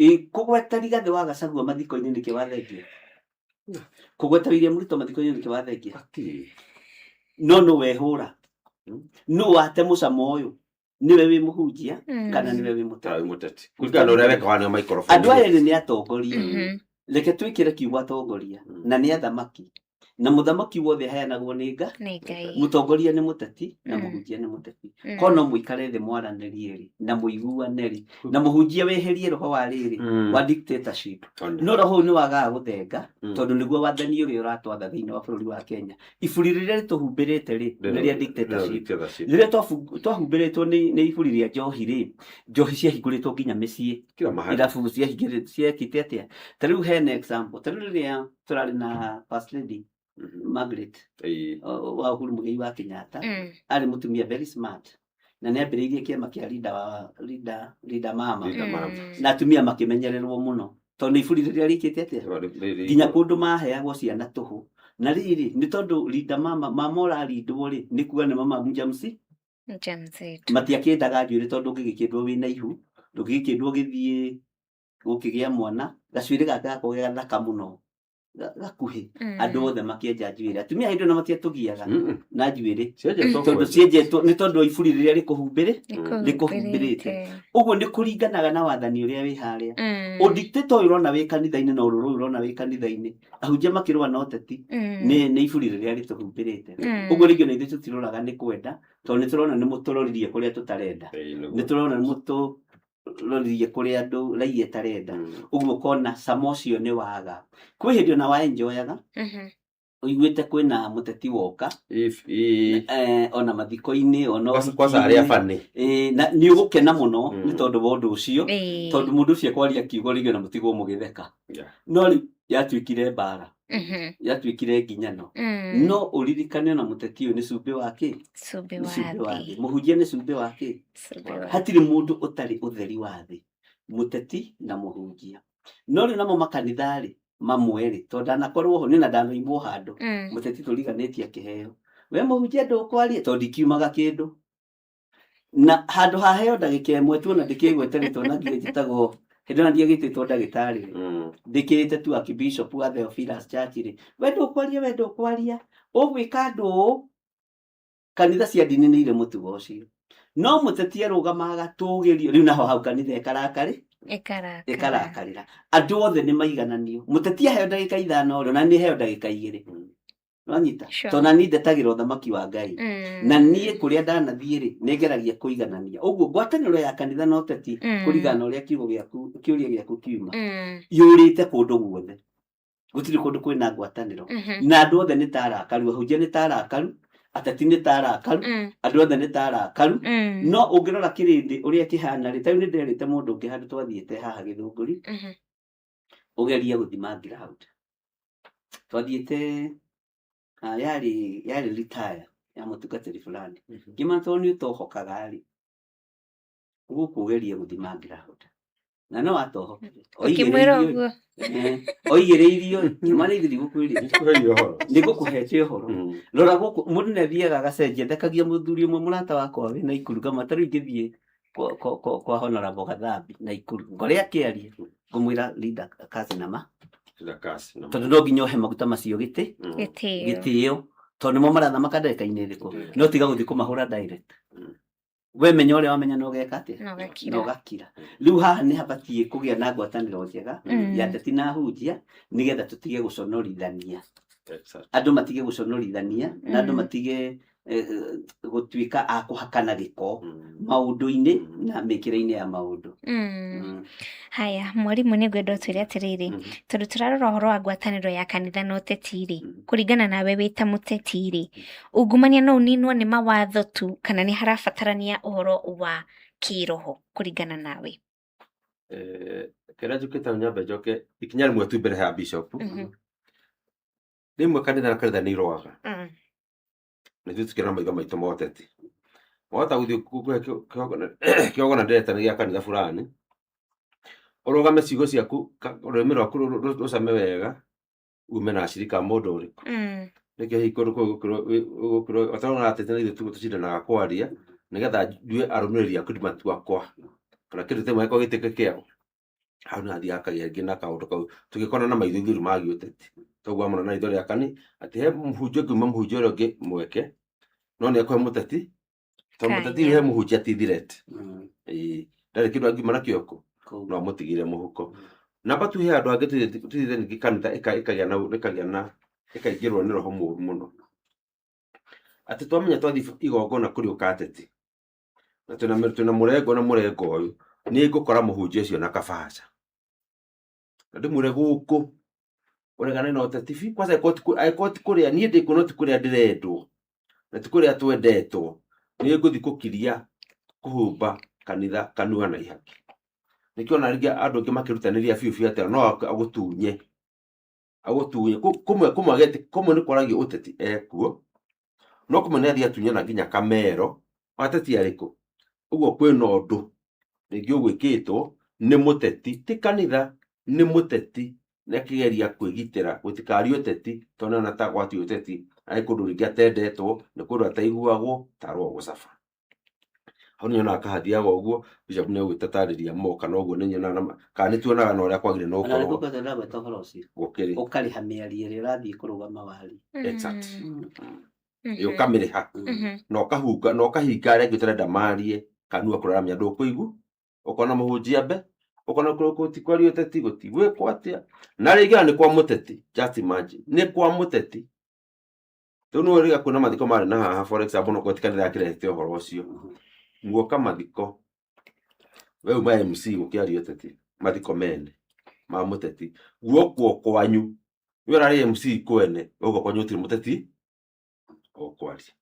Ĩ, kũgweta Rigathĩ wa Gachagua mathiko-inĩ nĩkĩ wathengia? Kũgweta William Ruto mathiko-inĩ nĩkĩ wathengia? No nũ wehũra, nũ wate mũcamo ũyũ? Nĩwe wĩ mũhunjia kana nĩwe wĩ mũteti? Wĩ mũteti. Kũringana na ũrĩa weka wa nĩo microphone. Andũ aya erĩ nĩ atongoria, reke twĩkĩre kiugo atongoria, na nĩ athamaki, na mũthamaki wothe aheanagwo nĩ nga Nĩ Ngai. Mũtongoria nĩ mũteti na mũhunjia nĩ mũteti. Ko no mũikare thĩ mwaranĩrie rĩ na mũiguane rĩ, na mũhunjia weherie roho wa rĩrĩ wa dictatorship. No roho ũyũ nĩ wagaga gũthenga, tondũ nĩguo wathani ũrĩa ũratwatha thĩinĩ wa bũrũri wa Kenya. Iburi rĩrĩa rĩtũhumbĩrĩte rĩ, nĩ rĩa dictatorship. Dictatorship. Rĩrĩa twahumbĩrĩtwo nĩ iburi rĩa njohi rĩ, njohi ciahingũrĩtwo nginya mĩciĩ. Kila mahali. Irabu ciahingĩrĩ ciekĩte atĩa? Ta rĩu hena example, ta rĩu rĩrĩa tũrarĩ na First Lady Margaret wa Uhuru Muigai wa Kenyatta, arĩ mũtumia very smart na nĩ ambĩrĩirie kĩama kĩa Linda wa Linda, Linda Mama. Linda Mama. Na atumia makĩmenyererwo mũno tondũ nĩ iburi rĩrĩa rĩkĩte atĩa nginya kũndũ maheagwo ciana tũhũ, na rĩrĩ nĩ tondũ Linda Mama, mama ũrarindwo rĩ, nĩ kuga nĩ mama mjamsi Mjamzito. Matiakĩndaga njuĩrĩ, tondũ ũngĩgĩkĩndwo wĩna ihu, ndũngĩgĩkĩndwo ũgĩthiĩ gũkĩgĩa mwana, gacuĩrĩ gake gakorwo ge gathaka mũno. Gakuhĩ Mm. andũ othe makĩenja njuĩrĩ atumia hĩndĩ ĩyo na matiatũgiaga Mm. na njuĩrĩ Cienjetwo tondũ kwenja. cienjetwo nĩ tondũ wa iburi rĩrĩa rĩkũhumbĩrĩ Rĩkũhumbĩrĩte. rĩkũhumbĩrĩte ũguo nĩ kũringanaga na wathani ũrĩa wĩ harĩa Mm. ũndictĩta ũyũ ũrona wĩ kanitha-inĩ na ũrũrũ ũyũ ũrona wĩ kanitha-inĩ ahunjia makĩrũa na ũteti Mm. nĩ iburi rĩrĩa rĩtũhumbĩrĩte Mm. ũguo rĩngĩ ona ithuĩ tũtiroraga nĩ kwenda tondũ nĩ tũrona nĩ mũtũroririe kũrĩa tũtarenda Ĩĩ, nĩguo. nĩ tũrona nĩ mũtũroririe kũrĩa andũ raia ĩtarenda Mm. ũguo ũkona cama ũcio nĩ waga kwĩ hĩndĩ ona waenjoyaga Mhm. ũiguĩte kwĩna mũteti woka If- ĩĩ. ona mathiko-inĩ ona Kwanza arĩa ũhiki-inĩ. bani Na nĩ ũgũkena mũno Mm. nĩ tondũ wa ũndũ ũcio Ĩĩ. tondũ mũndũ ũcio ekwaria kiugo rĩngĩ ona mũtigwo mũgĩtheka Yeah. no rĩu yatuĩkire mbara Mhm. yatuĩkire nginyano Mm. no ũririkane ona mũteti ũyũ nĩ cumbĩ wa kĩ Cumbĩ nĩ wa cumbĩ wa thĩ. thĩ mũhunjia nĩ cumbĩ wa kĩ Cumbĩ wa hatirĩ mũndũ ũtarĩ ũtheri wa thĩ mũteti na mũhunjia no rĩu namo makanitha rĩ mamwe rĩ tondũ ndanakorwo ho niĩ na ndanoimwo handũ Mm. mũteti tũriganĩtie akĩheo we mũhunjia ndũkwaria tondũ ndikiumaga kĩndũ na handũ haheo ndagĩka ĩmwe tu ona ndĩkĩgwete rĩtwa na nginya njĩtagwo hĩndĩ ĩyo ndiagĩtĩtwo ndagĩtarĩ rĩ Mm. ndĩkĩrĩte tu archbishop wa Theophilus Church rĩ we ndũkwaria we ndũkwaria ũgwĩka andũ ũũ kanitha cia ndini nĩ irĩ mũtugo ũcio no mũteti arũgama agatũgĩrio rĩu naho hau kanitha ĩkarakarĩ Ĩkarakara. ĩkarakarĩra andũ othe nĩ maigananio mũteti aheo ndagĩka ithano rĩ ona niĩ heo ndagĩka igĩrĩ nwanyita Sure. tondũ na niĩ ndetagĩra ũthamaki wa Ngai Mm. na niĩ kũrĩa ndanathiĩ rĩ nĩ ngeragia kũiganania ũguo ngwatanĩro ya kanitha na ũteti Mm. kũringana na ũrĩa kiugo gĩaku kĩũria gĩaku kiuma Mm. yũrĩte kũndũ guothe gũtirĩ kũndũ kwĩna ngwatanĩro Mhm. na andũ othe nĩ ta arakaru ahunjia nĩ ta arakaru ateti nĩ ta arakaru Mm. andũ othe nĩ ta arakaru Mm. no ũngĩrora kĩrĩndĩ ũrĩa kĩhana rĩ ta rĩu nĩ nderĩte mũndũ ũngĩ handũ twathiĩte haha Gĩthũngũri Mhm. ũgerie gũthima ground twathiĩte yarĩ retire ya mũtungatĩri fulani ngĩmana tondũ nĩ ũtohokaga rĩ gũkũ ũgerie gũthima ground na no atohokire Ũkĩmwĩra ũguo. Oigĩrĩirio ngĩmana ithuĩ ndigũkwĩrire Nĩngũkũhe ũhoro. nĩngũkũhete ũhoro Mm. rora gũkũ mũndũ nĩ athiaga agacenjia thekagia mũthuri ũmwe mũrata wakwa wĩ Naikuru ngama ta rĩu ingĩthiĩ kwa Honorable Gathambi Naikuru ngore akĩaria ngũmwĩra linda kazi na ma Linda kazi na ma. tondũ no nginya ũhe maguta macio gĩtĩ Mm. Gĩtĩo. gĩtĩo tondũ nĩmo marathamaka ndagĩka-inĩ ĩrĩkũ Mm. no tiga gũthiĩ kũmahũra direct Mm. we menya ũrĩa wamenya na ũgeka atĩa Na ũgakira. na ũgakira rĩu haha nĩ habatiĩ kũgĩa na ngwatanĩro njega Mm. ya ateti na ahunjia nĩgetha tũtige gũconorithania Exactly. andũ matige gũconorithania na andũ Mm. matige gũtuĩka a kũhakana gĩko Mm. maũndũ-inĩ na mĩkĩre-inĩ ya maũndũ Mm. Mm. Haya, mwarimũ nĩ ngwenda ũtwĩre atĩrĩrĩ Mhm. tondũ tũrarora ũhoro wa ngwatanĩro ya kanitha na ũteti rĩ Mhm. kũringana nawe wĩ ta mũteti rĩ ungumania no ũninwo nĩ mawatho tu kana nĩ harabatarania ũhoro wa kĩroho kũringana nawe? Kĩrĩa njũkĩte nyambe njoke ikinya rĩmwe tu mbere ya bishop. Mhm. Rĩmwe kanitha na kanitha nĩ irũaga Mm. na ithuĩ tũkĩona maitho maitũ ma ũteti wahota gũthiĩ kũhe kĩgongona ndĩreta nĩ gĩa kanitha fulani ũrũgame ciugo ciaku rũrĩmĩ rwaku rũcame wega ume na acirika a mũndũ ũrĩkũ Mm. nĩkĩo hihi kũndũ kũu gũkĩrwo otarona ateti na ithuĩ tũcindanaga kwaria nĩgetha ndue arũmĩrĩri aku ndimatua kwa kana kĩndũ ta ĩmwe gĩtuĩke kĩao hau nĩ hathiaga hakagĩa rĩngĩ na kaũndũ kau tũgĩkona na maitho ithuĩ ma gĩũteti toguo amona na itho rĩa kani atĩ he mũhunjia ũngĩuma mũhunjia ũrĩa ũngĩ mweke no nĩ ekũhe mũteti tondũ mũteti Kanya. he mũhunjia ti threat Mm. ĩĩ ndarĩ kĩndũ angiuma nakĩo kũ Kũu. no amũtigire mũhuko namba tu he andũ angĩ tũthiĩte ningĩ kanitha ĩkagĩa na ĩkaingĩrwo nĩ roho mũũru mũno atĩ twamenya twathiĩ igongona kũrĩ ũkateti na twĩna mũrengo na mũrengo ũyũ nĩ ngũkora mũhunjia ũcio na kabaca na ndĩmwĩre gũkũ ũregane na ũteti bi kwanza angĩkorwo ti kũrĩa niĩ ndĩ kuo no ti kũrĩa ndĩrendwo na ti kũrĩa twendetwo nĩ ngũthiĩ kũkiria kũhumba kanitha kanua na ihaki nĩkĩo ona rĩngĩ andũ angĩ makĩrutanĩria biũ biũ atĩ no agũtunye agũtunye kũmwe nĩ kwaragio ũteti ekuo no kũmwe nĩ athiĩ atunyana nginya kamero ateti arĩkũ ũguo kwĩna ũndũ rĩngĩ ũgwĩkĩtwo nĩ mũteti ti kanitha nĩ mũteti nĩ akĩgeria kwĩgitĩra gũtikarie ũteti tondũ nĩona ta gwati ũteti arĩ kũndũ rĩngĩ atendetwo nĩ kũndũ ataiguagwo tarwo gũcaba Hau nĩ nyonaga kahathiaga ũguo, bishop nĩ egwĩtatarĩria mo kana ũguo nĩ nyonaga kana nĩ tuonaga na ũrĩa kwagĩrĩire no Ona gũkorwo nĩguo ndĩragweta ũhoro ũcio gũkĩrĩ. Ũkarĩha mĩario ĩrĩa ũrathiĩ kũrũgama warie. Exact. Ĩ, ũkamĩrĩha na ũkahunga na ũkahinga arĩa angĩ ũtarenda marie kanua kũraramia ndũkũigua. Ũkona mũhunjia mbe, ũkona gũtikwario ũteti, gũtigwĩkwo atĩa, na rĩngĩ ona nĩ kwa mũteti. Just imagine, nĩ kwa mũteti. Rĩu nĩ ũrĩga kwĩna mathiko marĩ na haha, for example, no kwetĩka ndĩrakĩrehete ũhoro ũcio muoka mathiko, we uma MC gũkĩario ũteti, mathiko mene ma mũteti, guokwo kwanyu we ũrarĩ MC kwene, guoko kwanyu gũtirĩ mũteti ũkwaria.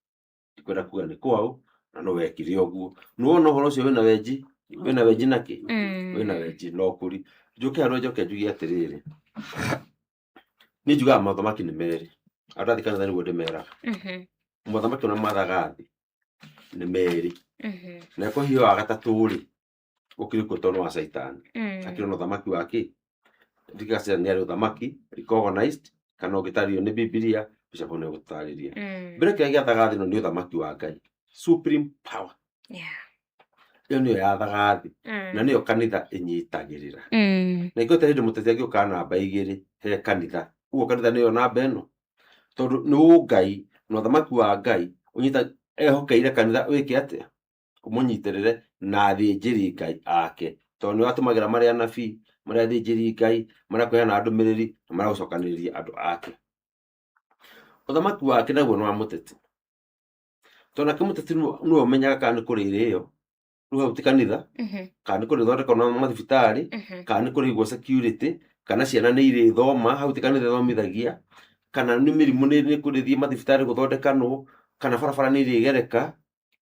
Ndikwenda kuga nĩ kwaũ na no wekire ũguo. Nĩwona ũhoro ũcio wĩna wenji, wĩna wenji nakĩ, wĩna wenji na ũkũri. Njũke harĩa njoke njuge atĩrĩrĩ, niĩ njugaga mothamaki nĩ merĩ, andũ athiĩ kanitha nĩguo ndĩmeraga. Mothamaki ũrĩa mathaga thĩ nĩ merĩ, na kwa hiyo wa gatatũ rĩ, ũkĩrĩ kuo tondũ wa caitani. Akĩrĩ na ũthamaki wa kĩ ndigacia nĩ arĩ ũthamaki recognized kana ũngĩtarĩrio nĩ Bibilia, bishop nĩ egũtarĩria. Mbere kĩrĩa gĩathaga thĩ ĩno nĩ ũthamaki wa Ngai, supreme power. Ĩyo nĩyo yathaga thĩ na nĩyo kanitha ĩnyitagĩrĩra. Na ingĩhota hĩndĩ mũteti angĩũka namba igĩrĩ he kanitha, ũguo kanitha nĩyo namba ĩno, tondũ nĩ ũngai na ũthamaki wa Ngai ũnyita ehokeire kanitha wĩke atĩa, ũmũnyitĩrĩre na athĩnjĩri Ngai ake, tondũ nĩ atũmagĩra marĩ anabii, marĩ athĩnjĩri Ngai, marĩa kũheana ndũmĩrĩri na marĩa gũcokanĩrĩria andũ ake. Ũthamaki wake naguo nĩ wa mũteti, tondũ nake mũteti nĩwe ũmenyaga kana nĩ kũrĩ irĩo rĩu hau ti kanitha, kana nĩ kũrĩ thondekwo na mathibitarĩ, kana nĩ kũrĩ igwo security, kana ciana nĩ irĩthoma, hau ti kanitha ĩthomithagia, kana nĩ mĩrimũ nĩ kũrĩthiĩ mathibitarĩ gũthondekanwo, kana barabara nĩ irĩgereka,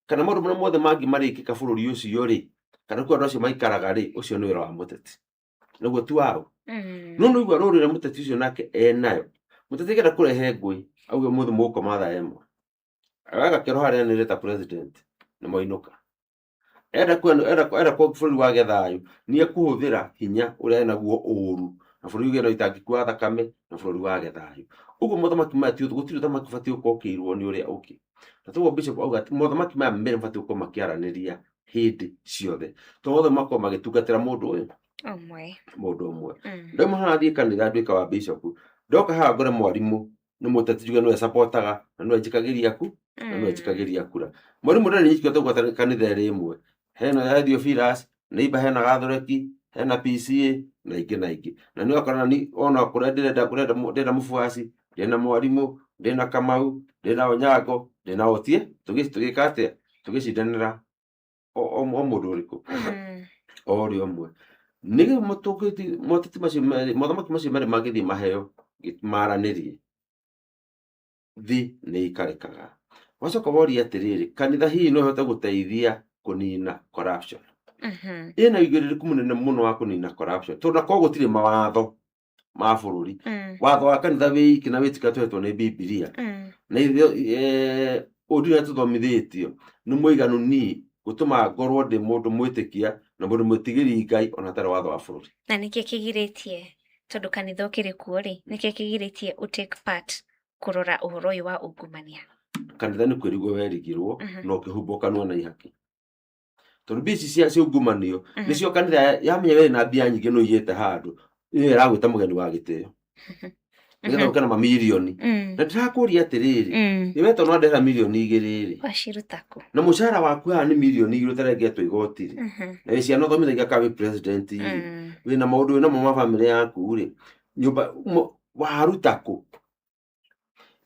kana maũndũ marĩa mothe mangĩ marĩkĩka bũrũri ũcio rĩ, kana kuo andũ acio maikaraga rĩ, ũcio nĩ wĩra wa mũteti, naguo ti wao. No nĩ ũigua rũrũ rũrĩa mũteti ũcio nake enayo. Mũteti angĩenda kũrehe ngũĩ, auge ũmũthĩ mũgũkoma thaa 1, agakĩrwo harĩa anĩrĩre ta president nĩ mwainũka. Enda bũrũri wage thayũ, nĩ ekũhũthĩra hinya ũrĩa enaguo ũru, na bũrũri ũgĩe na ũitangĩku wa thakame, na bũrũri wage thayũ. Ũguo mothamaki maya ti gũtirĩ ũthamaki ũbatiĩ gũkorwo ũkĩirwo nĩ ũrĩa ũngĩ. Na toguo bishop auga atĩ mothamaki maya merĩ mabatiĩ gũkorwo makĩaranĩria hĩndĩ ciothe, tondũ othe makorwo magĩtungatĩra mũndũ ũyũ ũmwe, mũndũ ũmwe. Ndauma haha thiĩ kanitha nduĩka wa bishop, ndoka haha ngore mwarimũ nĩ mũteti njuge nĩwe supportaga na nĩwe njikagĩria ku na nĩwe njikagĩria kura. Mwarimũ ndarĩ nyiki tũgwata kanitha ĩrĩ ĩmwe, hena ya Theophilus, neighbor hena Gathoreki, hena PCA na ingĩ na ingĩ. Na nĩ ũrakora ni ona kũrĩa ndĩrenda kũrenda ndĩrenda mũbuaci, ndĩna mwarimũ, ndĩna Kamau, ndĩna Onyango, ndĩna Otie, tũgĩka atĩa, tũgĩcindanĩra o mũndũ ũrĩkũ, o ũrĩa ũmwe. Nĩ moteti macio merĩ, mothamaki macio merĩ mangĩthiĩ maheo maranĩrie, thĩ nĩ ĩikarĩkaga. Wacoka woria atĩrĩrĩ, kanitha hihi no ĩhote gũteithia kũnina corruption? Ĩna ũigĩrĩrĩku mũnene mũno wa kũnina corruption, tondũ nakorwo gũtirĩ mawatho ma bũrũri, watho wa kanitha wĩ iki na wĩtĩkio tũhetwo nĩ Bibilia na ũndũ ũrĩa tũthomithĩtio nĩ mũiganu ni gũtũma ngorwo ndĩ mũndũ mwĩtĩkia na mũndũ mwĩtigĩri Ngai ona hatarĩ watho wa bũrũri. Na nĩkĩ kĩgirĩtie, tondũ kanitha ũkĩrĩ kuo rĩ, nĩkĩ kĩgirĩtie ũ take part kũrora ũhoro ũyũ wa ungumania? Kanitha nĩ kwĩrigwo werigirwo na ũkĩhumbwo kanua na ihaki, tondũ mbia ici cia ungumaniyo nĩcio kanitha yamenya wĩ na mbia nyingĩ no igĩte handũ, nĩyo ĩragwĩta mũgeni wa gĩtĩo nĩgetha ũke na mamirioni. Na ndĩrakũria atĩrĩrĩ, nĩ wetwo no ndehera mirioni 2 rĩ, Waciruta kũ? Na mũcara waku haha nĩ mirioni 2 ũtarengetwo igoti rĩ, na wĩ ciana ũthomithagia kana wĩ president rĩ, wĩna maũndũ wĩnamo ma bamĩrĩ yaku rĩ, nyũmba waruta kũ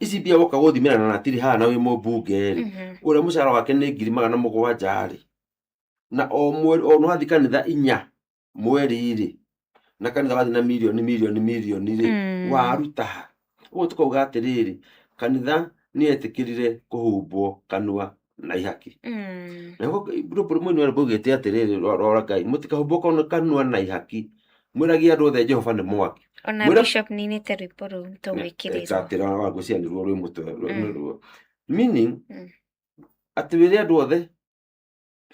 ici mbia woka gũthimĩra na ratiri haha na wĩ mũmbunge rĩ, ũrĩa mũcara wake nĩ 700,000 rĩ, na o mweri o nĩwathiĩ kanitha 4 mweri rĩ, na kanitha wathiĩ na mirioni mirioni mirioni rĩ, waruta ha? Ũguo tũkauga atĩrĩrĩ, kanitha nĩ yetĩkĩrire kũhumbwo kanua na ihaki. Naguo rwĩmbo rũmwe nĩ rwaugĩte atĩrĩrĩ, rwa Ngai, mũtikahumbwo kanua na ihaki, mwĩragie andũ othe Jehova nĩ mwaki. Ona Bishop nĩinĩte rwĩmbo rũu tũgwĩkĩrĩrwo. Exactly, rwa ngwĩciria nĩruo rwĩ mũtwe. Meaning atĩ wĩre andũ othe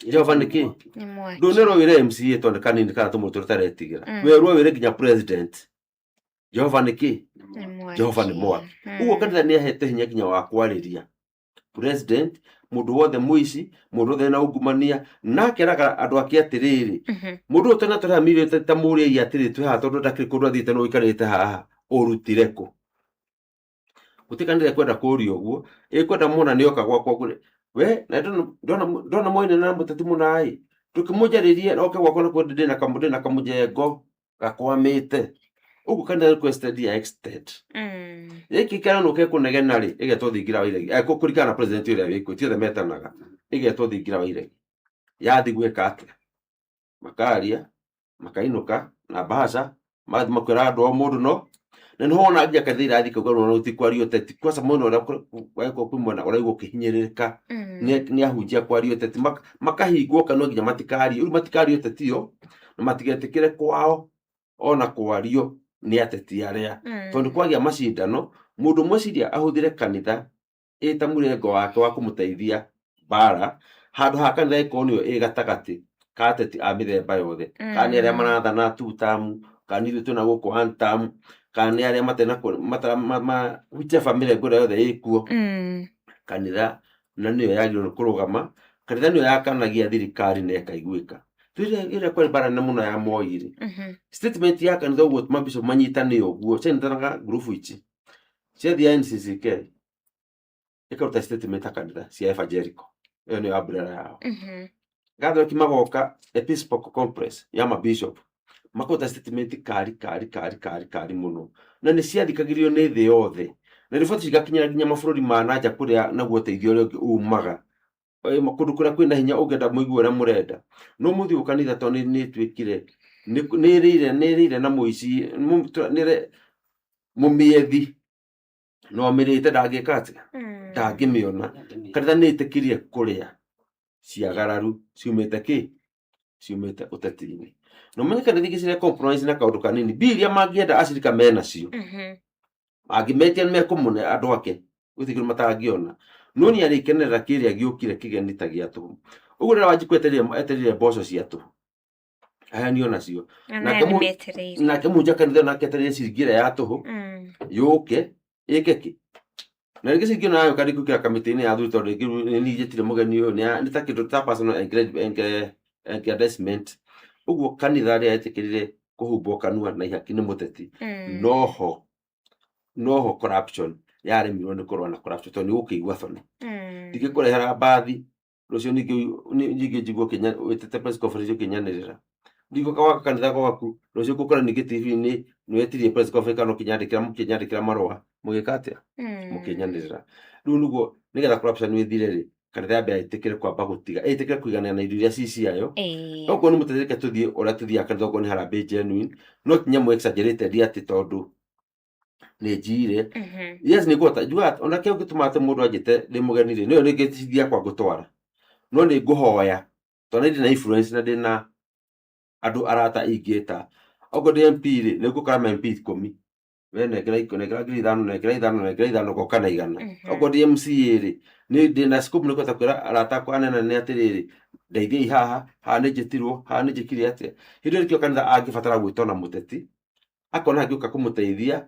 Jehova nĩ kĩ? Nĩ mwaki. Ndũnerwo wĩre MCA tondũ kanini kana tũmũtũ tũtaretigĩra. Werwo wĩre nginya president Jehova nĩ kĩ? Nĩ mwaki. Jehova nĩ mwaki. Ũguo kanitha nĩ ahete hinya nginya wa kwarĩria. President, mũndũ wothe mũici, mũndũ wothe na ungumania, na akeraga andũ ake atĩrĩrĩ, mũndũ ũyũ tena tũrĩa mirioni ta mũrĩi atĩrĩ, twĩ haha tondũ ndakĩrĩ kũndũ athiĩte no ũikarĩte haha, ũrutire kũ? Gũtirĩ kanitha ĩkwenda kũũria ũguo, ĩkwenda mona nĩ oka gwakwa ngũre we na ndona moine na mũteti mũna ĩ ndũkĩmũnjarĩrie oke gwakwa na kwenda ndĩna kamũ ndĩna kamũjengo gakwamĩte ũguo. Kanitha requested ya extend gĩkĩ kĩranwo kekũnegena rĩ, ĩgetwo thingira wa iregi. Kũringana na president ũrĩa wĩkuo, ti othe metanaga, ĩgetwo thingira wa iregi. Yathi gwĩka atĩa? Makaria, makainũka na bahasha, magathiĩ makwĩra andũ ao mũndũ no na nĩho wona nginya kanitha irathiĩ kauga rũno ti kwaria ũteti kwaca mwena ũrĩa wagĩkorwo kwĩ mwena ũraigua ũkĩhinyĩrĩrĩka nĩ ahunjia kwaria ũteti, makahingwo kanua nginya matikarie rĩu, matikarie ũteti yo na matigetĩkĩre kwao ona kwario nĩ ateti arĩa, tondũ kwagĩa macindano mũndũ ũmwe ciria ahũthĩre kanitha ĩ ta mũrengo wake wa kũmũteithia mbara, handũ ha kanitha ĩkorwo nĩyo ĩ gatagatĩ ka ateti a mĩthemba yothe, kana nĩ arĩa marathana two term, kana nĩ ithuĩ twĩna gũkũ one term, kana nĩ arĩa matarĩ na whichever mĩrengo ĩrĩa yothe ĩkuo. Kanitha na nĩyo yagĩrĩirwo nĩ kũrũgama, kanitha nĩyo yakanagia thirikari na ĩkaiguĩka. Ĩrĩa kwarĩ mbara nene mũno ya Moi rĩ, statement ya kanitha ũguo mabishop manyitane ũguo, cianyitanaga ngurubu ici ciathiĩ NCCK ĩkaruta statement ya kanitha cia evangelical, ĩyo nĩyo umbrella yao. Gathoreki magoka Episcopal Conference ya mabishop makaruta statement kari kari kari kari kari mũno, na nĩ ciathikagĩrĩrio nĩ thĩ yothe, na riboti cigakinyĩra nginya mabũrũri ma nanja kũrĩa naguo ũteithio ũrĩa ũngĩ umaga. Kũndũ kũrĩa kwĩna hinya ũngĩenda mũigue ũrĩa mũrenda, no mũthiĩ gũ kanitha tondũ nĩ ĩtuĩkire nĩ ĩrĩire na mũici mũmĩethi no amĩrĩte ndangĩka atĩa? Ndangĩmĩona. Kanitha nĩ ĩtĩkĩrie kũrĩa ciagararu ciumĩte kĩ ciumĩte ũteti-inĩ, na ũmenye kanitha ingĩ cire compromise na kaũndũ kanini, mbia iria mangĩenda acirika menacio angĩmetia nĩ mekũmũne andũ ake, gũtirĩ kĩndũ matangĩona, no nĩ arĩkenerera kĩrĩa gĩũkire kĩgeni ta gĩa tũhũ. Ũguo rĩrĩa Wanjikũ etereire mboco cia tũhũ aheanio nacio. Na Nake nĩ metereire. Nake mũnja kanitha nake etereire ciringi ĩrĩa ya tũhũ yũke ĩke kĩ, na rĩngĩ ciringi ĩno yayoka ndĩkũingĩra kamĩtĩ-inĩ ya athuri, tondũ rĩngĩ nĩ niĩ njĩtire mũgeni ũyũ, nĩ ta kĩndũ ta personal aggrandizement. Ũguo kanitha rĩrĩa yetĩkĩrire kũhumbwo kanua na ihaki nĩ mũteti, noho corruption yaremirwo nĩ kũrũa na corruption, tondũ nĩ ũgũkĩigua thoni. Ndingĩkũrehera mbathi rũciũ ningĩ ningĩ njigue wĩtĩte press conference ũkĩnyanĩrĩra, ndigũka gwaka kanitha gwaku rũciũ ngũkora ningĩ TV-inĩ nĩwetirie press conference kana ũkĩnyandĩkĩra marũa mũgĩka atĩa, mũkĩnyanĩrĩra. Rĩu nĩguo nĩgetha corruption ĩthire rĩ, kanitha yambe ĩtĩkĩre kwamba gũtiga ĩtĩkĩre kũiganĩra na indo iria ci ciayo. Okorwo nĩ mũteti, reke tũthiĩ ũrĩa tũthiaga kanitha, okorwo nĩ harambee genuine, no ti nyamũ exaggerated atĩ tondũ nĩ njire. Yes, nĩ ngũhota njugaga ona kĩo gĩtũmaga atĩ mũndũ anjĩte ndĩ mũgeni rĩ, nĩyo rĩngĩ cithiakwa ngũtwara, no nĩ ngũhoya tondũ nĩ ndĩ na influence na ndĩ na andũ arata ingĩta. Okorwo ndĩ MP rĩ, nĩ ngũkora ma MP 10, we nengera nengera 5,000, nengera 5, nengera 5, ngoka na 100. Okorwo ndĩ MCA rĩ, nĩ ndĩ na scope, nĩ kũhota kwĩra arata akwa anene nĩ atĩrĩrĩ, ndeithiai haha, haha nĩ njĩtirwo, haha nĩ njĩkire atĩa. Hĩndĩ ĩyo nĩkĩo kanitha angĩbatara gwĩtwo na mũteti akona angĩũka kũmũteithia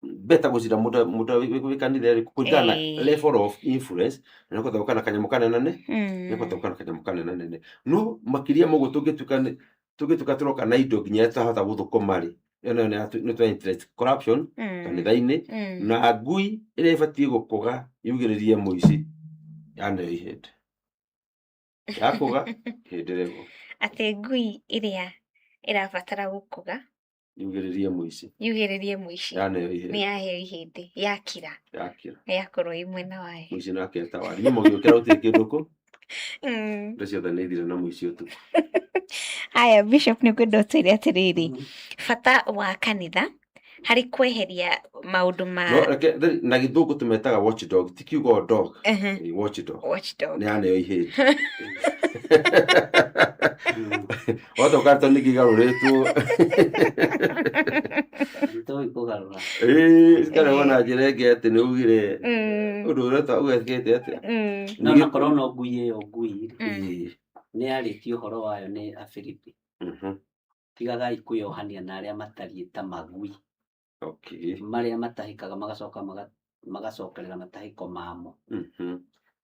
beta gũcira mũndũ wĩ kanitha ĩrĩkũ kũringana na level of influence, na nĩkũhota gũka na kanyamũ kanenane, nĩkũhota gũka na kanyamũ kanenanene. No makĩria ma ũguo tũngĩtuĩka tũroka na indo nginya tũtahota gũthũkũma rĩ, ĩyo nayo nĩ twa interest corruption kanitha-inĩ. Na ngui ĩrĩa ĩbatiĩ gũkũga yugĩrĩrie mũici yaneo ihĩndĩ yakũga ihĩndĩ rĩgwo. Atĩ ngui ĩrĩa ĩrabatara gũkũga yugĩrĩrie mũici yugĩrĩrie mũici yaneo ihĩndĩ. Nĩ yaheo ihĩndĩ yakira. Yakira. Yakorwo ĩ mwena wayo. Mũici nake etawari nyuma ũgĩũkĩra gũtirĩ kĩndũ kũ indo ciothe nĩ ithire na mũici ũtukũ. Aya, Bishop, nĩ ngwenda ũtwĩre atĩrĩrĩ, bata wa kanitha harĩ kweheria maũndũ ma No reke na gĩthũngũ tũmetaga watchdog, ti kiugo dog. Ĩ, watchdog. Watchdog. Nĩ yaneo ihĩndĩ watoka to ningĩ igarũrĩtwo. Nĩtũĩ kũgarũra. Ĩĩ, cikarehwo na njĩra ĩngĩ atĩ nĩ ugire ũndũ ũrĩa ũgekĩte atĩa. No nakorwo no ngui ĩyo ngui rĩ, nĩ yarĩtie ũhoro wayo nĩ Afilipi, tigagai kwĩyohania na arĩa matariĩ ta magui marĩa matahĩkaga magacoka magacokerera matahĩko mamo.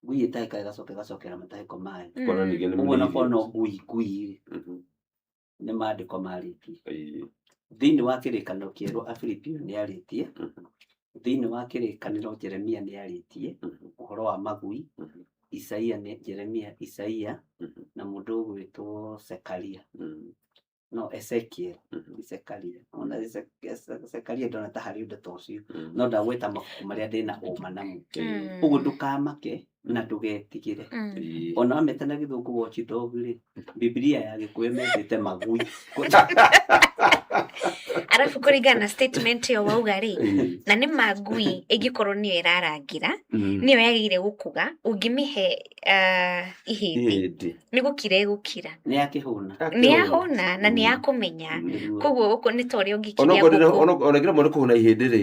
Ngui ĩtahĩka ĩgacoka ĩgacokera matahĩko mayo. Kuona ningĩ nĩ Ũguo na irio. kuona ngui ngui rĩ, nĩ maandĩko marĩtie. Thĩinĩ wa kĩrĩkanĩro kĩerũ Afilipio nĩ arĩtie, thĩinĩ wa kĩrĩkanĩro Jeremia nĩ arĩtie ũhoro wa magui, Isaia nĩ Jeremia, Isaia na mũndũ ũgwĩtwo Sekaria. No Ezekiel, ti Zekaria. Ona Zekaria ndona ta harĩ ũndũ ta ũcio, no ndagweta mabuku marĩa ndĩna ũma namo. Ũguo ndũkamake na ndũgetigĩre. Ona wameta na gĩthũngũ watch dog rĩ, Bibilia ya gĩkũyũ metĩte magui. Arabu kũringana na statement ĩyo wauga rĩ, na nĩ ma ngui ĩngĩkorwo nĩyo ĩrarangĩra, nĩyo yagĩrĩire gũkũga, ũngĩmĩhe ihĩndĩ Ihĩndĩ. nĩ gũkira ĩgũkira. Nĩ yakĩhũna. Nĩ yahũna na nĩ yakũmenya. Koguo gũkũ nĩ ta ũrĩa ũngĩkiria Onokorwo ngũkũ. ona kĩrĩa nĩ kũhũna ihĩndĩ rĩ,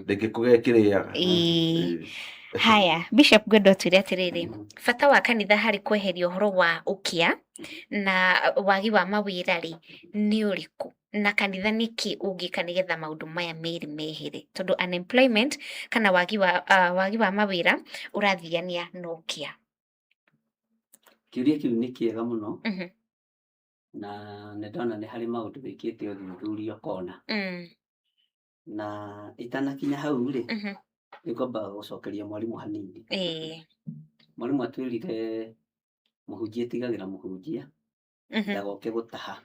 ndĩngĩkũgĩa kĩrĩaga. Ĩĩ. Haya, Bishop ngwenda ũtwĩre atĩrĩrĩ, bata wa kanitha harĩ kweheria ũhoro wa ũkĩa na wagi wa mawĩra rĩ, nĩ ũrĩkũ? Na kanitha nĩkĩ ũngĩka nĩgetha maũndũ maya merĩ mehere? Tondũ unemployment kana wagi wa, wagi wa mawĩra ũrathiania na ũkĩa. Kĩũria kĩu nĩ kĩega mũno na nĩ ndona nĩ harĩ maũndũ wĩkĩte ũthuthuria ũkona. Na itanakinya hau rĩ, nĩ ngwamba gũcokeria mwarimũ hanini. Mwarimũ atwĩrire mũhunjia ĩtigagĩra mũhunjia ndagoke gũtaha.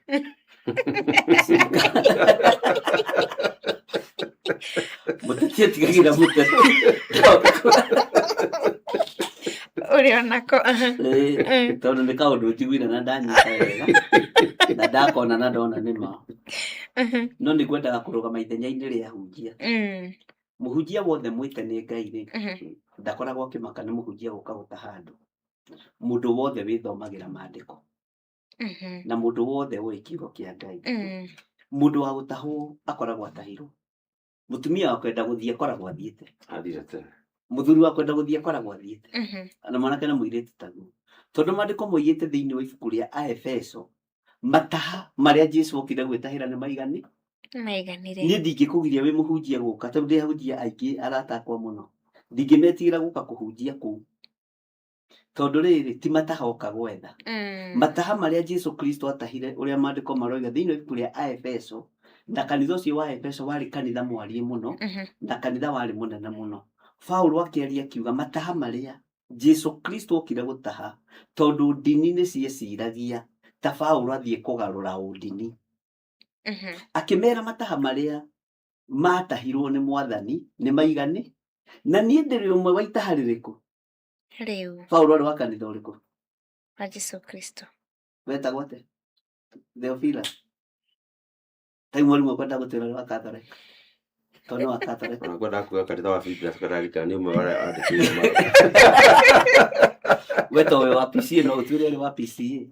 Mũteti ĩtigagĩra mũteti ndagoke. Ũrĩ onako. Ĩĩ, tondũ nĩ kaũndũ njiguire na ndanyita wega na ndakona na ndona nĩ ma. No nĩ ngwendaga kũrũgama ithenya-inĩ rĩa hunjia. Mũhunjia wothe mwĩte nĩ Ngai rĩ, ndakoragwo akĩmaka nĩ mũhunjia gũka gũtaha andũ. Mũndũ wothe wĩthomagĩra maandĩko na mũndũ wothe ũĩ kiugo kĩa Ngai. Mũndũ wa gũtahwo akoragwo atahirwo. Mũtumia wa kwenda gũthiĩ akoragwo athiĩte. Athire tene. Mũthuri wa kwenda gũthiĩ akoragwo athiĩte. Na mwanake na mũirĩtu taguo. Tondũ maandĩko moigĩte thĩinĩ wa ibuku rĩa Aefeso, mataha marĩa Jesu okire gwĩtahĩra nĩ maigani. Maiganire. Niĩ ndingĩkũgiria wĩ mũhunjia gũka, tondũ ndĩ ahunjia aingĩ arata akwa mũno. Ndingĩmetigĩra gũka kũhunjia kũu. Tondũ rĩrĩ, ti mataha oka gwetha. Mataha marĩa Jesu Kristo atahire, ũrĩa maandĩko maroiga thĩinĩ wa ibuku rĩa Aefeso, na kanitha ũcio wa Efeso warĩ kanitha mwariĩ mũno, na kanitha warĩ mũnene mũno. Paulo akĩaria akiuga mataha marĩa Jesu Kristo okire gũtaha, tondũ ndini nĩ cieciragia ta Paulo athiĩ kũgarũra ũndini. Akĩmera mataha marĩa matahirwo nĩ Mwathani nĩ maigani, na niĩ ndĩrĩ ũmwe wa itaha rĩrĩkũ? Rĩu. Paulo arĩ wa kanitha ũrĩkũ? Wa Jesu Kristo. Wetagwo atĩa? Theophilus. Tai mwarimũ akwenda gũtwĩra nĩ wa Catholic. Tondũ nĩ wa Catholic. Ona kwenda kuga kanitha wa Biblia tukararikana nĩ ũmwe wa arĩa andĩkĩire marũa. We to wĩ wa PCA no ũtuĩre ũrĩ wa PCA.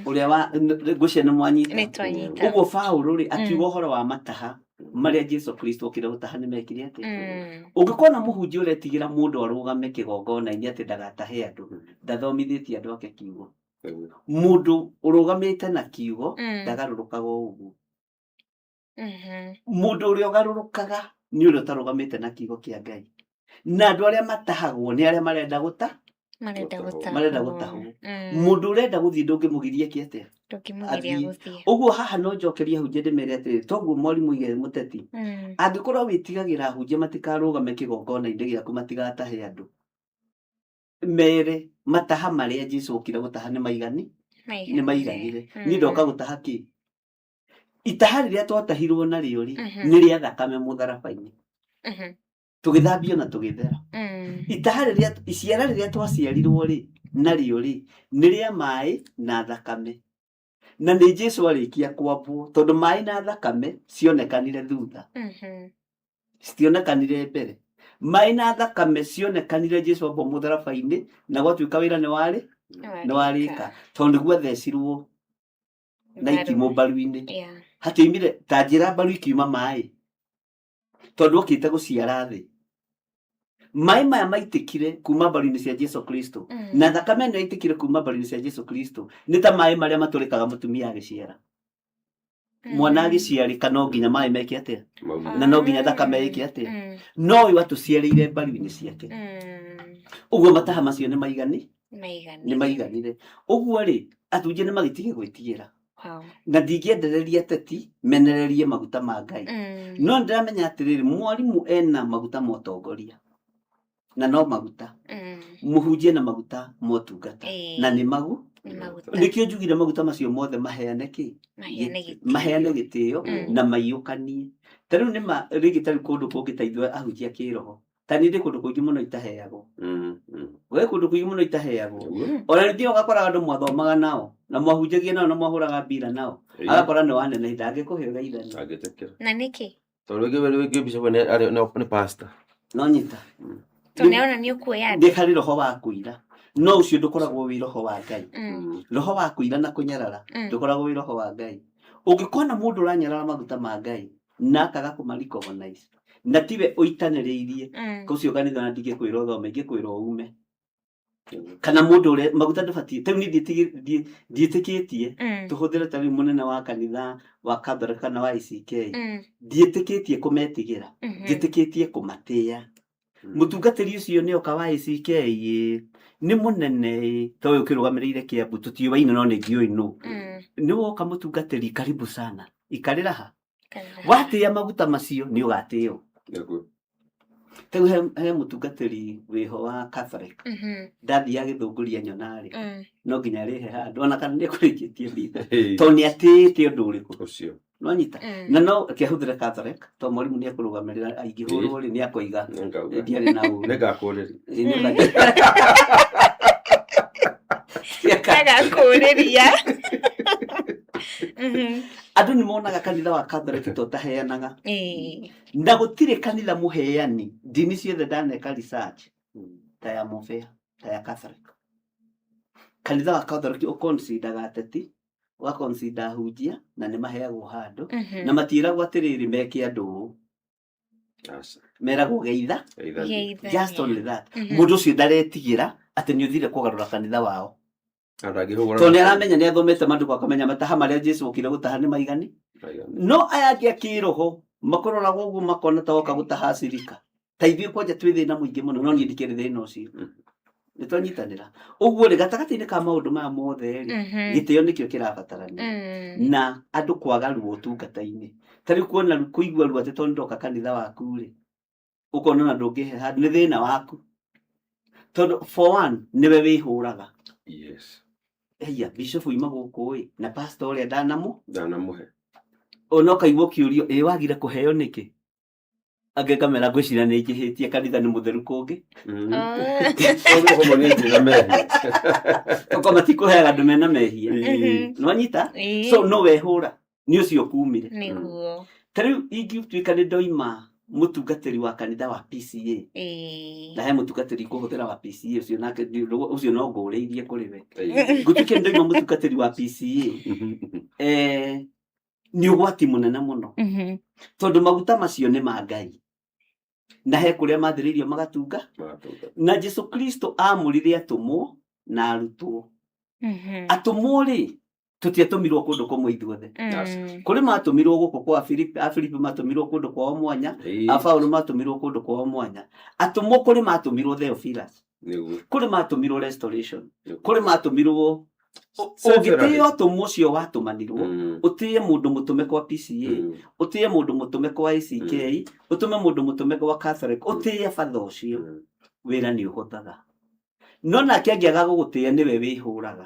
Ũrĩa wa ngũcia nĩ mwanyita. Nĩ twanyita. Ũguo Paulo rĩ akiuga ũhoro wa mataha marĩa Jesu Kristo okire gũtaha nĩ mekire atĩa? Ũngĩkona mũhunjia ũretigĩra mũndũ arũgame kĩgongona-inĩ atĩ ndagatahe andũ, ndathomithĩtie andũ ake kiugo. Mũndũ ũrũgamĩte na kiugo ndagarũrũkaga o ũguo. Mũndũ ũrĩa ũgarũrũkaga nĩ ũrĩa ũtarũgamĩte na kiugo kĩa Ngai. Na andũ arĩa matahagwo nĩ arĩa marenda gũta, Marenda gũtahwo. marenda gũtahwo. Mũndũ ũrenda gũthiĩ ndũngĩmũgiria kĩ atĩa? Ndũngĩmũgiria Athiĩ. gũthiĩ. Ũguo haha no njokerie ahunjia ndĩmere atĩrĩrĩ, toguo mwarimũ Igere mũteti, angĩkorwo wĩtigagĩra ahunjia matikarũgame kĩgongona-inĩ gĩaku matigatahe andũ, mere mataha marĩa Jesu okire gũtaha nĩ maigani, nĩ maiganire. Niĩ ndoka gũtaha kĩ? Itaha rĩrĩa twatahirwo narĩo rĩ, nĩ rĩa thakame mũtharaba-inĩ. Tũgĩthambio na tũgĩthera. Itaha rĩrĩa, iciara rĩrĩa twaciarirwo rĩ, narĩo rĩ, nĩ rĩa maĩ na thakame. Na nĩ Jesu arĩkia kwambwo, tondũ maĩ na thakame cionekanire thutha. Citionekanire mbere. Maĩ na thakame cionekanire Jesu ambwo mũtharaba-inĩ, na gwatuĩka wĩra nĩ warĩ, nĩ warĩka. Tondũ nĩguo athecirwo na itimũ mbaru-inĩ. Hatioimire, ta njĩra mbaru ikiuma maĩ. Tondũ okĩte gũciara thĩ. Maĩ maya maitĩkire kuma mbaru-inĩ cia Jesu Kristo. Na thakame ĩno yaitĩkire kuma mbaru-inĩ cia Jesu Kristo. Nĩ ta maĩ marĩa matũrĩkaga mũtumia agĩciara. Mwana agĩciarĩka no nginya maĩ meke atĩa? Mauma. Na no nginya thakame ĩke atĩa? No ũyũ atũciarĩire mbaru-inĩ ciake. Ũguo mataha macio nĩ maigani? Nĩ maiganire. Ũguo rĩ, atunje nĩ magĩtige gwĩtigĩra. Wow. Na ndingĩendereria ateti menererie maguta ma Ngai. No nĩndĩramenya atĩrĩrĩ, mwarimũ ena maguta ma ũtongoria. Na no maguta. Mũhunjia na maguta ma ũtungata. Na nĩ magu. Nĩkĩo njugire maguta macio mothe maheane kĩ? Maheane gĩtĩo na maiyũkanie. Ta rĩu nĩma rĩngĩ ta rĩu kũndũ kũngĩ ta ithuĩ ahunjia kĩroho. Ta niĩ ndĩ kũndũ kũingĩ mũno itaheagwo. We kũndũ kũingĩ mũno itaheagwo. Ona ningĩ ũgakora andũ mwathomaga nao na mwahunjagia nao na mwahũraga mbira nao. Agakora nĩ wanene ndangĩkũhe ũgeithanie. Ndangĩtĩkĩra. Na nĩkĩ? Tondũ rĩngĩ rĩngĩ bishop nĩ arĩ nĩ pastor. No nyita. Tondũ nĩarona nĩ ũkuoya Nĩ harĩ roho wa kũira. No ũcio ndũkoragwo wĩ roho wa Ngai. Roho wa kũira na kũnyarara ndũkoragwo wĩ roho wa Ngai. Ũngĩkona mũndũ ũranyarara maguta ma Ngai na akaga kũma recognize na tiwe ũitanĩrĩirie ũcio kanitha na ndingĩkwĩra ũthome ingĩkwĩra ume kana mũndũ ũrĩa maguta ndũbatiĩ ta rĩu niĩ ndiĩtĩkĩtie tũhũthĩre ta rĩu mũnene wa kanitha wa Catholic kana wa ACK ndiĩtĩkĩtie kũmetigĩra njĩtĩkĩtie kũmatĩĩa mũtungatĩri ũcio nĩ oka wa ACK ĩ nĩ mũnene ĩ ta ũyũ ũkĩrũgamĩrĩire Kĩambu tũtiũaine no nĩ ngĩũĩ nũ nĩ woka mũtungatĩri karibu sana ikarĩra ha watĩĩa maguta macio nĩ ũgatĩo. Ta rĩu he mũtungatĩri wĩho wa Catholic ndathiaga gĩthũngũria nyona rĩ no nginya arĩhe handũ ona kana nĩ ekũrĩkĩtie mitha tondũ nĩ atĩĩte ũndũ ũrĩkũ ũcio nonyita na no kĩahũthĩre Catholic tondũ mwarimũ nĩ ekũrũgamĩrĩra aingĩhũrwo rĩ nĩ akoiga ndiarĩ na ũru. Nĩngakũrĩria. Agakũrĩria. Andũ nĩ monaga kanitha wa Catholic to ũtaheanaga na gũtirĩ kanitha mũheani ndini ciothe ndaneka research ta ya Mũbĩa ta ya Catholic. Kanitha wa Catholic ũconsidaga ateti ũgaconsida ahunjia na nĩ maheagwo handũ na matiĩragwo atĩrĩrĩ meke andũ ũũ meragwo geitha. Geithania. Just only that. Mũndũ ũcio ndaretigĩra atĩ nĩ ũthire kũgarũra kanitha wao tondũ nĩ aramenya nĩ athomete maandĩko akamenya mataha marĩa Jesu okire gũtaha nĩ maigani no aya angĩ a kĩroho makũroraga ũguo makona ta woka gũtaha acirika ta ithuĩ kwanja twĩ thĩna mũingĩ mũno no niĩ ndikĩrĩ thĩna ũcio nĩ twanyitanĩra ũguo rĩ gatagatĩ-inĩ ka maũndũ maya mothe rĩ gĩtĩo nĩkĩo kĩrabatarania na andũ kwaga ruo ũtungata-inĩ ta rĩu kuona kũigua ruo atĩ tondũ ndoka kanitha waku rĩ ũkona ona ndũngĩhe handũ nĩ thĩna waku tondũ for one nĩwe wĩhũraga. Yes. Eia bishop ima gũkũ ĩ na pastor ũrĩa ndanamũ Ndanamuhe. Ona ũkaigua ũkĩũrio ĩ wagire kũheo nĩkĩ angĩ ngamera ngwĩciria nĩ njĩhĩtie kanitha nĩ mũtheru kũngĩ. Ũguo nĩ njĩra mehia. Okorwo matikũheaga andũ mena mehia. Nĩwanyita? So no wehũra nĩ ũcio kumire. Nĩguo. Ta rĩu ingĩtuĩka nĩ ndoima mũtungatĩri wa kanitha wa PCA na he mũtungatĩri ngũhũthĩra wa PCA ũcio nake ũcio no ngũrĩirie kũrĩ we ngũtuĩke nĩ ndoima mũtungatĩri wa PCA nĩ ũgwati mũnene mũno tondũ maguta macio nĩ ma Ngai na he kũrĩa mathĩrĩirio magatunga na Jesu Kristo amũrire atũmwo na arutwo. Atũmwo rĩ tũtiatũmirwo kũndũ kũmwe ithuothe. Kũrĩ matũmirwo gũkũ kwa Filipi, a Filipi matũmirwo kũndũ kwao mwanya, a Paulo matũmirwo kũndũ kwao mwanya. Atũmwo kũrĩ matũmirwo Theophilus, kũrĩ matũmirwo Restoration, kũrĩ matũmirwo ũngĩtĩĩa ũtũmwo ũcio watũmanirwo ũtĩe mũndũ mũtũme kwa PCA ũtĩe mũndũ mũtũme kwa ACK ũtũme mũndũ mũtũme kwa Catholic ũtĩe batha ũcio wĩra nĩ ũhũthaga no nake angĩaga gũgũtĩĩa nĩwe wĩhũraga.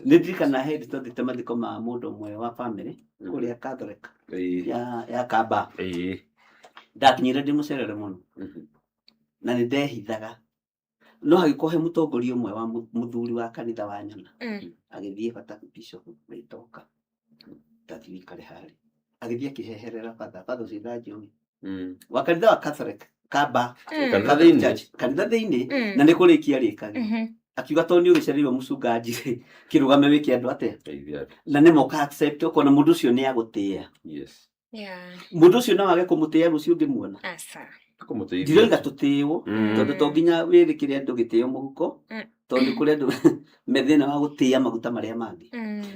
Nĩ ndirikana hĩndĩ twathiĩte mathiko ma mũndũ ũmwe wa family kũrĩa Catholic ya Kamba ndakinyire ndĩ mũcerere mũno na nĩ ndehithaga no hagĩkorwo he mũtongoria ũmwe wa mũthuri wa kanitha wa nyona agĩthiĩ bata bishop wĩtoka ndathiĩ wĩikare harĩa agĩthiĩ akĩheherera batha batha ũcio ndanjũĩ wa kanitha wa Catholic Kamba Kanitha Catholic thĩinĩ? Church kanitha thĩinĩ na nĩ kũrĩkia rĩkagia akiuga tondũ nĩ ũgĩcereirwo mũcungaji rĩ kĩrũgame wĩke andũ atĩa na nĩ moka accept ũkona mũndũ ũcio nĩ agũtĩĩa Yes. Mũndũ ũcio no age kũmũtĩĩa rũciũ ũngĩmuona Asa. Kũmũteithia. Ndiroiga tũtĩĩwo, tondũ to nginya wĩrĩkĩre andũ gĩtĩo mũhuko, tondũ nĩ kũrĩ andũ me thĩna wa gũtĩĩa maguta marĩa mangĩ.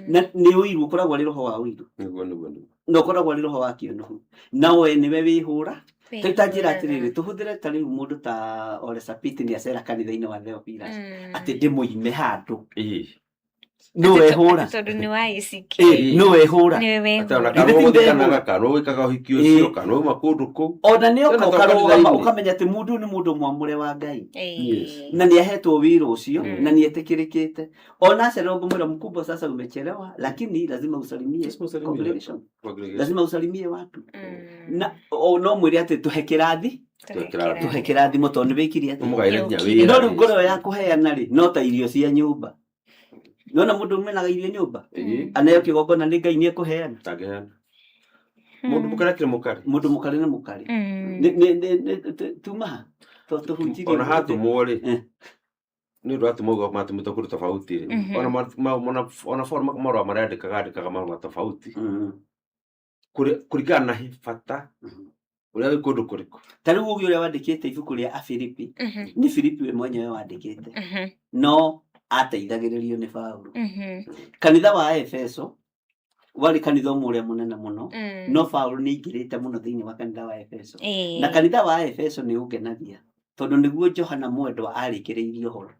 Na nĩ ũiru, ũkoragwo arĩ roho wa ũiru. Nĩguo, nĩguo, nĩguo. Na ũkoragwo arĩ roho wa kĩũnũhu, na we nĩwe wĩhũra. Rĩu ta njĩra atĩrĩrĩ, tũhũthĩre ta rĩu mũndũ ta Ole Sapit nĩ acera kanitha-inĩ wa Theophilus, atĩ ndĩmũime handũ. Nũ wehũra? Tondũ nĩ wa ACK. Ĩ, nũ wehũra? Nĩwe Atĩ ona wehũra. kana Githĩ ti ũgũthikanaga ndehũra? kana ũgĩkaga ũhiki ũcio kana uma kũndũ kũu. Ona nĩ oka Tena to ũkarũgama kanitha-inĩ. ũkamenya atĩ mũndũ ũyũ nĩ mũndũ mwamũre wa Ngai. Ĩĩ. Na nĩ ahetwo wĩra ũcio na nĩ etĩkĩrĩkĩte. Ona acererwo ngũmwĩra mkubwa, sasa umechelewa, lakini lazima usalimie Lazima usalimie. congregation. Congregation. Lazima usalimie watu. Na o, no mwĩre atĩ tũhe kĩrathi, Tũhe kĩrathi. tũhe kĩrathimo tondũ nĩ wĩkire atĩa. Ũmũgaĩre nginya Nĩũkire. wĩra. No rĩu ngoro ya kũheana rĩ, no ta irio cia nyũmba. Nona mũndũ umenaga irio nyũmba Ĩĩ. aneo kĩgongona nĩ Ngai nĩ ekũheana. Ndangĩheana. Mũndũ mũkarĩ akĩrĩ mũkarĩ. Mũndũ mũkarĩ nĩ mũkarĩ. Tuma ha tũhunjirie. Ona hatũmwo rĩ, Eh. nĩ ũndũ wa atũmwo uga matũmĩtwo kũndũ tofauti rĩ, ona form marũa marĩa andĩkaga andĩkaga marũa tofauti kũringana na bata ũrĩa wĩ kũndũ kũrĩkũ. Ta rĩu ũgĩ ũrĩa wandĩkĩte ibuku rĩa Afilipi, nĩ Filipi we mwenyewe wandĩkĩte, no ateithagĩrĩrio nĩ Paulo. Kanitha wa Efeso warĩ kanitha ũmwe ũrĩa mũnene mũno, no Paulo nĩ aingĩrĩte mũno thĩinĩ wa kanitha wa Efeso. Na kanitha wa Efeso nĩ ũngenagia tondũ nĩguo Johana mwendwa arĩkĩrĩirie ũhoro.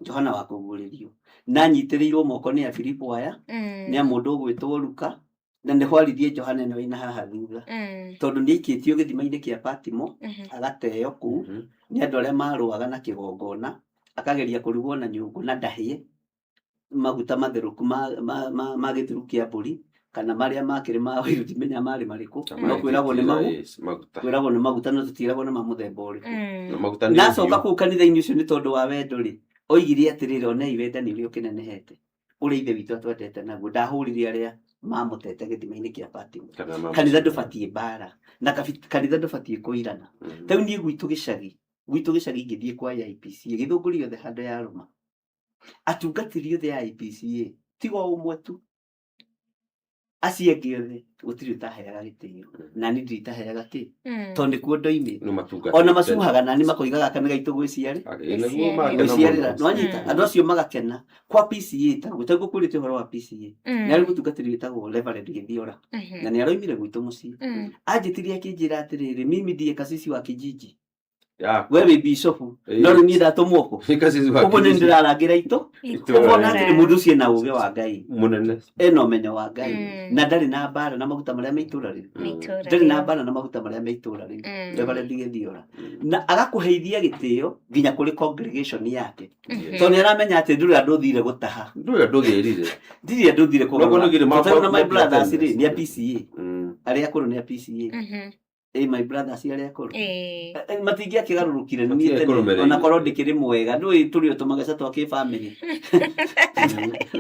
Johana wa kũguũrĩrio na anyitĩrĩirwo moko nĩ Afilipo aya, nĩ a mũndũ ũgwĩtwo Luka, na nĩ hwaririe Johana ĩno ĩna haha thutha, tondũ nĩ aikĩtio gĩthima-inĩ kĩa Patimo, agateo kũu nĩ andũ arĩa marũaga na kĩgongona, akageria kũrugwo na nyũngũ na ndahĩe maguta matherũku ma gĩthuru kĩa mbũri kana marĩa makĩrĩ ma ũiru, ndimenya marĩ marĩkũ, no kwĩragwo nĩ magu maguta. Kwĩragwo nĩ maguta, no tũtiragwo nĩ ma mũthemba ũrĩkũ. Na maguta nĩ Na acoka ũhiũ. kũu kanitha-inĩ ũcio nĩ tondũ wa wendo rĩ, oigire atĩrĩrĩ, onei wendani ũrĩa ũkĩnenehete ũrĩa ithe witũ atwendete naguo, ndahũrire arĩa mamũtete gĩthima-inĩ kĩa Patimo. Kana ma- Kanitha ndũbatiĩ mbara, na kanitha ndũbatiĩ kũirana. Ta rĩu niĩ gwitũ gĩcagi ingĩthiĩ kwa IPCA gĩthũngũri yothe handũ ya rũma, atungatĩri othe a IPCA tiga o ũmwe tu, acio angĩ othe gũtirĩ ũtaheaga gĩtĩo, na niĩ ndirĩ itaheaga kĩ, tondũ nĩkuo ndoimĩte. Nĩ matungatĩte. Ona macuhaga nani makoigaga gaka nĩ gaitũ gwĩciarĩ. Ĩĩ, nĩguo magakena Gwĩciarĩra mũno. nwanyita andũ acio magakena kwa PCA taguo taguo kwĩrĩte ũhoro wa PCA. Nĩ arĩ mũtungatĩri wĩtagwo Reverend Gĩthiora, na nĩ aroimire gwitũ mũciĩ. Anjĩtirie akĩnjĩra atĩrĩrĩ, mimi ndiye kasisi wa kijiji, Yaku. we wĩ bishopu, Ĩĩ. no rĩu niĩ ndatũmwo kũ. Nĩ kasisi wa Ũguo nĩ kijiji. ndĩrarangĩra itũ. Itũũra. Ũkona atĩrĩ, mũndũ ũcio ena ũgĩ wa Ngai, Mũnene. Ena ũmenyo wa Ngai, na ndarĩ na mbara na maguta marĩa me itũũra rĩu. Itũũra Ndarĩ na rĩu. mbara na maguta marĩa me itũũra rĩu. Reverend Gĩthiora na agakũheithia gĩtĩo nginya kũrĩ congregation yake, tondũ nĩ aramenya atĩ ndũrĩ andũ ũthire gũtaha. Ndũrĩ andũ ũgĩrire. Ndirĩ andũ ũthire. Noguo nĩugire Tondũ na my brothers tene. rĩ, nĩ a PCA, arĩa akũrũ nĩ a PCA. Ĩ, my brothers arĩa akũrũ. Matingĩakĩgarũrũkire nĩ niĩ tene, Matingĩakĩrũmĩrĩire. ona korwo ndĩkĩrĩ mwega, ndũĩ tũrĩ o tũmageca twa kĩbamĩrĩ,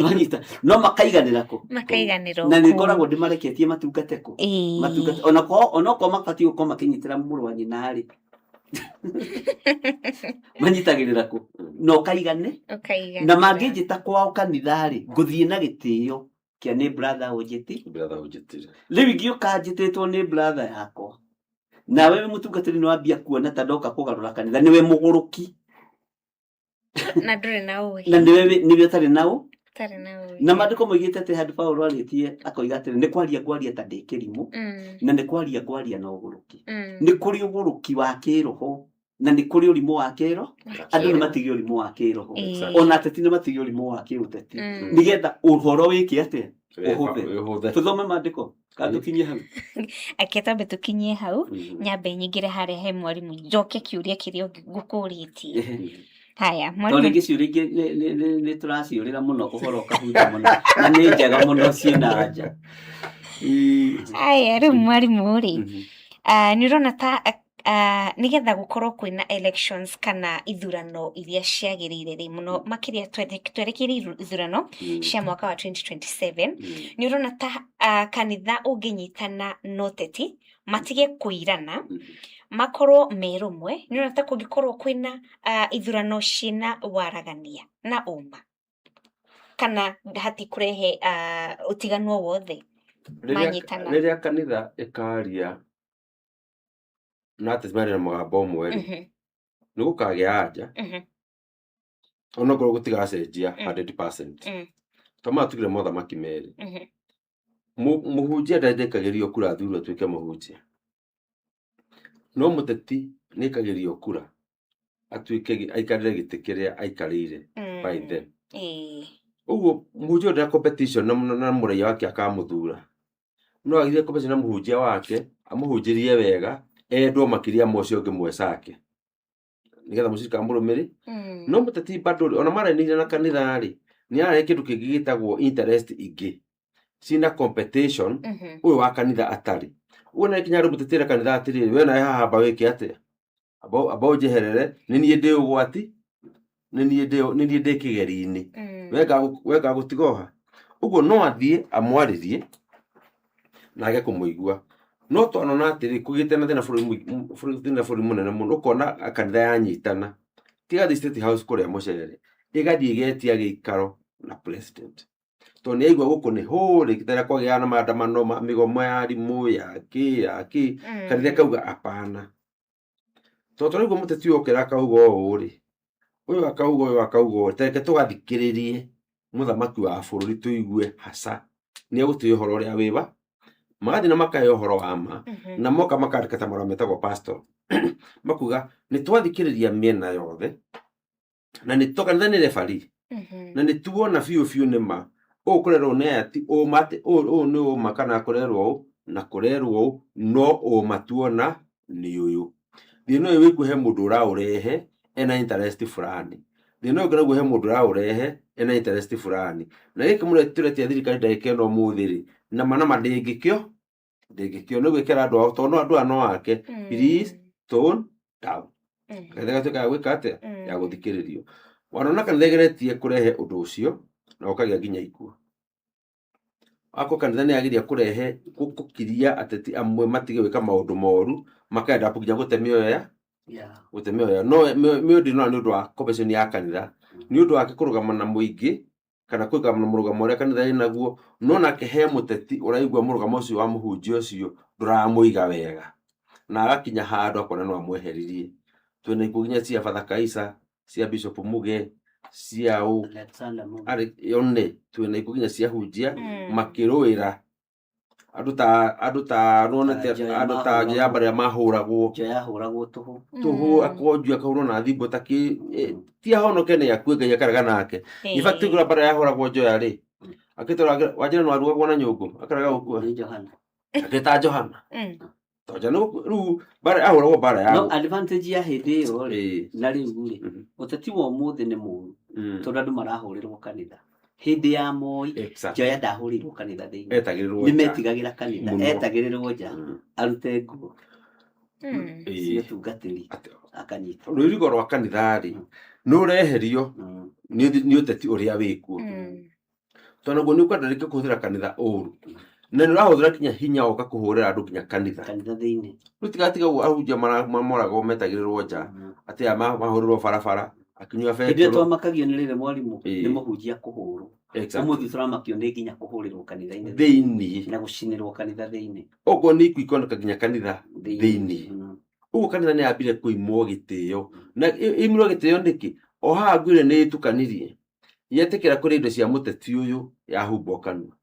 nwanyita, no makaiganĩra kũ. Makaiganĩra Na nĩ kũu. ngoragwo ndĩmareketie matungate kũ. Matungate onakorwo mabatiĩ gũkorwo makĩnyitĩra mũrũ wa nyina rĩ, manyitagĩrĩra kũ na ũkaigane. Ũkaiganĩra. Na mangĩnjĩta kwao kanitha rĩ, ngũthiĩ na gĩtĩo kĩa nĩ brother ũnjĩti. Brother ũnjĩtire. Rĩu ingĩũka njĩtĩtwo nĩ brother yakwa, nawe wĩ mũtungatĩri nĩ wambia kuona ta ndoka kũgarũra kanitha, nĩwe mũgũrũki. Na ndũrĩ na ũgĩ. Na nĩwe ũtarĩ na ũ. Ũtarĩ na ũgĩ. Na maandĩko moigĩte atĩ handũ Paũlũ arĩtie akoiga atĩrĩ, nĩ kwaria ngwaria ta ndĩ kĩrimũ, na nĩ kwaria ngwaria na ũgũrũki. Nĩ kũrĩ ũgũrũki wa kĩroho na nĩ kũrĩ ũrimũ wa kĩro. Andũ nĩ matige ũrimũ wa kĩroho. Ona ateti nĩ matige ũrimũ wa kĩũteti, nĩgetha ũhoro wĩke atĩa? Ũhũthe. Ũhũthe. Tũthome maandĩko kana tũkinyie hau? Ake twambe tũkinyie hau, nyambe nyingĩre harĩa he mwarimũ, njoke kĩũria kĩrĩa ngũkũrĩtie. Haya, Tondũ mwarimũ. rĩngĩ ciũria ingĩ nĩ tũraciũrĩra mũno, ũhoro ũkahunja mũno, na nĩ njega mũno ciĩna anja. Aya, rĩu mwarimũ rĩ, nĩ ũrona ta nĩgetha gũkorwo kwĩna elections kana ithurano iria ciagĩrĩire rĩ, mũno makĩria twerekeire ithurano cia mwaka wa 2027, nĩ ũrona ta kanitha ũngĩnyitana na ũteti matige kũirana, makorwo me rũmwe, nĩ ũrona ta kũngĩkorwo kwĩna ithurano ciĩna waragania na ũma, kana hatikũrehe ũtiganu o wothe Rĩrĩa manyitana? Rĩrĩa kanitha ĩkaria Na ateti marĩ na mũgambo ũmwe rĩ, nĩ gũkagĩa anja onokorwo gũtigacenjia 100%. To maya tugire mothamaki merĩ. Mũhunjia ndendekagĩrio kura athurwo atuĩke mũhunjia, no mũteti nĩaikagĩrio kura atuĩke aikarĩre gĩtĩ kĩrĩa aikarĩire by then. Ũguo mũhunjia ũyũ ndena competition na mũraiya wake akamũthura, no agithie competition na mũhunjia wake amũhunjĩrie wega endwo makĩria ma ũcio ũngĩ mwecake nĩgetha mũcirika amũrũmĩrĩ. No mũteti bado rĩ, ona maranĩire na kanitha rĩ, nĩ ararehe kĩndũ kĩngĩ gĩtagwo interest ingĩ ciĩna competition ũyũ wa kanitha atarĩ ũguo. Na kinya andũ mũtetera kanitha atĩrĩrĩ, we nawe haha amba wĩke atĩa, amba ũnjeherere, nĩ niĩ ndĩ ũgwati, nĩ niĩ ndĩ kĩgeri-inĩ. We ngagũtiga oha ũguo. No athiĩ amwarĩrie na age kũmũigua, no twanona atĩrĩ, kũgĩte na thĩna bũrũri thĩna bũrũri mũnene mũno, ũkona kanitha yanyitana tiga State House kũrĩa mũcere, ĩgathiĩ ĩgetia gĩikaro na president, tondũ nĩ yaigua gũkũ nĩ hũ rĩngĩ tarĩa kwagĩa na maandamano ma mĩgomo ya arimũ ya kĩ ya kĩ. Kanitha ĩkauga apana, tondũ tũraigua mũteti ũyũ okĩra akauga ũũ rĩ, ũyũ akauga ũyũ akauga ũũ, tareke tũgathikĩrĩrie mũthamaki wa bũrũri tũigue haca nĩ egũtũhe ũhoro ũrĩa wĩwa. Magathiĩ na makahe ũhoro wa ma. Na moka makandĩka ta marũa metagwo pastor, makuga nĩ twathikĩrĩria mĩena yothe na nĩ to kanitha nĩ referee na nĩ tuona biũ biũ nĩ ma ũũ kũrerwo nĩ aya ti ũma, atĩ ũũ nĩ ũma kana kũrerwo ũũ na kũrerwo ũũ, no ũma tuona nĩ ũyũ. Thĩna ũyũ wĩkuo he mũndũ ũraũrehe ena interest fulani, thĩna ũyũ ũngĩ naguo he mũndũ ũraũrehe ena interest fulani, na gĩkĩ tũretia thirikari ndagĩka ĩno ũmũthĩ rĩ, nama nama ndĩngĩkĩo nĩ gwĩkĩra andũ ao, tondũ no andũ aya no ake. Please tone down. Kanitha gatuĩka ya gwĩka atĩa? Ya gũthikĩrĩrio. Wanona kanitha ĩgeretie kũrehe ũndũ ũcio na ũkagĩa nginya ikuũ wako. Kanitha nĩ yageria kũrehe gũkiria ateti amwe matige gwĩka maũndũ moru, makenda nginya gũte mĩoyo ya gũte mĩoyo yao. No mĩoyo ndĩnona nĩ ũndũ wa competition ya kanitha, nĩ ũndũ wake kũrũgama na mũingĩ kana kũrũgama na mũrũgamo ũrĩa kanitha ĩnaguo. No nake he mũteti ũraigua mũrũgamo ũcio wa mũhunjia ũcio ndũramũiga wega, na agakinya handũ akona no amweheririe. Twĩna ikuũ nginya cia Father Kaisa, cia Bishop Muge, cia ũ Alexander Muge. Arĩ one twĩna ikuũ nginya cia hunjia makĩrũĩra andũ ta nĩwonete. Ta Njoya. Andũ ta Njoya Mbarĩa mahũragwo. Njoya ahũragwo tũhũ. Tũhũ, akonjwo, akahũrwo na thimbo ta kĩ ti ahonoke nĩ akue, Ngai akarega nake. In fact, kũrĩa Mbarĩa yahũragwo Njoya rĩ, akĩtwara wanjĩra no arugagwo na nyũngũ akarega gũkua. Nĩ Johana. Akĩta Johana Tonja rĩu Mbarĩa ahũragwo mbara ya No advantage ya hĩndĩ ĩyo rĩ, na rĩu rĩ, ũteti wa ũmũthĩ nĩ mũũru, tondũ andũ marahũrĩrwo kanitha. Hĩndĩ ya Moi, Njoya ndahũrĩirwo kanitha thĩinĩ. Etagĩrĩrwo nĩ nja. Metigagĩra kanitha. Mũno. Etagĩrĩrwo nja arute nguo cia ũtungatĩri akanyitwo. Rũirigo rwa kanitha rĩ, nĩ ũreherio nĩ ũteti ũrĩa wĩkuo, tondũ naguo nĩ ũkwenda rĩngĩ kũhũthĩra kanitha ũru, na nĩ ũrahũthĩra nginya hinya woka kũhũrĩra andũ nginya kanitha. Kanitha thĩinĩ. Rĩu tigatiga ũguo ahunjia moragwo metagĩrĩrwo nja, atĩ aya mahũrĩrwo barabara akĩnyua Hĩndĩ ĩyo betũrũ. twamakagio nĩ rĩrĩ mwarimũ nĩ mũhunjia kũhũrwo. Ũmũthĩ tũramakio nĩ nginya kũhũrĩrwo kanitha-inĩ thĩinĩ na gũcinĩrwo kanitha thĩinĩ. Okorwo nĩ ikuũ ikoneka nginya kanitha thĩinĩ. Ũguo kanitha nĩ yambire kũimwo gĩtĩo, na ĩimirwo gĩtĩo nĩkĩ? O haha ngwĩre nĩ ĩtukanirie, yetĩkĩra kũrĩa indo cia mũteti ũyũ, yahumbwo kanua,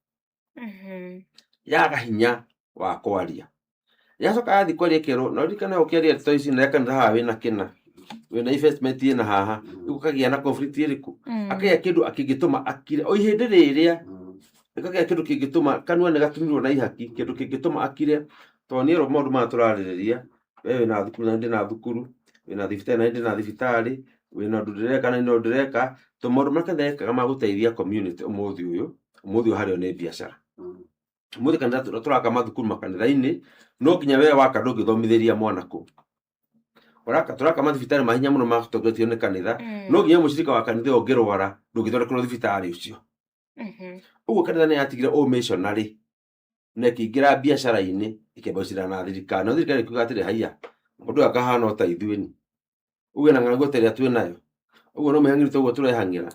yaga hinya wa kwaria, yacoka yathiĩ kwaria ĩkerwo na ũririkane ũkĩaria ndeto ici na kanitha haha wĩna kĩna, wĩna investment ĩna haha. Rĩu ũkagĩa na conflict ĩrĩkũ? Akagĩa kĩndũ kĩngĩtũma akire o ihĩndĩ rĩrĩa, gĩkagĩa kĩndũ kĩngĩtũma kanua nĩ gatumirwo na ihaki, kĩndũ kĩngĩtũma akire, tondũ nĩ erwo maũndũ maya tũrarĩrĩria, we wĩna thukuru na ndĩ na thukuru, wĩna thibitarĩ na ndĩ na thibitarĩ, wĩna ũndũ ndĩreka na ndĩ na ũndũ ndĩreka, to maũndũ marĩa kanitha ekaga ma gũteithia community ũmũthĩ ũyũ harĩo nĩ biacara. Ũmũthĩ kanitha tũraka mathukuru makanitha-inĩ, no nginya we waka ndũngĩthomithĩria mwana kũu. Ũraka tũraka mathibitarĩ ma hinya mũno matongoretio nĩ kanitha, no nginya mũcirika wa kanitha ũyũ ũngĩrwara ndũngĩthondekerwo thibitarĩ ũcio. Ũguo kanitha nĩ yatigire ũmĩconarĩ na ĩkĩingĩra biacara-inĩ, ĩkĩamba gũcindana na thirikari, no thirikari ĩkiuga atĩrĩ, haiya, mũndũ ũyũ akahana o ta ithuĩ ni uge na ng'aragu ta ĩrĩa twĩ nayo, ũguo no mĩhang'ĩro ta ũguo tũrehang'ĩra.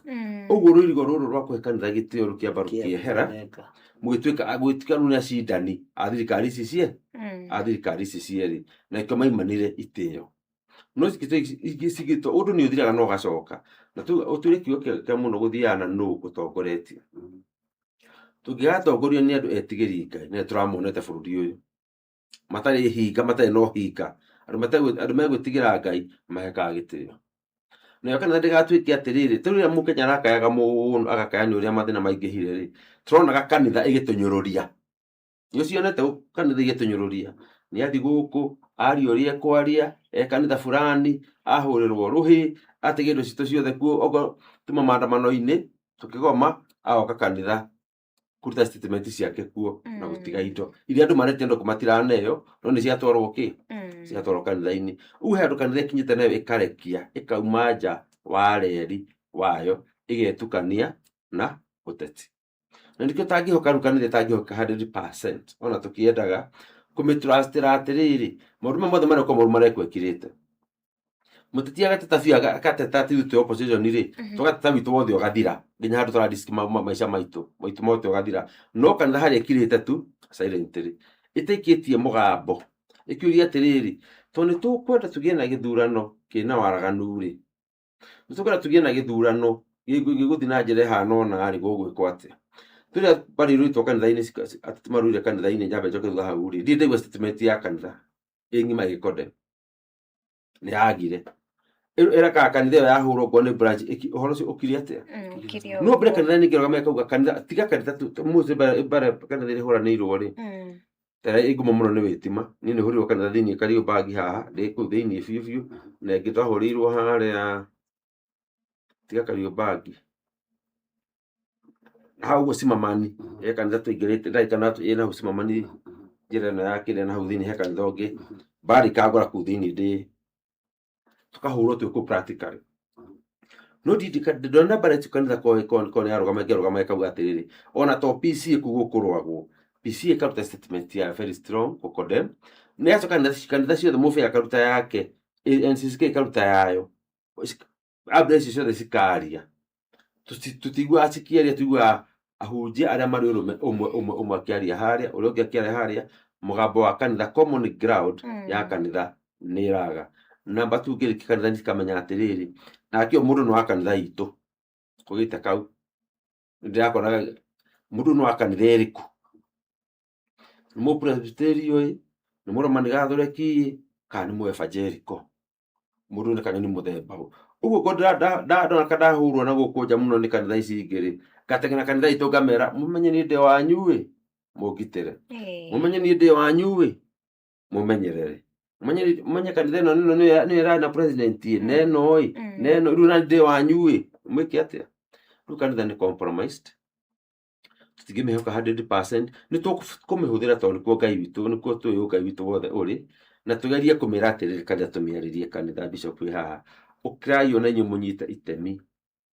Ũguo rũirigo rũrũ rwa kũhe kanitha gĩtĩo rũkĩamba rũkĩehera, mũgĩtuĩka gũgĩtuĩka rĩu nĩ acindani a thirikari ici cie. A thirikari ici cierĩ na ikĩo maimanire itĩo no ingĩ cigĩtwo ũndũ nĩ ũthiraga na ũgacoka na ũtuĩre kiugo kĩa mũno gũthiaga na nũ ũtongoretie. Tũngĩgatongorio nĩ andũ etigĩri Ngai na nĩtũramonete bũrũri ũyũ matarĩ hinga matarĩ na ũhinga andũ megwĩtigĩra Ngai mahekaga gĩtĩo nayo kanitha ndĩgatuĩke atĩrĩrĩ ta rĩrĩa mũkenya arakayaga mũno agakaya nĩ ũrĩa mathĩna maingĩhire rĩ tũronaga kanitha ĩgĩtũnyũrũria. Nĩ ũcionete kanitha ĩgĩtũnyũrũria nĩ athi gũkũ aria ũrĩa ekwaria e kanitha fulani ahũrĩrwo rũhĩ atige indo citũ ciothe kuo okorwo tuma maandamano-inĩ tũkĩgoma agoka kanitha kũruta statement ciake kuo na gũtiga indo iria andũ maretia andũ matiraneo no nĩ ciatwarwo kĩ ciatwarwo kanitha-inĩ. Ũguo he handũ kanitha ĩkinyĩte nayo ĩkarekia ĩkauma nja wa reri wayo ĩgetukania na ũteti na nĩkĩo tangĩhoka rĩu kanitha ĩtangĩhoka 100% ona tũkĩendaga kũmĩtrustĩra atĩrĩrĩ maũndũ maya mothe marekwo moru marekwo ĩkirĩte mũteti agateta biũ agateta atĩ ithuĩ twĩ opposition rĩ tũgateta witũ wothe ũgathira nginya handũ tũra risk maica maitũ maitũ mothe ũgathira no kanitha harĩa ĩkirĩte tu silently ĩtaikĩtie mũgambo ĩkĩũria atĩrĩrĩ tondũ nĩ tũkwenda tũgĩe na gĩthurano kĩna waraganu rĩ nĩ tũkwenda tũgĩe na gĩthurano gĩgũthiĩ na njĩra ĩhana ũna rĩ gũgwĩkwo atĩa tũrĩa barĩrũĩtwo kanitha-inĩ ateti marũire kanitha-inĩ nyambe njoke thutha hau rĩ ndirĩ ndaigua statement ya kanitha ĩ ng'ima ĩgĩkondem nĩ yagire ĩrakaga kanitha ĩyo yahũrwo ngwa nĩ branch ũhoro ũcio ũkire atĩa? Ũkire No mbere ũguo. Kanitha nĩ kĩrũgama ĩkauga kanitha tiga kanitha tu mũthĩ mbere kanitha ĩrĩa ĩhũranĩirwo rĩ tara ĩ ngumo mũno nĩ wĩtima niĩ nĩ hũrĩirwo kanitha thĩinĩ Kariobangi haha ndĩ kũu thĩinĩ biũ biũ na ĩngĩ twahũrĩirwo harĩa tiga Kariobangi hau ũguo Simamani he kanitha tũingĩrĩte ndarikana ĩ nahau Simamani njĩra ĩno ya kĩrĩa nahau thĩinĩ he kanitha ũngĩ mbara ikangora kũu thĩinĩ ndĩ tukahũrwo twĩ kũu practically no ndona mbara icio kanitha ko nĩ yarũgama ĩngĩarũgama ĩkauga atĩrĩrĩ ona to PCA kũu gũkũrũagwo PCA ĩkaruta statement ya very strong gũ condemn nĩ yacoka kanitha ciothe mũbĩa akaruta yake NCCK ĩkaruta yayo ambura icio ciothe cikaria. Tũtiguaga cikĩaria tũiguaga ahunjia arĩa marĩ ũrũme ũmwe ũmwe ũmwe akĩaria harĩa ũrĩa ũngĩ akĩaria harĩa mũgambo wa kanitha common ground ya kanitha nĩ ĩraga namba tu ngĩrĩkia kanitha nĩ cikamenya atĩrĩrĩ nake mũndũ nĩ wa kanitha itũ kũgĩte kau ndĩrakoraga mũndũ nĩ wa kanitha ĩrĩkũ nĩ mũpresbyterio ĩ nĩ mũromani gathoreki ĩ kana nĩ mũebanjeriko mũndũ nĩ kana nĩ mũthemba ũ ũguo ko ndona ka ndahũrwo na gũkũ nja mũno nĩ kanitha ici ingĩ rĩ ngateng'era kanitha itũ ngamera mũmenye niĩ ndĩ wanyu ĩ mũngitĩre mũmenye niĩ ndĩ wanyu ĩ mũmenyerere mũmenye kanitha ĩno nĩyo nĩyo ĩrarĩ na president ĩ na ĩno ĩ na ĩno rĩu na ndĩ wanyu ĩ mwĩke atĩa rĩu kanitha nĩ compromised tũtingĩmĩhoka 100% nĩ tũkũmĩhũthĩra tondũ nĩkuo Ngai witũ nĩkuo tũĩ Ngai witũ wothe ũrĩ na tũgerie kũmĩra atĩrĩrĩ kanitha tũmĩarĩrie kanitha bishop wĩ haha ũkĩrai ona inyuĩ mũnyite itemi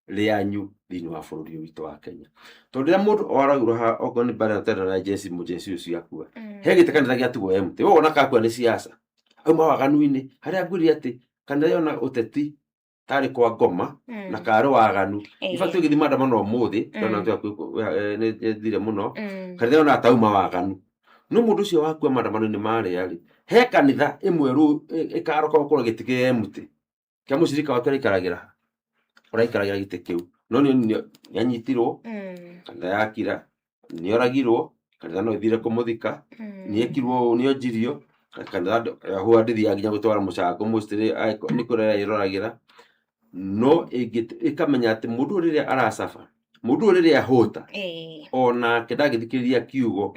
rĩanyu thĩinĩ wa bũrũri ũyũ witũ wa Kenya tondũ rĩrĩa mũndũ oragirwo haha okorwo nĩ mbara ĩno na jesi mũjeci ũcio akua he gĩtĩ kanitha gĩatigwo empty we wona kakua nĩ siasa auma waganu-inĩ harĩa ngwĩrire atĩ kanitha yona ũteti tarĩ kwa ngoma na karĩ waganu. In fact ũgĩthiĩ maandamano ũmũthĩ ndona nĩ thire mũno kanitha yona tauma waganu no mũndũ ũcio wakua maandamano-inĩ marĩa rĩ he kanitha ĩmwe ĩkaroka gũkorwo gĩtĩ kĩ empty kĩa mũcirika wake ũraikaragĩra ũraikaragĩra gĩtĩ kĩu no nĩ anyitirwo kanitha yakira nĩ oragirwo kanitha no ĩthire kũmũthika nĩ ekirwo ũũ nĩ onjirio kanitha hua ndĩthiaga nginya gũtwara mũcango mostly nĩ kũrera ĩroragĩra no ĩkamenya atĩ mũndũ ũyũ rĩrĩa aracaba mũndũ ũyũ rĩrĩa ahũta onake ndangĩthikĩrĩria kiugo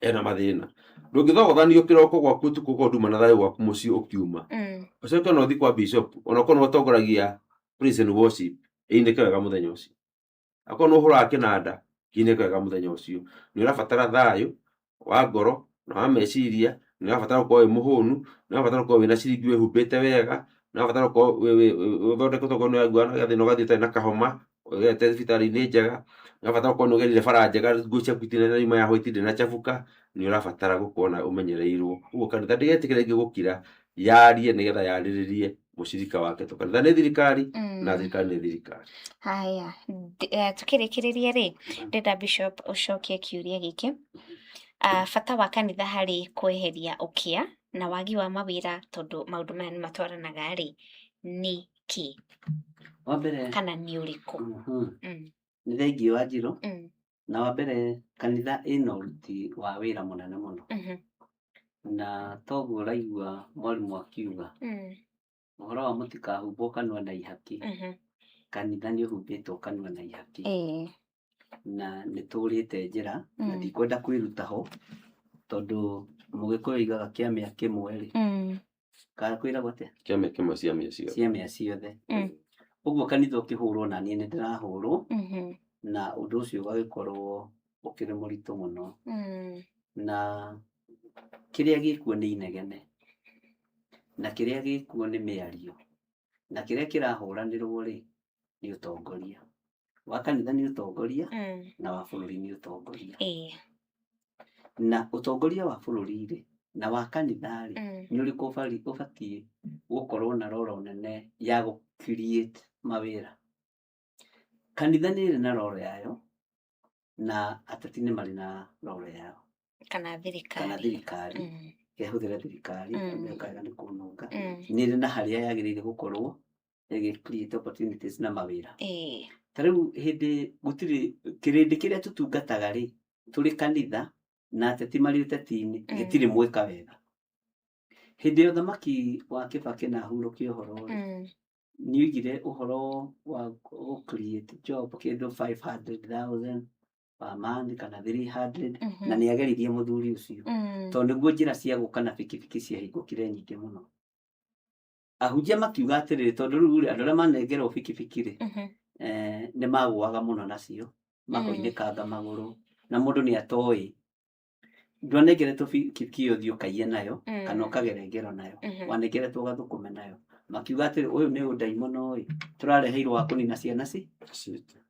ena mathĩna ndũngĩthogothanio kĩroko gwaku ũtukũ ũkorwo nduma na thayũ gwaku mũciĩ ũkiuma ũcoke ona ũthiĩ kwa bishop ona okorwo nĩwe ũtongoragia praise and worship ĩinĩke wega mũthenya ũcio akorwo nĩ ũhũraga kĩnanda kĩinĩke wega mũthenya ũcio nĩ ũrabatara thayũ wa ngoro na wa meciria nĩ ũrabatara gũkorwo wĩ mũhũnu nĩ ũrabatara gũkorwo wĩna ciringi wĩhumbĩte wega nĩ ũrabatara gũkorwo ũthondeketwo okorwo nĩ ũraigua gathĩna ũgathiĩ ũtarĩ na kahoma ũgerete thibitarĩ-inĩ njega nĩ ũrabatara gũkorwo nĩ ũgerire bara njega nguo ciaku itirĩ na nyuma ya white ndĩnachabuka nĩ ũrabatara gũkorwo na ũmenyereirwo ũguo kanitha ndĩgetĩkĩre rĩngĩ gũkira yarie nĩgetha yarĩrĩrie mũcirika wake to kanitha nĩ thirikari na thirikari nĩ thirikari. Haya, tukĩrĩkĩrĩria rĩ, ndĩrenda Bishop ũcokie kĩũria gĩkĩ. Bata wa kanitha harĩ kweheria ũkĩa na wagi wa mawĩra tondũ maũndũ maya nĩ matwaranaga rĩ nĩ kĩ Wa mbere kana nĩ ũrĩkũ? Nĩ thengiũ Wanjirũ. Na wa mbere kanitha ĩna ũruti wa wĩra mũnene mũno. Na toguo ũraigua mwarimũ akiuga ũhoro wa mũtikahumbwo kanua na ihaki. Kanitha nĩ ũhumbĩtwo kanua na ihaki. Na nĩ tũrĩte njĩra na ndikwenda kwĩruta ho tondũ mũgĩkũyũ oigaga kĩamĩa kĩmwe rĩ kana kwĩragwo atĩa? Kĩamĩa kĩmwe ciamĩa ciothe. Ciamĩa ciothe. Ũguo kanitha ũkĩhũrwo na niĩ nĩ ndĩrahũrwo na ũndũ ũcio ũgagĩkorwo ũkĩrĩ mũritũ mũno. Na kĩrĩa gĩkuo nĩ inegene na kĩrĩa gĩkuo nĩ mĩario na kĩrĩa kĩrahũranĩrwo rĩ nĩ ũtongoria wa kanitha nĩ ũtongoria na wa bũrũri nĩ ũtongoria. Na ũtongoria wa bũrũri rĩ na wa kanitha rĩ nĩ ũrĩkũ ũbatiĩ gũkorwo na roro nene ya gũ create mawĩra? Kanitha nĩ ĩrĩ na roro yayo na ateti nĩ marĩ na roro yao. Kana thirikari. Kana thirikari. Kehũthĩra thirikari kaga nĩ kũnunga. Nĩ ĩrĩ na harĩa yagĩrĩire gũkorwo ĩgĩ create opportunities na mawĩra. Ta rĩu hĩndĩ gũtirĩ kĩrĩndĩ kĩrĩa tũtungataga rĩ tũrĩ kanitha na ateti marĩ ũteti-inĩ gĩtirĩ mwĩka wega. Hĩndĩ ya ũthamaki wa Kĩbakĩ na ahurũke ũhoro rĩ nĩ oigire ũhoro wa gũ create job kĩndũ 500,000 per month kana 300 na nĩ ageririe mũthuri ũcio tondũ nĩguo njĩra cia gũka na bikibiki ciahingũkire nyingĩ mũno. Ahunjia makiuga atĩrĩrĩ tondũ rĩu rĩ andũ arĩa manengerwo bikibiki rĩ nĩ magũaga mũno nacio makoinĩkanga magũrũ na mũndũ nĩ atoĩ ndwanengeretwo bikibiki ĩyo ũthiĩ ũkaiye nayo kana ũkagere ngero nayo wanengeretwo ũgathũkũme nayo. Makiuga atĩrĩ ũyũ nĩ ũndaimono ĩ tũrareheirwo wa kũnina ciana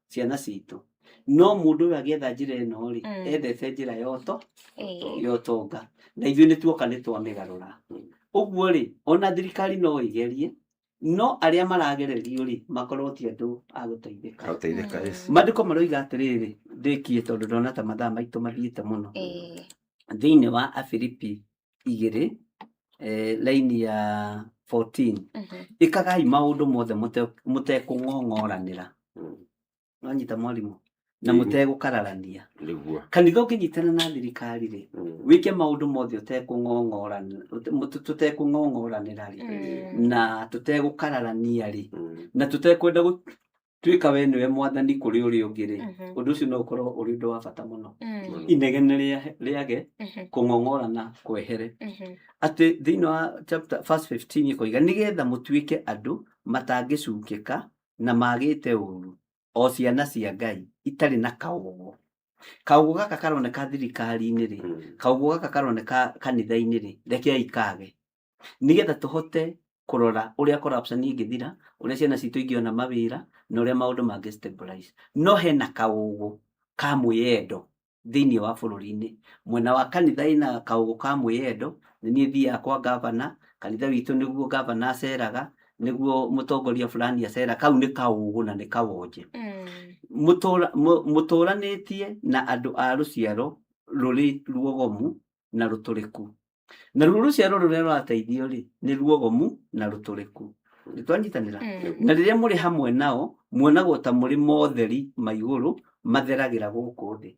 ciana citũ. No mũndũ ũyũ agĩetha njĩra ĩno rĩ endete njĩra ya ya ũtonga na ithuĩ nĩ tuoka nĩ twamĩgarũra. Ũguo rĩ ona thirikari no ĩgerie no arĩa maragererio rĩ makorwo ti andũ a gũteithĩka. Gũteithĩka, yes. Maandĩko maroiga atĩrĩrĩ ndĩkie tondũ ndona ta mathaa maitũ mathiĩte mũno. Thĩinĩ wa Afilipi 2 laini ya 14 ĩkagai maũndũ mothe mũtekũng'ong'oranĩra. Wanyita mwarimũ? Na mũtegũkararania. Nĩguo. Kanitha ũngĩnyitana na thirikari rĩ wĩke maũndũ mothe tũtekũng'ong'oranĩra rĩ na tũtegũkararania rĩ na tũtekwenda gũtuĩka we nĩwe mwathani kũrĩ ũrĩa ũngĩ rĩ ũndũ ũcio no ũkorwo ũrĩ ũndũ wa bata mũno. Inegene rĩage kũng'ong'orana kwehere. Atĩ thĩinĩ wa chapter verse 15 ĩkoiga nĩgetha mũtuĩke andũ matangĩcukĩka na magĩte ũũru o ciana cia Ngai itarĩ na kaũgũ. Kaũgũ gaka karoneka thirikari-inĩ rĩ kaũgũ gaka karoneka kanitha-inĩ rĩ rekei kage nĩgetha tũhote kũrora ũrĩa corruption ĩngĩthira ũrĩa ciana citũ ingĩona mawĩra na ũrĩa maũndũ mangĩ stabilize. No hena kaũgũ ka mwĩyendo thĩinĩ wa bũrũri-inĩ. Mwena wa kanitha ĩna kaũgũ ka mwĩyendo nĩ niĩ thiaga kwa gavana kanitha witũ nĩguo gavana aceraga nĩguo mũtongoria fulani acera kau nĩ kaũgũ na nĩ kawonje. Mũtũranĩtie na andũ a rũciaro rũrĩ ruogomu na rũtũrĩku. Na ruo rũciaro rũrĩa rũrateithio rĩ nĩ ruogomu na rũtũrĩku. Nĩ twanyitanĩra? Na rĩrĩa mũrĩ hamwe nao muonagwo ta mũrĩ motheri ma igũrũ matheragĩra gũkũ thĩ.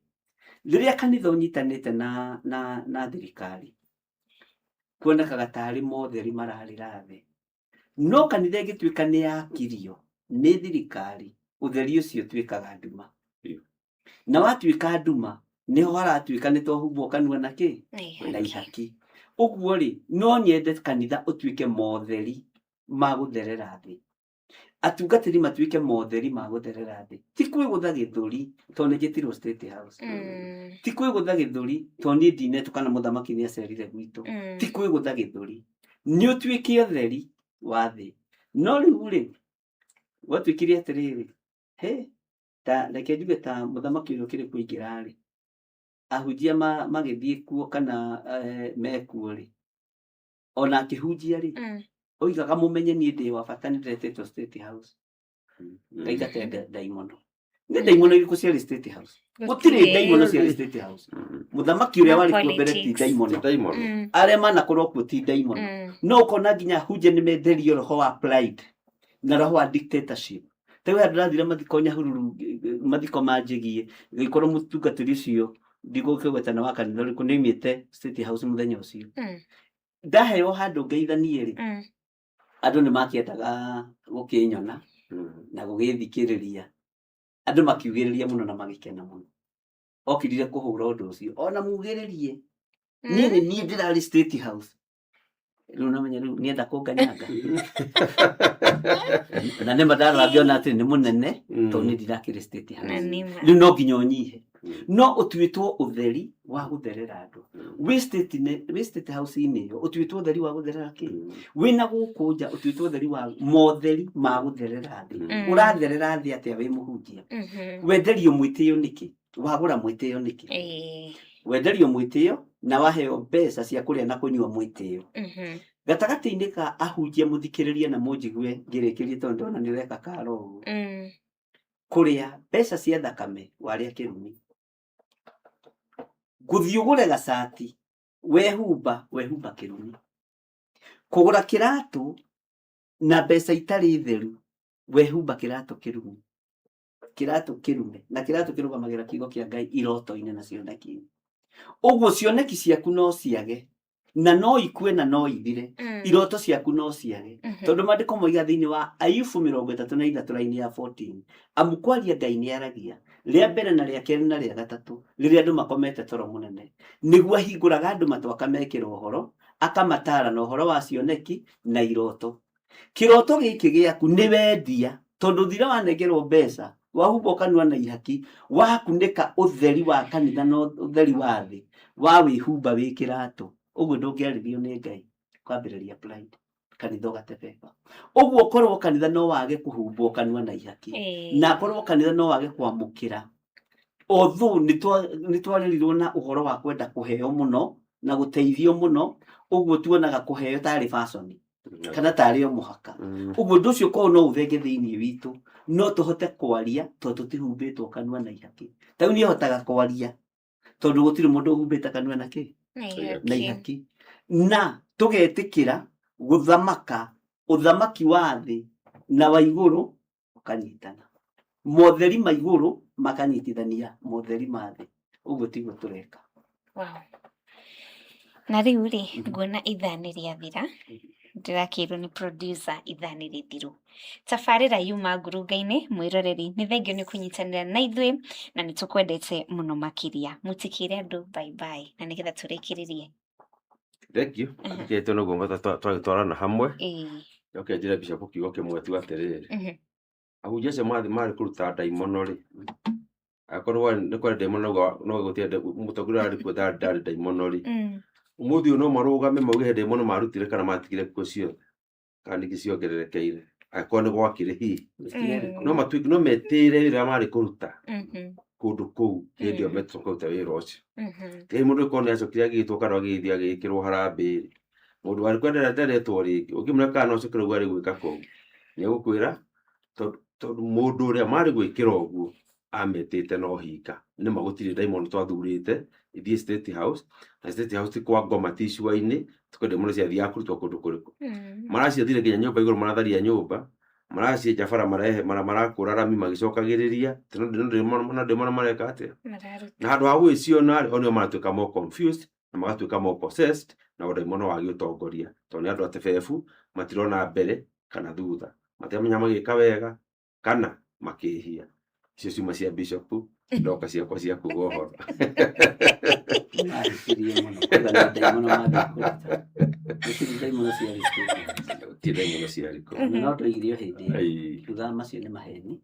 Rĩrĩa kanitha ũnyitanĩte na thirikari kuonekaga tarĩ motheri mararĩra thĩ. No kanitha ĩngĩtuĩka nĩ yakirio nĩ thirikari ũtheri ũcio ũtuĩkaga nduma. Na watuĩka nduma nĩho haratuĩka nĩ twahumbwo kanua na kĩ? Na ihaki. Ũguo rĩ no nyende kanitha ũtuĩke motheri ma gũtherera thĩ. Atungatĩri matuĩke motheri ma gũtherera thĩ. Ti kwĩgũtha gĩthũri tondũ nĩ njĩtirwo State House. Ti kwĩgũtha gĩthũri tondũ niĩ ndinetwo kana mũthamaki nĩ acerire gwitũ. Ti kwĩgũtha gĩthũri. Nĩ ũtuĩke ũtheri wa thĩ. No rĩu rĩ gwatuĩkire atĩrĩrĩ he ta reke njuge ta mũthamaki ũrĩa ũkĩrĩ kũingĩra rĩ ahunjia magĩthiĩ kuo kana mekuo rĩ ona akĩhunjia rĩ oigaga mũmenye niĩ ndĩ wa bata nĩ ndĩretĩtwo State House. Ngaingate ndaimono. Nĩ ndaimono irĩkũ ciarĩ State House? Gũtirĩ ndaimono ciarĩ State House. Mũthamaki ũrĩa No warĩ kuo mbere ti politics. ndaimono. Ndaimono. Arĩa manakorwo kuo ti ndaimono. No ũkona nginya hunje nĩ menderio roho wa pride na roho wa dictatorship. Ta rĩu handũ ndathire mathiko Nyahururu, mathiko ma Njĩgiĩ, gĩkorwo mũtungatĩri ũcio ndigũkĩgweta nĩ wa kanitha ũrĩkũ, nĩ oimĩte State House mũthenya ũcio. Ndaheo handũ ngeithanie rĩ, andũ nĩ makĩendaga gũkĩnyona na gũgĩthikĩrĩria. Andũ makiugĩrĩria mũno na magĩkena mũno. Okirire kũhũra ũndũ ũcio ona mugĩrĩrie, niĩ nĩ niĩ ndĩrarĩ State House. Rĩu namenya rĩu nĩenda kũnganyanga na nĩma ndarora ngĩona atĩ nĩ mũnene tondũ niĩ ndirakĩrĩ State Na House. nĩma. Rĩu no nginya ũnyihe, no ũtuĩtwo ũtheri wa gũtherera andũ. Wĩ state wĩ State House-inĩ ĩyo ũtuĩtwo ũtheri wa gũtherera kĩ wĩna gũkũ nja, ũtuĩtwo ũtheri wa motheri ma gũtherera thĩ. Ũratherera thĩ atĩa wĩ mũhunjia? Wenderio mwĩtĩo nĩkĩ? Wagũra mwĩtĩo nĩkĩ? Wenderio mwĩtĩo na waheo mbeca cia kũrĩa na kũnyua mwĩtĩo. Gatagatĩ-inĩ ka ahunjia, mũthikĩrĩrie na mũnjigue ngĩrĩkĩrie, tondũ ndona nĩ ũreka karo ũguo. Kũrĩa mbeca cia thakame warĩa kĩrumi, gũthiĩ ũgũre gacati wehumba wehumba kĩrumi, kũgũra kĩratũ na mbeca itarĩ theru wehumba kĩratũ kĩrumi, kĩratũ kĩrume, na kĩratũ kĩrũgamagĩra kiugo kĩa Ngai iroto-inĩ na cioneki. Ũguo cioneki ciaku no ciage na no ikue na no ithire. Iroto ciaku no ciage, tondũ maandĩko moiga thĩinĩ wa Ayubu 33 raini ya 14, amu kwaria Ngai nĩ aragia rĩa mbere na rĩa kerĩ na rĩa gatatũ rĩrĩa andũ makomete toro mũnene, nĩguo ahingũraga andũ matũ akamekĩra ũhoro, akamatara na ũhoro wa cioneki na iroto. Kĩroto gĩkĩ gĩaku nĩ wendia, tondũ thira wanengerwo mbeca wahumbwo kanua na ihaki, wakunĩka ũtheri wa kanitha na ũtheri wa thĩ, wa wĩhumba wĩ kĩratũ ũguo ndũngĩarĩrio nĩ Ngai, kwambĩrĩria pride, kanitha ũgatebeba. Ũguo korwo kanitha no wage kũhumbwo kanua na ihaki, na korwo kanitha no wage kwamũkĩra, although nĩ twarerirwo na ũhoro wa kwenda kũheo mũno na gũteithio mũno, ũguo tuonaga kũheo tarĩ fashion kana tarĩ o mũhaka. Ũguo ũndũ ũcio korwo no ũthenge thĩinĩ witũ, no tũhote kwaria tondũ tũtihumbĩtwo kanua na ihaki. Ta rĩu niĩ hotaga kwaria tondũ gũtirĩ mũndũ ũhumbĩte kanua na kĩ Na na ihaki. ihaki, na tũgetĩkĩra gũthamaka ũthamaki wa thĩ na wa igũrũ ũkanyitana, motheri ma igũrũ makanyitithania motheri ma thĩ. Ũguo tiguo tũreka. Wow. Na rĩu rĩ, nguona ithaa nĩ rĩathira, ndĩrakĩrwo nĩ producer ithaa nĩ rĩthiru. Tabarĩra yuma ngurunga-inĩ, mwĩroreri nĩ thengio nĩ kũnyitanĩra na ithuĩ na nĩ tũkwendete mũno makĩria. Mũtikĩre andũ bye bye na nĩgetha tũrĩkĩrĩrie. Thank you. Athikĩrĩte noguo twagĩtwarana hamwe. Njoke njĩre Bishop kiugo kĩmwe tu atĩrĩrĩ, ahunjia acio marĩ kũruta ndaimono rĩ, akorwo nĩ kwarĩ ndaimono no gũtirĩ mũtongoria arĩ kuo ndarĩ ndaimono rĩ, ũmũthĩ ũyũ no marũgame mauge he ndaimono marutire kana matigire kuo ciothe kana ningĩ ciongererekeire, angĩkorwo nĩ gwakĩrĩ hihi no matuĩke no metĩĩre wĩra marĩ kũruta kũndũ kũu hĩndĩ ĩyo metwo kũruta wĩra ũcio. Hihi mũndũ ũkorwo nĩ acokire agĩtwo kana agĩthiĩ agĩkĩrwo harambee rĩ, mũndũ warĩ kuo ndaretwo rĩngĩ, ũngĩmwĩra kana no acokere ũguo arĩ gwĩka kũu, nĩ egũkwĩra tondũ mũndũ ũrĩa marĩ gwĩkĩra ũguo ametĩte na ũhinga. Nĩma gũtirĩ ndaimono twathurĩte ithiĩ State House, na State House ti kwa ngoma, ti icua-inĩ, ti kwĩ ndaimono ciathiaga kũrutwo kũndũ kũrĩkũ. Maraciethire nginya nyũmba igũrũ, maratharia nyũmba, maracienja bara, marehe marakũra rami magĩcokagĩrĩria, no ndaimono mareka atĩa? Na handũ ha gũgĩciona rĩ, o nĩo maratuĩka more confused na magatuĩka more possessed na ũndaimono wa gĩũtongoria, tondũ nĩ andũ atebebu, matirona mbere kana thutha, matiramenya magĩka wega kana makĩhia. Icio ciuma cia Bishop, ndoka ciakwa cia kuga ũhoro. Mahĩtirie mũno kuga nĩ ndaimono mathiĩ kũruta. Gũtirĩ ndaimono ciarĩ kuo. Gũtirĩ ndaimono ciarĩ kuo. Na no ndoigire o hĩndĩ ĩyo, Ĩĩ. ngiuga macio nĩ maheni.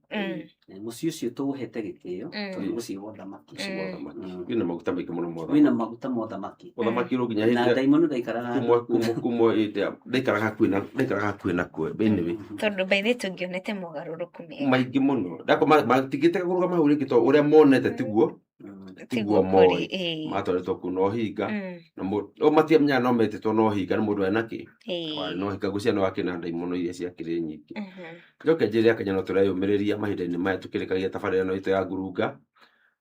Na mũciĩ ũcio tũũhete gĩtĩo tondũ mũciĩ wa ũthamaki. Mũciĩ wa ũthamaki. Wĩna maguta maingĩ mũno ma Wĩna ũthamaki. maguta ma ũthamaki. Ũthamaki rĩu nginya Na hĩndĩ ĩrĩa ndaimono ndaikaraga kumwe kumwe kumwe hĩndĩ ya ndaikaraga hakuhĩ na ndaikaraga hakuhĩ na kuo anyway. Tondũ by the way tũngĩonete mogarũrũku mega. Maingĩ mũno. Ndako matingĩtĩka kũrũgama hau rĩngĩ tondũ ũrĩa monete tiguo. tiguo Tiguo kũrĩ, moĩ ĩĩ. Matwarĩtwo kuu na ũhinga na o matiamenyaga no metĩtwo na ũhinga nĩ mũndũ ena kĩ warĩ na ũhinga, ngwĩciria no akĩrĩ na ndaimono iria ciakĩrĩ nyingĩ. Njoke njĩre Akenya no tũreyũmĩrĩria mahinda-inĩ maya tũkĩrĩkagia tabarĩra ĩno itũ ya ngurunga.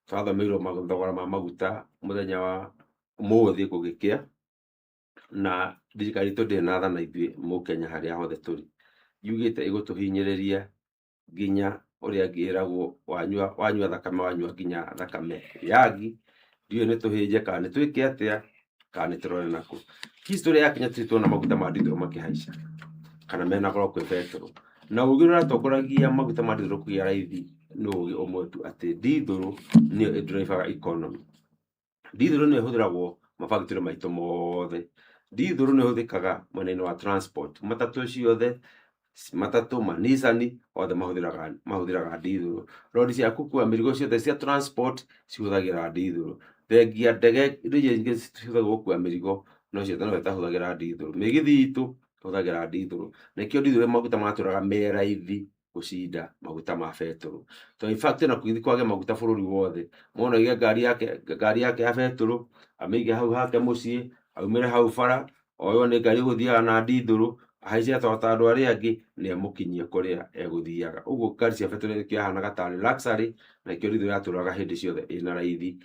Twathomeirwo thogora ma maguta mũthenya wa ũmũthĩ gũgĩkĩa, na thirikari itũ ndĩrĩ na tha na ithuĩ mũkenya harĩa hothe tũrĩ. Yugĩte ĩgũtũhinyĩrĩria nginya ũrĩa ngĩragwo wanyua wanyua thakame, wanyua nginya thakame yangi. Ndiũĩ nĩ tũhĩnje kana nĩ twĩke atĩa kana nĩ tũrore nakũ. History ya Kenya tũtirĩ tuona maguta ma ndithũrũ makĩhaica kana mena goro kwĩ betũrũ, na ũgĩ ũrĩa ũratongoragia maguta ma ndithũrũ kũgĩa raithi nĩ ũgĩ ũmwe tu, atĩ ndithũrũ nĩyo ĩndrivaga economy. Ndithũrũ nĩyo ĩhũthĩragwo mabactory maitũ mothe. Ndithũrũ nĩ ĩhũthĩkaga mwena-inĩ wa transport, matatũ ciothe, matatũ, manicani othe mahũthĩraga ndithũrũ. Rori cia gũkua mĩrigo ciothe cia transport cihũthagĩra ndithũrũ. Thengia ndege, indo iria ingĩ cihũthagĩrwo gũkua mĩrigo no ciothe no itahũthagĩra ndithũrũ. Mĩgithi itũ ĩhũthagĩra ndithũrũ. Nĩkĩo ndithũrũ maguta matũraga me raithi gũcinda maguta ma betũrũ. To in fact ona kũgĩthiĩ kwage maguta bũrũri wothe, mũndũ aige ngari yake ya betũrũ, amĩige hau hake mũciĩ, aumĩre hau bara, oywo nĩ ngari ĩgũthiaga na ndithũrũ, ahaice ta andũ arĩa angĩ, nĩ emũkinyie kũrĩa egũthiaga. Ũguo ngari cia betũrũ nĩkĩo yahanaga tarĩ luxury, na nĩkĩo ndithũrũ yatũraga hĩndĩ ciothe ĩna raithi,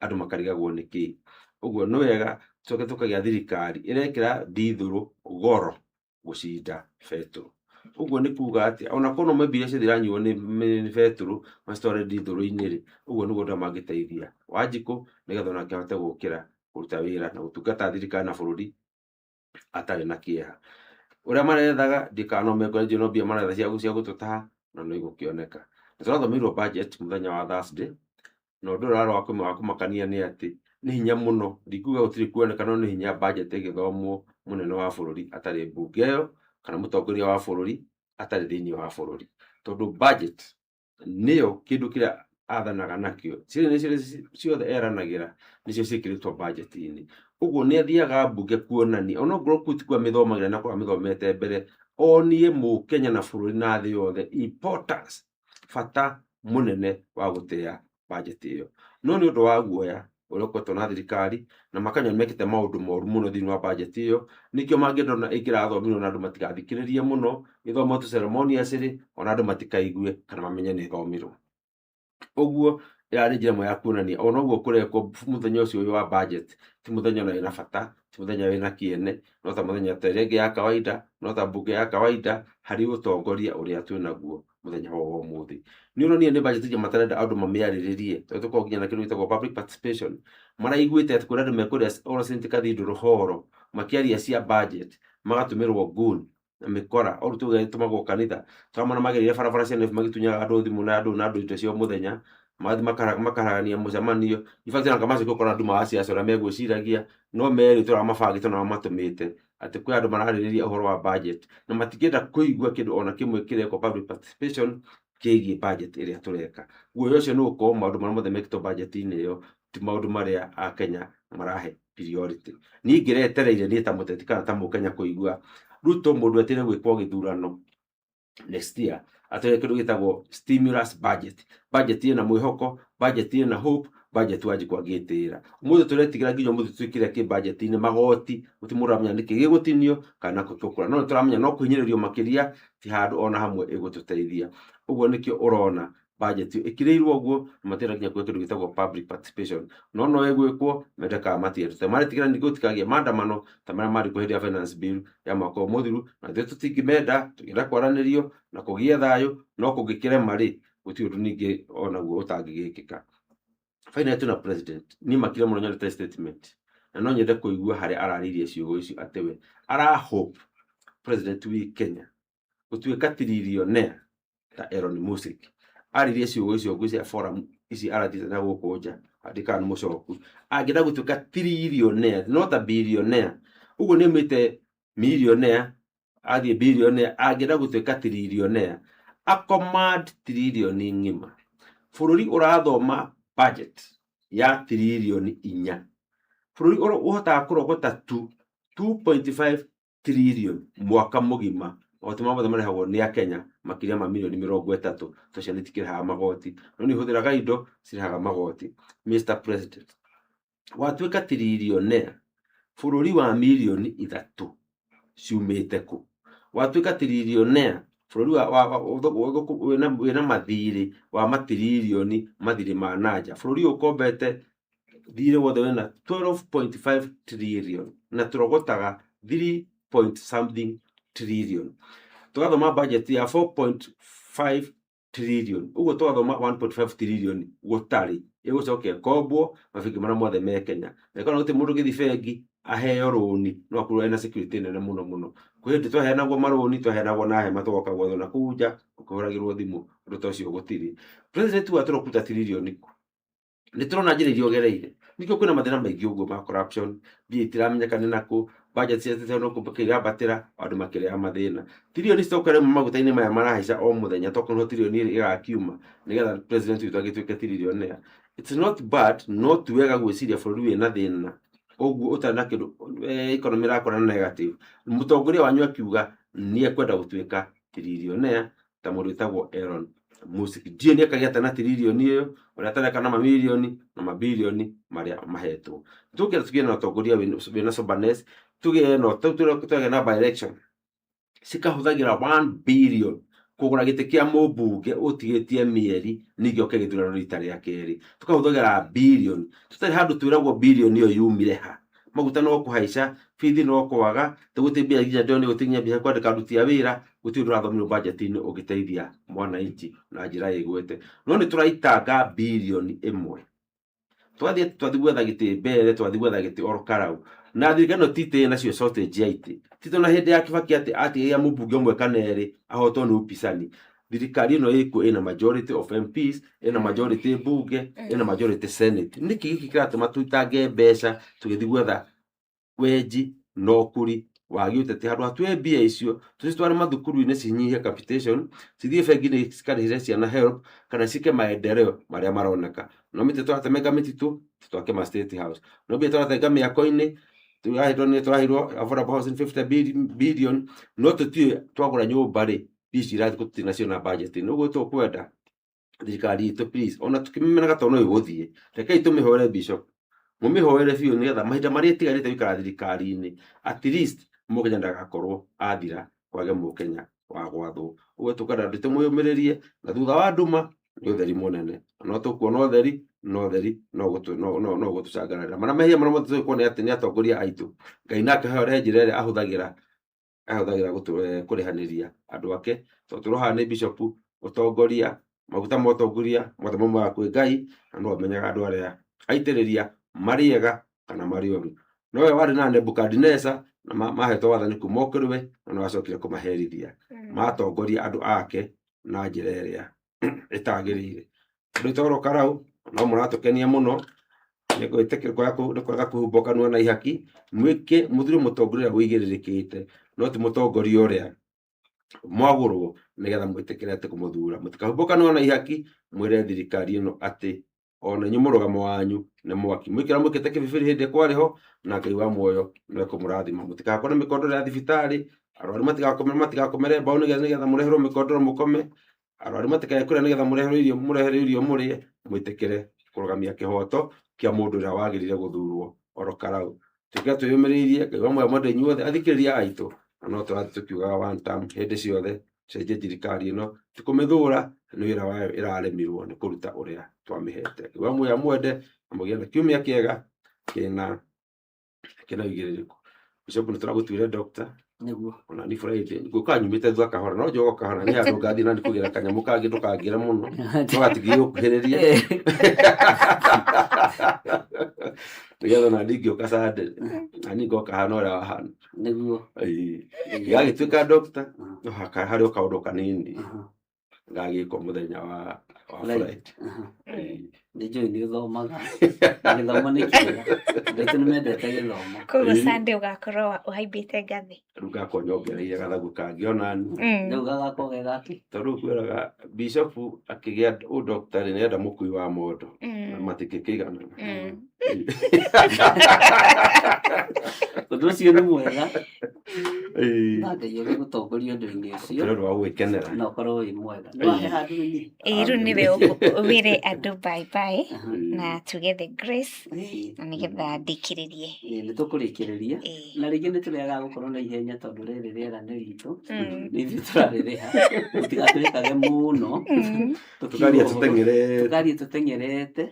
andũ makarigagwo nĩkĩ. Ũguo nĩ wega tũcoke tũkagĩa thirikari ĩrekĩra ndithũrũ goro gũcinda betũrũ. Ũguo nĩ kuga atĩ ona korwo no mbia iria ciothe iranyuo nĩ betũrũ macitware ndithũrũ-inĩ rĩ, ũguo nĩguo andũ aya mangĩteithia Wanjikũ nĩgetha onake ahote gũkĩra kũruta wĩra na gũtungata thirikari na bũrũri atarĩ na kĩeha. Ũrĩa marethaga ndiũĩ kana no mekũrĩa, ndiũĩ no mbia maretha cia gũtũtaha, no nĩ igũkĩoneka. Nĩ tũrathomeirwo budget mũthenya wa Thursday, na ũndũ ũrĩa warĩ wa kũmakania nĩ atĩ nĩ hinya mũno, ndikuga gũtirĩ kuoneka, no nĩ hinya budget ĩgĩthomwo mũnene wa bũrũri atarĩ mbunge ĩyo kana mũtongoria wa bũrũri atarĩ thĩinĩ wa bũrũri, tondũ budget nĩyo kĩndũ kĩrĩa athanaga nakĩo. Ciĩranĩro ciothe eranagĩra nĩcio ciĩkĩrĩtwo budget-inĩ. Ũguo nĩ athiaga mbunge kuonania onokorwo kũu tikuo amĩthomagĩra na akorwo amĩthomete mbere, onie mũkenya na bũrũri na thĩ yothe importance, bata mũnene wa gũtĩa budget ĩyo. No nĩ ũndũ wa guoya ũrĩa ũkoretwo na thirikari na makanya nĩ mekĩte maũndũ moru mũno thĩinĩ wa budget ĩyo, nĩkĩo mangĩenda ona ĩngĩrathomirwo na andũ matigathikĩrĩrie mũno, ĩthomwo tu ceremoniously, ona andũ matikaigue kana mamenye nĩ ĩthomirwo. Ũguo ĩrarĩ njĩra ĩmwe ya kuonania ona ũguo kũrekwo mũthenya ũcio ũyũ wa budget ti mũthenya ona wĩna bata, ti mũthenya wĩna kĩene, no ta mũthenya ta ĩrĩa ĩngĩ ya kawaida, no ta mbunge ya kawaida harĩ ũtongoria ũrĩa twĩnaguo mũthenya wa ũmũthĩ. Nĩ ũronire nĩ budget nginya matarenda andũ mamĩarĩrĩrie, tondũ tũkoragwo nginya na kĩndũ gĩtagwo public participation. Maraiguĩte atĩ kũrĩ andũ mekũrĩa All Saints Cathedral hall makĩaria cia budget, magatũmĩrwo goon na mĩkora, o rĩu tuge ĩtũmagwo kanitha. Tũramona magereire barabara cia Nairobi magĩtunyaga andũ thimũ na andũ indo cia o mũthenya, magathiĩ makaragania mũcemanio. In fact ona kamacio gũkora andũ ma siasa ũrĩa megwĩciragia, no merĩtwo ũrĩa mabangĩtwo na mamatũmĩte atĩ kwĩ andũ mararĩrĩria ũhoro wa budget na matingĩenda kũigua kĩndũ ona kĩmwe kĩrekwo public participation kĩgiĩ budget ĩrĩa tũreka. Guoya ũcio nĩ gũkorwo maũndũ marĩa mothe mekĩtwo budget-inĩ ĩyo ti maũndũ marĩa Akenya marahe priority. Niĩ ingĩretereire niĩ ta mũteti kana ta mũkenya kũigua Ruto mũndũ etereire gwĩkwo gĩthurano next year atwĩre kĩndũ gĩtagwo stimulus budget, budget ĩna mwĩhoko, budget ĩna hope, budget Wanjikũ angĩtĩĩra. Ũmũthĩ tũretigĩra nginya ũmũthĩ twĩkĩre kĩ budget-inĩ magoti, gũtirĩ mũndũ ũramenya nĩkĩ gĩgũtinio kana kũ tũkũra, no nĩtũramenya no kũhinyĩrĩrio makĩria ti handũ ona hamwe ĩgũtũteithia. Ũguo nĩkĩo ũrona budget ĩyo ĩkĩrĩirwo ũguo na matirenda nginya kuoya kĩndũ gĩtagwo public participation, no ĩgwĩkwo mende kana matiendete. Maretigĩra ningĩ gũtikagĩe maandamano ta marĩa marĩ kuo hĩndĩ ya finance bill ya mwaka ũyũ mũthiru, na ithuĩ tũtingĩmenda, tũngĩenda kwaranĩrio na kũgĩe thayũ, no kũngĩkĩrema rĩ, gũtirĩ ũndũ ningĩ onaguo ũtangĩgĩkĩka. Finally twĩna president, niĩ makire mũno nyonete statement na no nyende kũigua harĩa ararĩirie ciugo icio atĩ we ara hope president wi Kenya gũtuĩka trillionaire ta Elon Musk. Aririe ciugo icio ngwĩciria forum ici arathiĩte na gũkũ nja, andĩkaga nĩ mũcoku, angĩenda gũtuĩka trillionaire no ta billionaire, ũguo nĩ aumĩte millionaire athiĩ billionaire, angĩenda gũtuĩka trillionaire acommand trilioni ng'ima. Bũrũri ũrathoma budget ya trilioni 4, bũrũri ũhotaga kũrogota tu 2.5 trillion mwaka mũgima. Magoti mothe marĩhagwo nĩ Akenya makĩria ma mirioni 30, to ciana itikĩrĩhaga magoti, no nĩ ihũthĩraga indo cirĩhaga magoti. Mr President, watuĩka tiririone bũrũri wa mirioni 3 ciumĩte kũ? Watuĩka tiririone bũrũri wĩna mathirĩ wa matiririoni, mathirĩ ma nanja, bũrũri ũyũ ũkombete thirĩ wothe wĩna 12.5 trillion na tũrogotaga 3 point something trillion, tũgathoma budget ya 4.5 trillion, ũguo tũgathoma 1.5 trillion gũtarĩ ĩgũcoka ĩkombwo mabengi marĩa mothe me Kenya. Na ĩkorwo gũtirĩ mũndũ ũngĩthiĩ bengi aheo rũni no akorwo ena security nene mũno mũno. Kwĩ hĩndĩ twaheanagwo marũni, twaheanagwo na hema, tũgoka gwethwo na kũu nja ũkĩhũragĩrwo thimũ, ũndũ ta ũcio gũtirĩ. President wa tũrokruta trillion kũ? Nĩ tũrona njĩra iria ũgereire, nĩkĩo kwĩna mathĩna maingĩ ũguo ma corruption, mbia itiramenya nĩ nakũ, budget cia no irambatĩra, andũ makĩrĩa mathĩna. Tirioni citoka rĩu maguta-inĩ maya marahaica o mũthenya, tokorwo tirioni ĩgakiuma nĩgetha president witũ agĩtuĩke tirionea. It's not bad, no ti wega gwĩciria bũrũri wĩna thĩna ũguo ũtarĩ na kĩndũ, economy ĩrakũra na negative, mũtongoria wanyu akiuga nĩ ekwenda gũtuĩka tirionea ta mũndũ wĩtagwo Elon Musk. Ndiũĩ nĩ ekagĩa na tiririoni ĩyo, ũrĩa atareka na mamirioni na mabirioni marĩa mahetwo. Tũkĩenda tũgĩe na ũtongoria wĩna soberness, tũgĩe na tũgĩe na by election cikahũthagĩra 1 billion kũgũra gĩtĩ kĩa mũmbunge ũtigĩtie mĩeri ningĩ oke gĩthurano rita rĩa kerĩ, tũkahũthagĩra billion tũtarĩ handũ twĩragwo billion ĩyo yumire ha. Maguta no kũhaica, bithi no kwaga, tũgũtĩ mbia nginya ndĩrona gũtirĩ nginya mbia kwandĩka aruti a wĩra, gũtirĩ ũndũ ũrathomirwo budget-inĩ ũngĩteithia mwananchi na njĩra ĩgwete. No nĩ tũraitanga birioni 1, twathiĩ gwetha gĩtĩ mbere, twathiĩ gwetha gĩtĩ oro karau na thirikari ĩno ti itĩ nacio shortage ya itĩ, ti tondũ na hĩndĩ ya Kibaki atĩ atigagia mũmbunge ũmwe kana erĩ ahotwo nĩ upisani. Thirikari ĩno ĩkuo ĩna majority of MPs, ĩna majority mbunge, ĩna majority senate. Nĩkĩ gĩkĩ kĩratũma tũitange mbeca tũgĩthiĩ gwetha wenji na ũkuri wa gĩũteti handũ ha tuoe mbia icio tũcitware mathukuru-inĩ cinyihie capitation, cithiĩ bengi-inĩ cikarĩhĩre ciana help kana cike maendeleo marĩa maroneka? No mĩtĩ tũratemenga mĩtitũ twake ma state house, no mbia tũratenga mĩako-inĩ, tũraheirwo nĩ tũraheirwo affordable housing 50 billion, no tũtiũĩ twagũra nyũmba rĩ, mbia ici irathiĩ kũ? Tũtinaciona budget-inĩ. Ũguo tũkwenda thirikari itũ, please, ona tũkĩmĩmenaga tondũ no ĩgũthiĩ, rekei tũmĩhoere, bishop, mũmĩhoere biũ nĩgetha mahinda marĩa ĩtigarĩte gũikara thirikari-inĩ, at least mũkenya ndagakorwo athira, kwage mũkenya wa gwathwo. Ũguo tũkwenda andũ tũmwĩyũmĩrĩrie, na thutha wa nduma nĩ ũtheri mũnene, na no tũkuona ũtheri, na ũtheri no no no gũtũcangararĩra marĩa mehia marĩa mothe tũgĩkorwo nĩ atĩ nĩ atongoria aitũ. Ngai nake he njĩra ĩrĩa ahũthagĩra kũrĩhanĩria andũ ake, tondũ tũrohaga nĩ bishop ũtongoria, maguta ma ũtongoria mothe maumaga kwĩ Ngai, na no amenyaga andũ arĩa aitĩrĩria marĩ ega kana marĩ oru. Nowe warĩ na Nebukadineza na mahetwo wathani kuma o kũrĩ we, na no acokire kũmaherithia matongoria andũ ake na njĩra ĩrĩa ĩtagĩrĩire. Andũ toro karau no mũratũkenia mũno, nĩ kwega kũhumbwo kanua na ihaki, mwĩke mũthure mũtongoria ũrĩa ũigĩrĩrĩkĩte, no ti mũtongoria ũrĩa mwagũrwo nĩgetha mwĩtĩkĩre atĩ kũmũthura. Mũtikahumbwo kanua na ihaki, mwĩre thirikari ĩno atĩ ona inyuĩ mũrũgamo wanyu nĩ mwaki, mwĩkĩra mwĩkĩte kĩbibiri hĩndĩ kwarĩ ho, na Ngai wa muoyo nĩwe kũmũrathima. Mũtigakore mĩkondoro ya thibitarĩ, arwaru matigakomere mbaũ nĩgetha mũreherwo mĩkondoro mũkome, arwaru matikae kũrĩa nĩgetha mũreherwo irio, mũreherwo irio mũrĩe. Mwĩtĩkĩre kũrũgamia kĩhoto kĩa mũndũ ũrĩa wagĩrĩire gũthurwo oro karau. Tuĩke twĩyũmĩrĩirie. Ngai wa muoyo mwende inyuothe athikĩrĩria aitũ, na no tũrathiĩ tũkiugaga one term hĩndĩ ciothe, cenjie thirikari ĩno, ti kũmĩthũra, nĩ wĩra wayo ĩraremirwo nĩ kũruta ũrĩa twamĩhete. Ngai wa muoyo amwende na mũgĩe na kiumia kĩega kĩna ũigĩrĩrĩku. Bishop, nĩ tũragũtuire doctor. Nĩguo. Ona ni Friday ngũka nyumĩte thutha kahora, no njogo kahora nĩ handũ ngathiĩ na nĩ kũgĩra kanyamũ kangĩ, ndũkangĩre mũno, ndũgatigie gũkuhĩrĩria nĩgetha ona ndingĩũka Sunday na niĩ ngoka hana ũrĩa wahana. Nĩguo. Gagĩtuĩka doctor, no harĩ o kaũndũ kanini gagĩkwo mũthenya wa Wa Pride. Pride. Nĩ njũĩ nĩ ũthomaga na gĩthomo nĩ kĩega andũ aitũ nĩ mendete gĩthomo Koguo Ĩĩ. Sunday ũgakorwo ũhaimbĩte ngathĩ. Rĩu ngakorwo nyongereire gathagu kangĩ onani. Rĩu gagakorwo ge gake Tondũ rĩu kwĩraga bishop akĩgĩa ũndoktarĩ nĩenda mũkui wa mondo na matingĩkĩiganana. Ũndũ ũcio nĩ mwega Ĩĩ. na Ngai agĩgũtongoria ũndũ-inĩ ũcio Nĩ ũndũ wa gwĩkenera. na ũkorwo wĩ mwega. Nĩ wahe handũ niĩ? Ĩĩ rĩu nĩwe wĩre andũ bye bye na tuge the grace na nĩgetha ndĩkĩrĩrie. Ĩĩ, nĩ tũkũrĩkĩrĩria na rĩngĩ nĩ tũrĩagaga gũkorwo na ihenya tondũ rĩrĩ rĩera nĩ ritũ nĩ ithuĩ tũrarĩrĩha mũtigatũĩkage mũno Tũkaria tũteng'erete. tũkaria tũteng'erete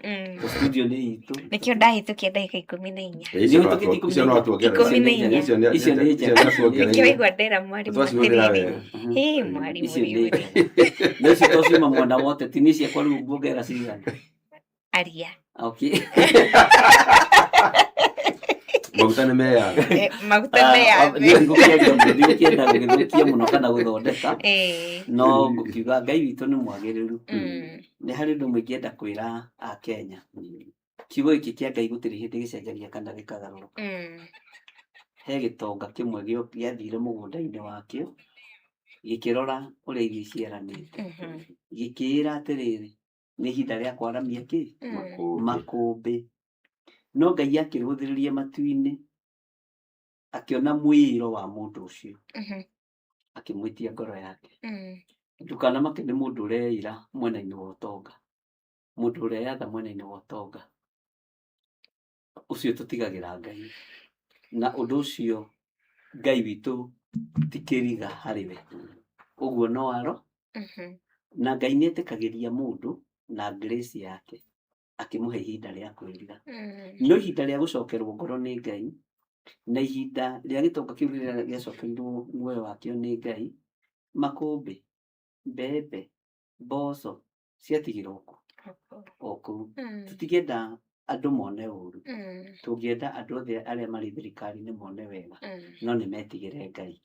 to studio nĩ itũ Nĩkĩo ndahĩtũkia ndagĩka 14. Ĩĩ, icio no atuo- icio no atuongerere. 14. Icio nĩ- Icio nĩ icio nĩ atuongereire. Nĩkĩo waigua ndera mwarimũ Twacihũthĩra atĩrĩrĩ. wega. Ĩĩ mwarimũ Icio nĩ rĩu njega. Na icio to ciuma mwena wa ũteti nĩ ciakwa rĩu nguongerera cigana aria. Okay. Maguta nĩ meyaga. Maguta meyaga. Niĩ ndigũkĩenda ndigũkĩenda gũgĩthũkia mũno kana gũthondeka Ĩĩ. no ngũkiuga Ngai witũ nĩ mwagĩrĩru nĩ harĩ ũndũ ũmwe ingĩenda kwĩra akenya kiugo gĩkĩ kĩa Ngai gũtirĩ hĩndĩ gĩcenjagia kana gĩkagarũrũka he gĩtonga kĩmwe gĩathire mũgũnda-inĩ wakĩo gĩkĩrora ũrĩa irio iciaranĩte gĩkĩĩra atĩrĩrĩ nĩ ihinda rĩa kwaramia kĩ makũmbĩ no Ngai akĩrũthĩrĩria matu-inĩ akĩona mwĩĩro wa mũndũ ũcio akĩmwĩtia ngoro yake ndũkanamake nĩ mũndũ ũreĩra mwena-inĩ wa ũtonga mũndũ ũreyatha mwena-inĩ wa ũtonga ũcio tũtigagĩra Ngai na ũndũ ũcio Ngai witũ ti kĩriga harĩ we ũguo no aro na Ngai nĩ etĩkagĩria mũndũ na grace yake akĩmũhe ihinda rĩa kwĩrira no ihinda rĩa gũcokerwo ngoro nĩ Ngai na ihinda rĩa gĩtonga kĩu rĩrĩa gĩacokerirwo muoyo wakĩo nĩ Ngai makũmbĩ mbembe mboco ciatigirwo kũ o kũu tũtingĩenda andũ mone ũru tũngĩenda andũ othe arĩa marĩ thirikari-inĩ mone wega no nĩ metigĩre Ngai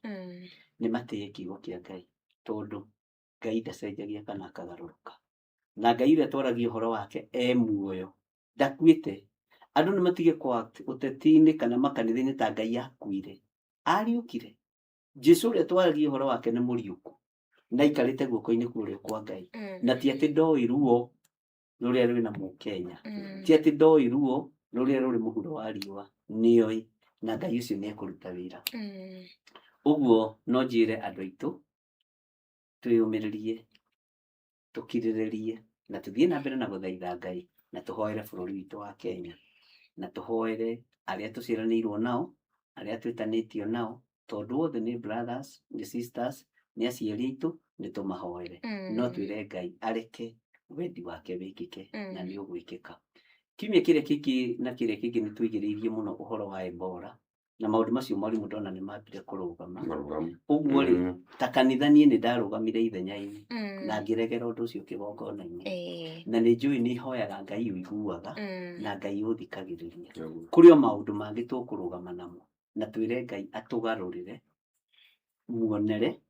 nĩ matĩye kiugo kĩa Ngai tondũ Ngai ndacenjagia kana akagarũrũka na Ngai ũrĩa twaragia ũhoro wake e muoyo ndakuĩte andũ nĩ matige kũ act ũteti-inĩ kana makanitha-inĩ ta Ngai akuire ariũkire Jesu ũrĩa twaragia ũhoro wake nĩ mũriũku na aikarĩte guoko-inĩ kwa ũrĩo kwa Ngai na ti atĩ ndoĩ ruo rũrĩa rwĩna mũkenya ti atĩ ndoĩ ruo rũrĩa rũrĩ mũhuro wa riũa nĩoĩ na Ngai ũcio nĩ ekũruta wĩra ũguo no njĩre andũ aitũ twĩyũmĩrĩrie tũkirĩrĩrie na tũthiĩ na mbere na gũthaitha Ngai na tũhoere bũrũri witũ wa Kenya na tũhoere arĩa tũciaranĩirwo nao arĩa twĩtanĩtio nao tondũ othe nĩ brothers nĩ sisters nĩ aciari aitũ nĩ tũmahoere no twĩre Ngai areke wendi wake wĩkĩke na nĩ ũgwĩkĩka kiumia kĩrĩa kĩngĩ na kĩrĩa kĩngĩ nĩ tũigĩrĩirie mũno ũhoro wa Ebola na maũndũ macio mwarimũ ndona nĩ mambire kũrũgama ũguo rĩ ta kanitha niĩ nĩ ndarũgamire ithenya-inĩ na ngĩregera ũndũ ũcio kĩgongona-inĩ na nĩ njũĩ nĩ hoyaga Ngai ũiguaga na Ngai ũthikagĩrĩria kũrĩ o maũndũ mangĩ tũkũrũgama namo na twĩre Ngai atũgarũrĩre muonere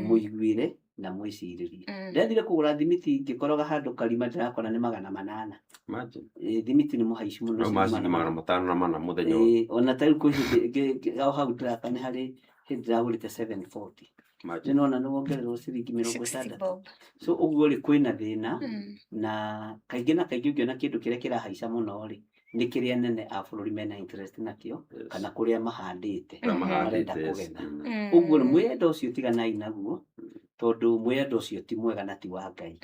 mũiguĩre na mwĩcirĩrie ndĩrathire kũgũra thimiti ngĩkoroga handũ karima ndĩrakora nĩ 800 Imagine. Ĩ, thimiti nĩ mũhaicu mũno Rĩu ciringi maciringi magana 504 mũthenya ũyũ. Ĩ, ona ta rĩu kwĩ hĩndĩ o hau ndĩraka nĩ harĩ hĩndĩ ndĩragũrĩte 740 Imagine. nĩnona nĩ wongererwo ciringi mĩrongo 60 ĩtandatũ bob. so ũguo rĩ kwĩna thĩna na kaingĩ na kaingĩ ũngĩona kĩndũ kĩrĩa kĩrahaica mũno rĩ nĩ kĩrĩa nene a bũrũri mena interest nakĩo kana kũrĩa mahandĩte Kũrĩa marenda mahandĩte, yes. kũgetha ũguo rĩ mwĩyendo ũcio tiganai naguo tondũ mwĩyendo ũcio ti mwega na ti wa Ngai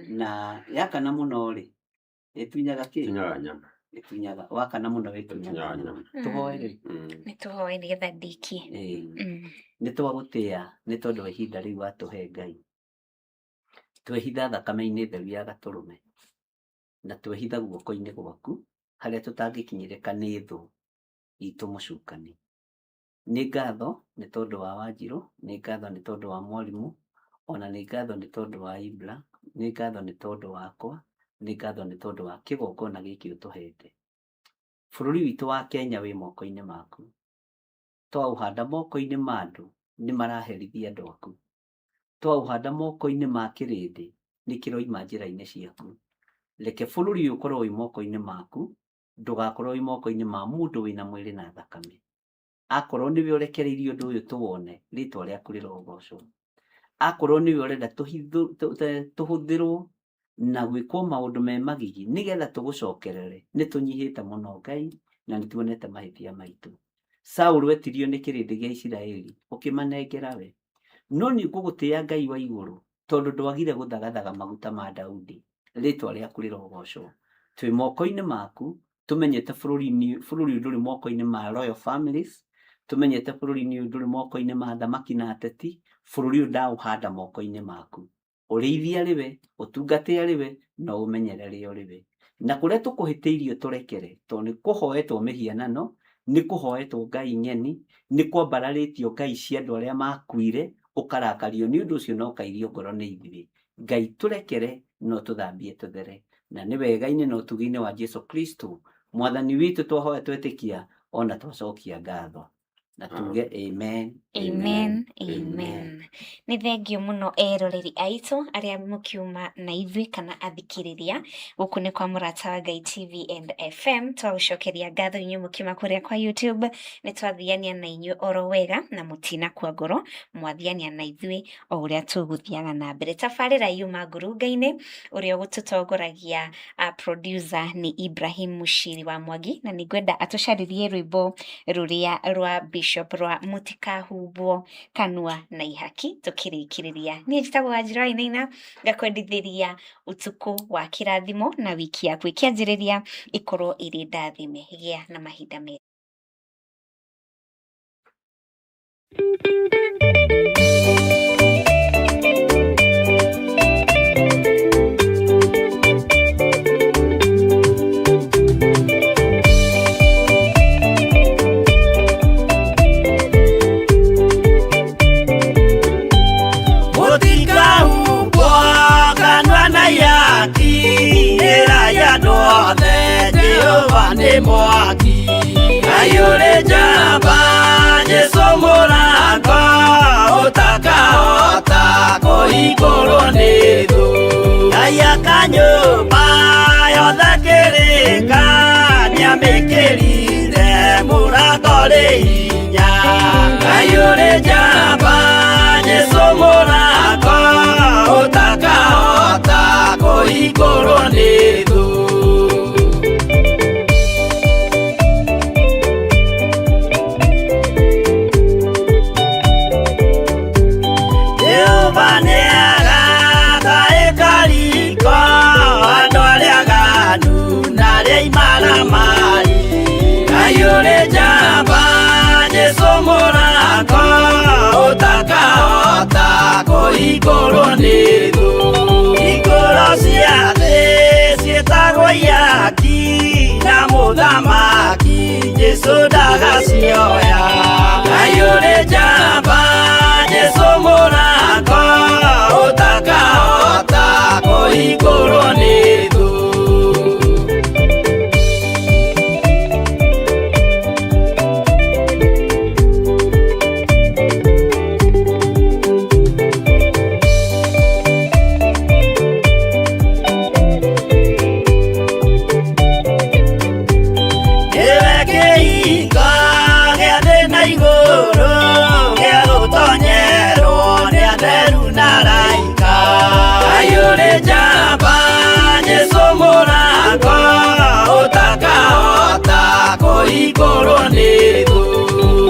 na yakana mũno rĩ ĩtunyaga kĩ Ĩtunyaga nyama. ĩtunyaga wakana mũno ĩtunyaga nyama tũhoe rĩ Nĩ tũhoe nĩgetha ndĩkie. Ĩĩ. nĩ twagũtĩa nĩ tondũ wa ihinda rĩu watũhe Ngai twehitha thakame-inĩ theru ya gatũrũme na twehitha guoko-inĩ gwaku harĩa tũtangĩkinyĩrĩka nĩ thũ itũ mũcukani nĩ ngatho nĩ tondũ wa Wanjirũ nĩ ngatho nĩ tondũ wa mwarimũ ona nĩ ngatho nĩ tondũ wa Ibra nĩ ngatho nĩ tondũ wakwa nĩ ngatho nĩ tondũ wa kĩgongona gĩkĩ ũtũhete bũrũri witũ wa Kenya wĩ moko-inĩ maku twaũhanda moko-inĩ ma andũ nĩ maraherithia andũ aku twaũhanda moko-inĩ ma kĩrĩndĩ Nĩ kĩroima njĩra-inĩ ciaku. Reke bũrũri ũyũ ũkorwo wĩ moko-inĩ maku, ndũgakorwo wĩ moko-inĩ ma mũndũ wĩna mwĩrĩ na thakame. Akorwo nĩwe ũrekereirie ũndũ ũyũ tũwone, rĩtwa rĩaku rĩrogocwo. Akorwo nĩwe ũrenda tũhũthĩrwo na gwĩkwo maũndũ me magigi nĩgetha tũgũcokerere, nĩ tũnyihĩte mũno Ngai na nĩ tuonete mahĩtia maitũ. Saũlũ etirio nĩ kĩrĩndĩ gĩa Isiraeli, ũkĩmanengera we. No nĩ ngũgũtĩĩa Ngai wa igũrũ, tondũ ndwagire gũthagathaga maguta ma Daudi. Rĩtwa rĩaku rĩrogocwo. Twĩ moko-inĩ maku, tũmenyete bũrũri-inĩ bũrũri ũyũ ndũrĩ moko-inĩ ma royal families, tũmenyete bũrũri-inĩ ũyũ ndũrĩ moko-inĩ ma athamaki na ateti, bũrũri ũyũ ndaũhanda moko-inĩ maku. Ũrĩithie arĩ we, ũtungate arĩ we, na ũmenyerere ũrĩ we. Na kũrĩa tũkũhĩtĩirie ũtũrekere, tondũ nĩ kũhoetwo mĩhianano, nĩ kũhoetwo ngai ng'eni, nĩ kwambararĩtio ngai cia andũ arĩa makuire, ũkarakario nĩ ũndũ ũcio na ũkairio ngoro nĩ ithuĩ. Ngai tũrekere na ũtũthambie tũthere. Na nĩ wega-inĩ na ũtugi-inĩ wa Jesu Kristo, Mwathani witũ twahoya twetĩkia ona twacokia ngatho. Na tuge amen. Amen, amen. Nĩ thengio mũno eroreri aitũ arĩa mũkiuma na ithuĩ kana athikĩrĩria. Gũkũ nĩ kwa Mũrata wa Ngai TV and FM. Twagũcokeria ngatho inyuĩ mũkiuma kũrĩa kwa YouTube. Nĩ twathiania na inyuĩ oro wega na mũtinakua ngoro. Mwathiania na ithuĩ o ũrĩa tũgũthiaga na mbere. Tabarĩra yuma ngurunga-inĩ, ũrĩa ũgũtũtongoragia producer nĩ Ibrahim Mushiri wa Mwangi, na nĩ ngwenda atũcarĩrie rwĩmbo rũrĩa rwa Bishop rwa mũtikahumbwo kanua na ihaki tũkĩrĩkĩrĩria. Niĩ njĩtagwo Wanjirũ Wainaina, ngakwendithĩria ũtukũ wa kĩrathimo na wiki yaku ĩkĩanjĩrĩria ĩkorwo ĩrĩ ndathime. Gĩa na mahinda mega. Mũtikahumbwo kanua na ihaki, ĩra ya andũ othe Jehova nĩ mwaki. Ngai ũrĩ njamba, Jesũ mũrango, ũtakahota kũhingũrwo nĩ thũ. Ngai aka nyũmba yothe kĩrĩka, nĩamĩkĩrire mũrango rĩ hinya. Ngai ũrĩ njamba, Jesũ mũrango, ũtakahota kũhingũrwo nĩ thũ. Jehova nĩagaka ĩkariko andũ arĩa aganu na arĩa imaramari. Ngai ũrĩ njamba, Jesũ mũrango, ũtakahota kũhingũrwo nĩ thũ. Hingũro cia thĩ ciĩtagwo ihaki, na mũthamaki Jesũ ndagacioya. Ngai ũrĩ njamba, Jesũ mũrango, ũtakahota kũhingũrwo nĩ thũ. Nĩwe kĩhingo gĩa thĩ na igũrũ, gĩa gũtonyerwo nĩ atheru na araika. Ngai ũrĩ njamba, Jesũ mũrango, ũtakahota kũhingũrwo nĩ thũ.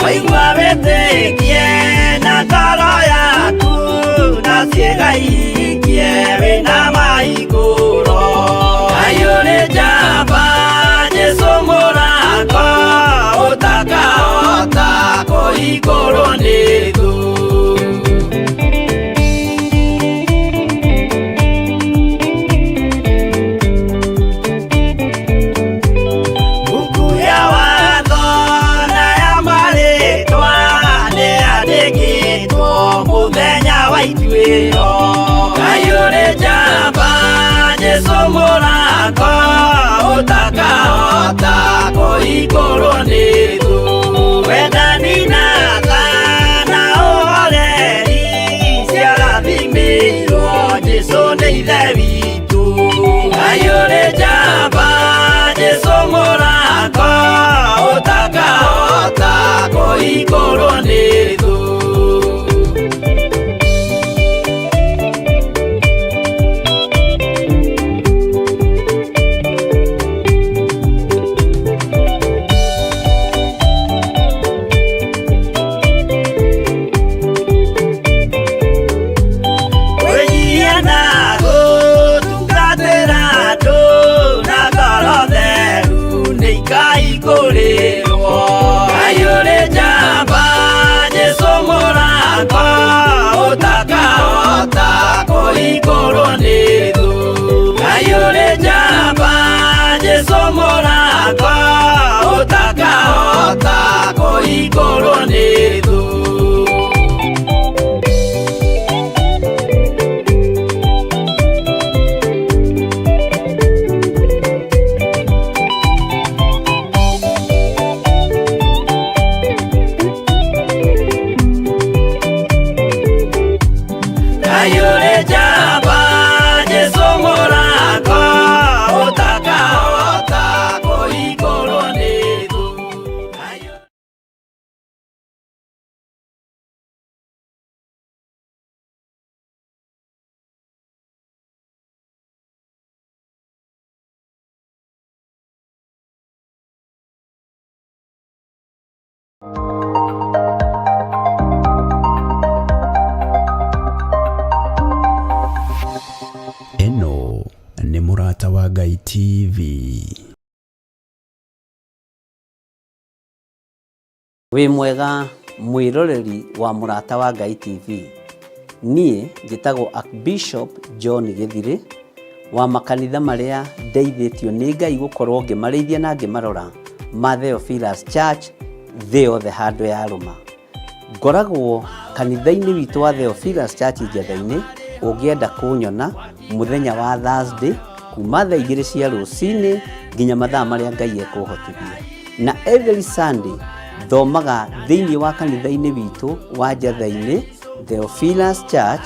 Waigua wĩtĩkie na ngoro yaku, na ciĩga ihingie wĩna mahingũro. Ngai ũrĩ njamba, Jesũ mũrango, ũtakahota kũhingũrwo nĩ thũ. Buku ya watho na ya marĩtwa nĩyandĩkĩtwo mũthenya wa ituĩro. Ngai ũrĩ njamba, Jesũ mũrango, ũtakahota kũhingũrwo nĩ thũ. Wendani na tha na ũhoreri ciarathimĩirwo Jesũ nĩ Ithe Ũtakahingũrĩrwo. Ngai ũrĩ njamba, Jesũ mũrata, ũtakahota kũhingũrwo nĩ thũ. Ngai ũrĩ njamba, Jesũ mũrata, ũtakahota kũhingũrwo nĩ thũ. Ngai ũrĩ njamba, Jesũ mũrata, ũtakahota kũhingũrwo nĩ thũ. Ĩno nĩ Mũrata wa Ngai TV. Wĩ mwega mwĩroreri wa Mũrata wa Ngai TV. Niĩ njĩtagwo Archbishop John Gĩthirĩ wa makanitha marĩa ndeithĩtio nĩ Ngai gũkorwo ngĩmarĩithia na ngĩmarora ma Theophilus Church thĩ yothe handũ yarũma. Ngoragwo kanitha-inĩ witũ wa Theophilus Church Njetha-inĩ, ũngĩenda kũnyona mũthenya wa Thursday kuma thaa igĩrĩ cia rũcinĩ nginya mathaa marĩa Ngai ekũhotithia. Na every Sunday thomaga thĩinĩ wa kanitha-inĩ witũ wa Njetha-inĩ Theophilus Church,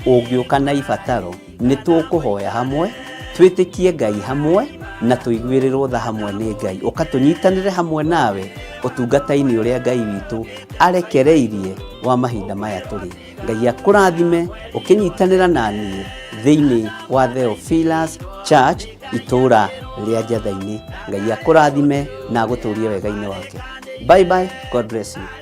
ũngĩũka na ibataro nĩ tũkũhoya hamwe, twĩtĩkie Ngai hamwe na tũiguĩrĩrwo tha hamwe nĩ Ngai. Ũka tũnyitanĩre hamwe nawe ũtungata-inĩ ũrĩa Ngai witũ arekereirie wa mahinda maya tũrĩ. Ngai akũrathime ũkĩnyitanĩra na niĩ thĩinĩ wa Theophilus Church itũũra rĩa Njetha-inĩ. Ngai akũrathime na agũtũrie wega-inĩ wake. Bye bye, God bless you.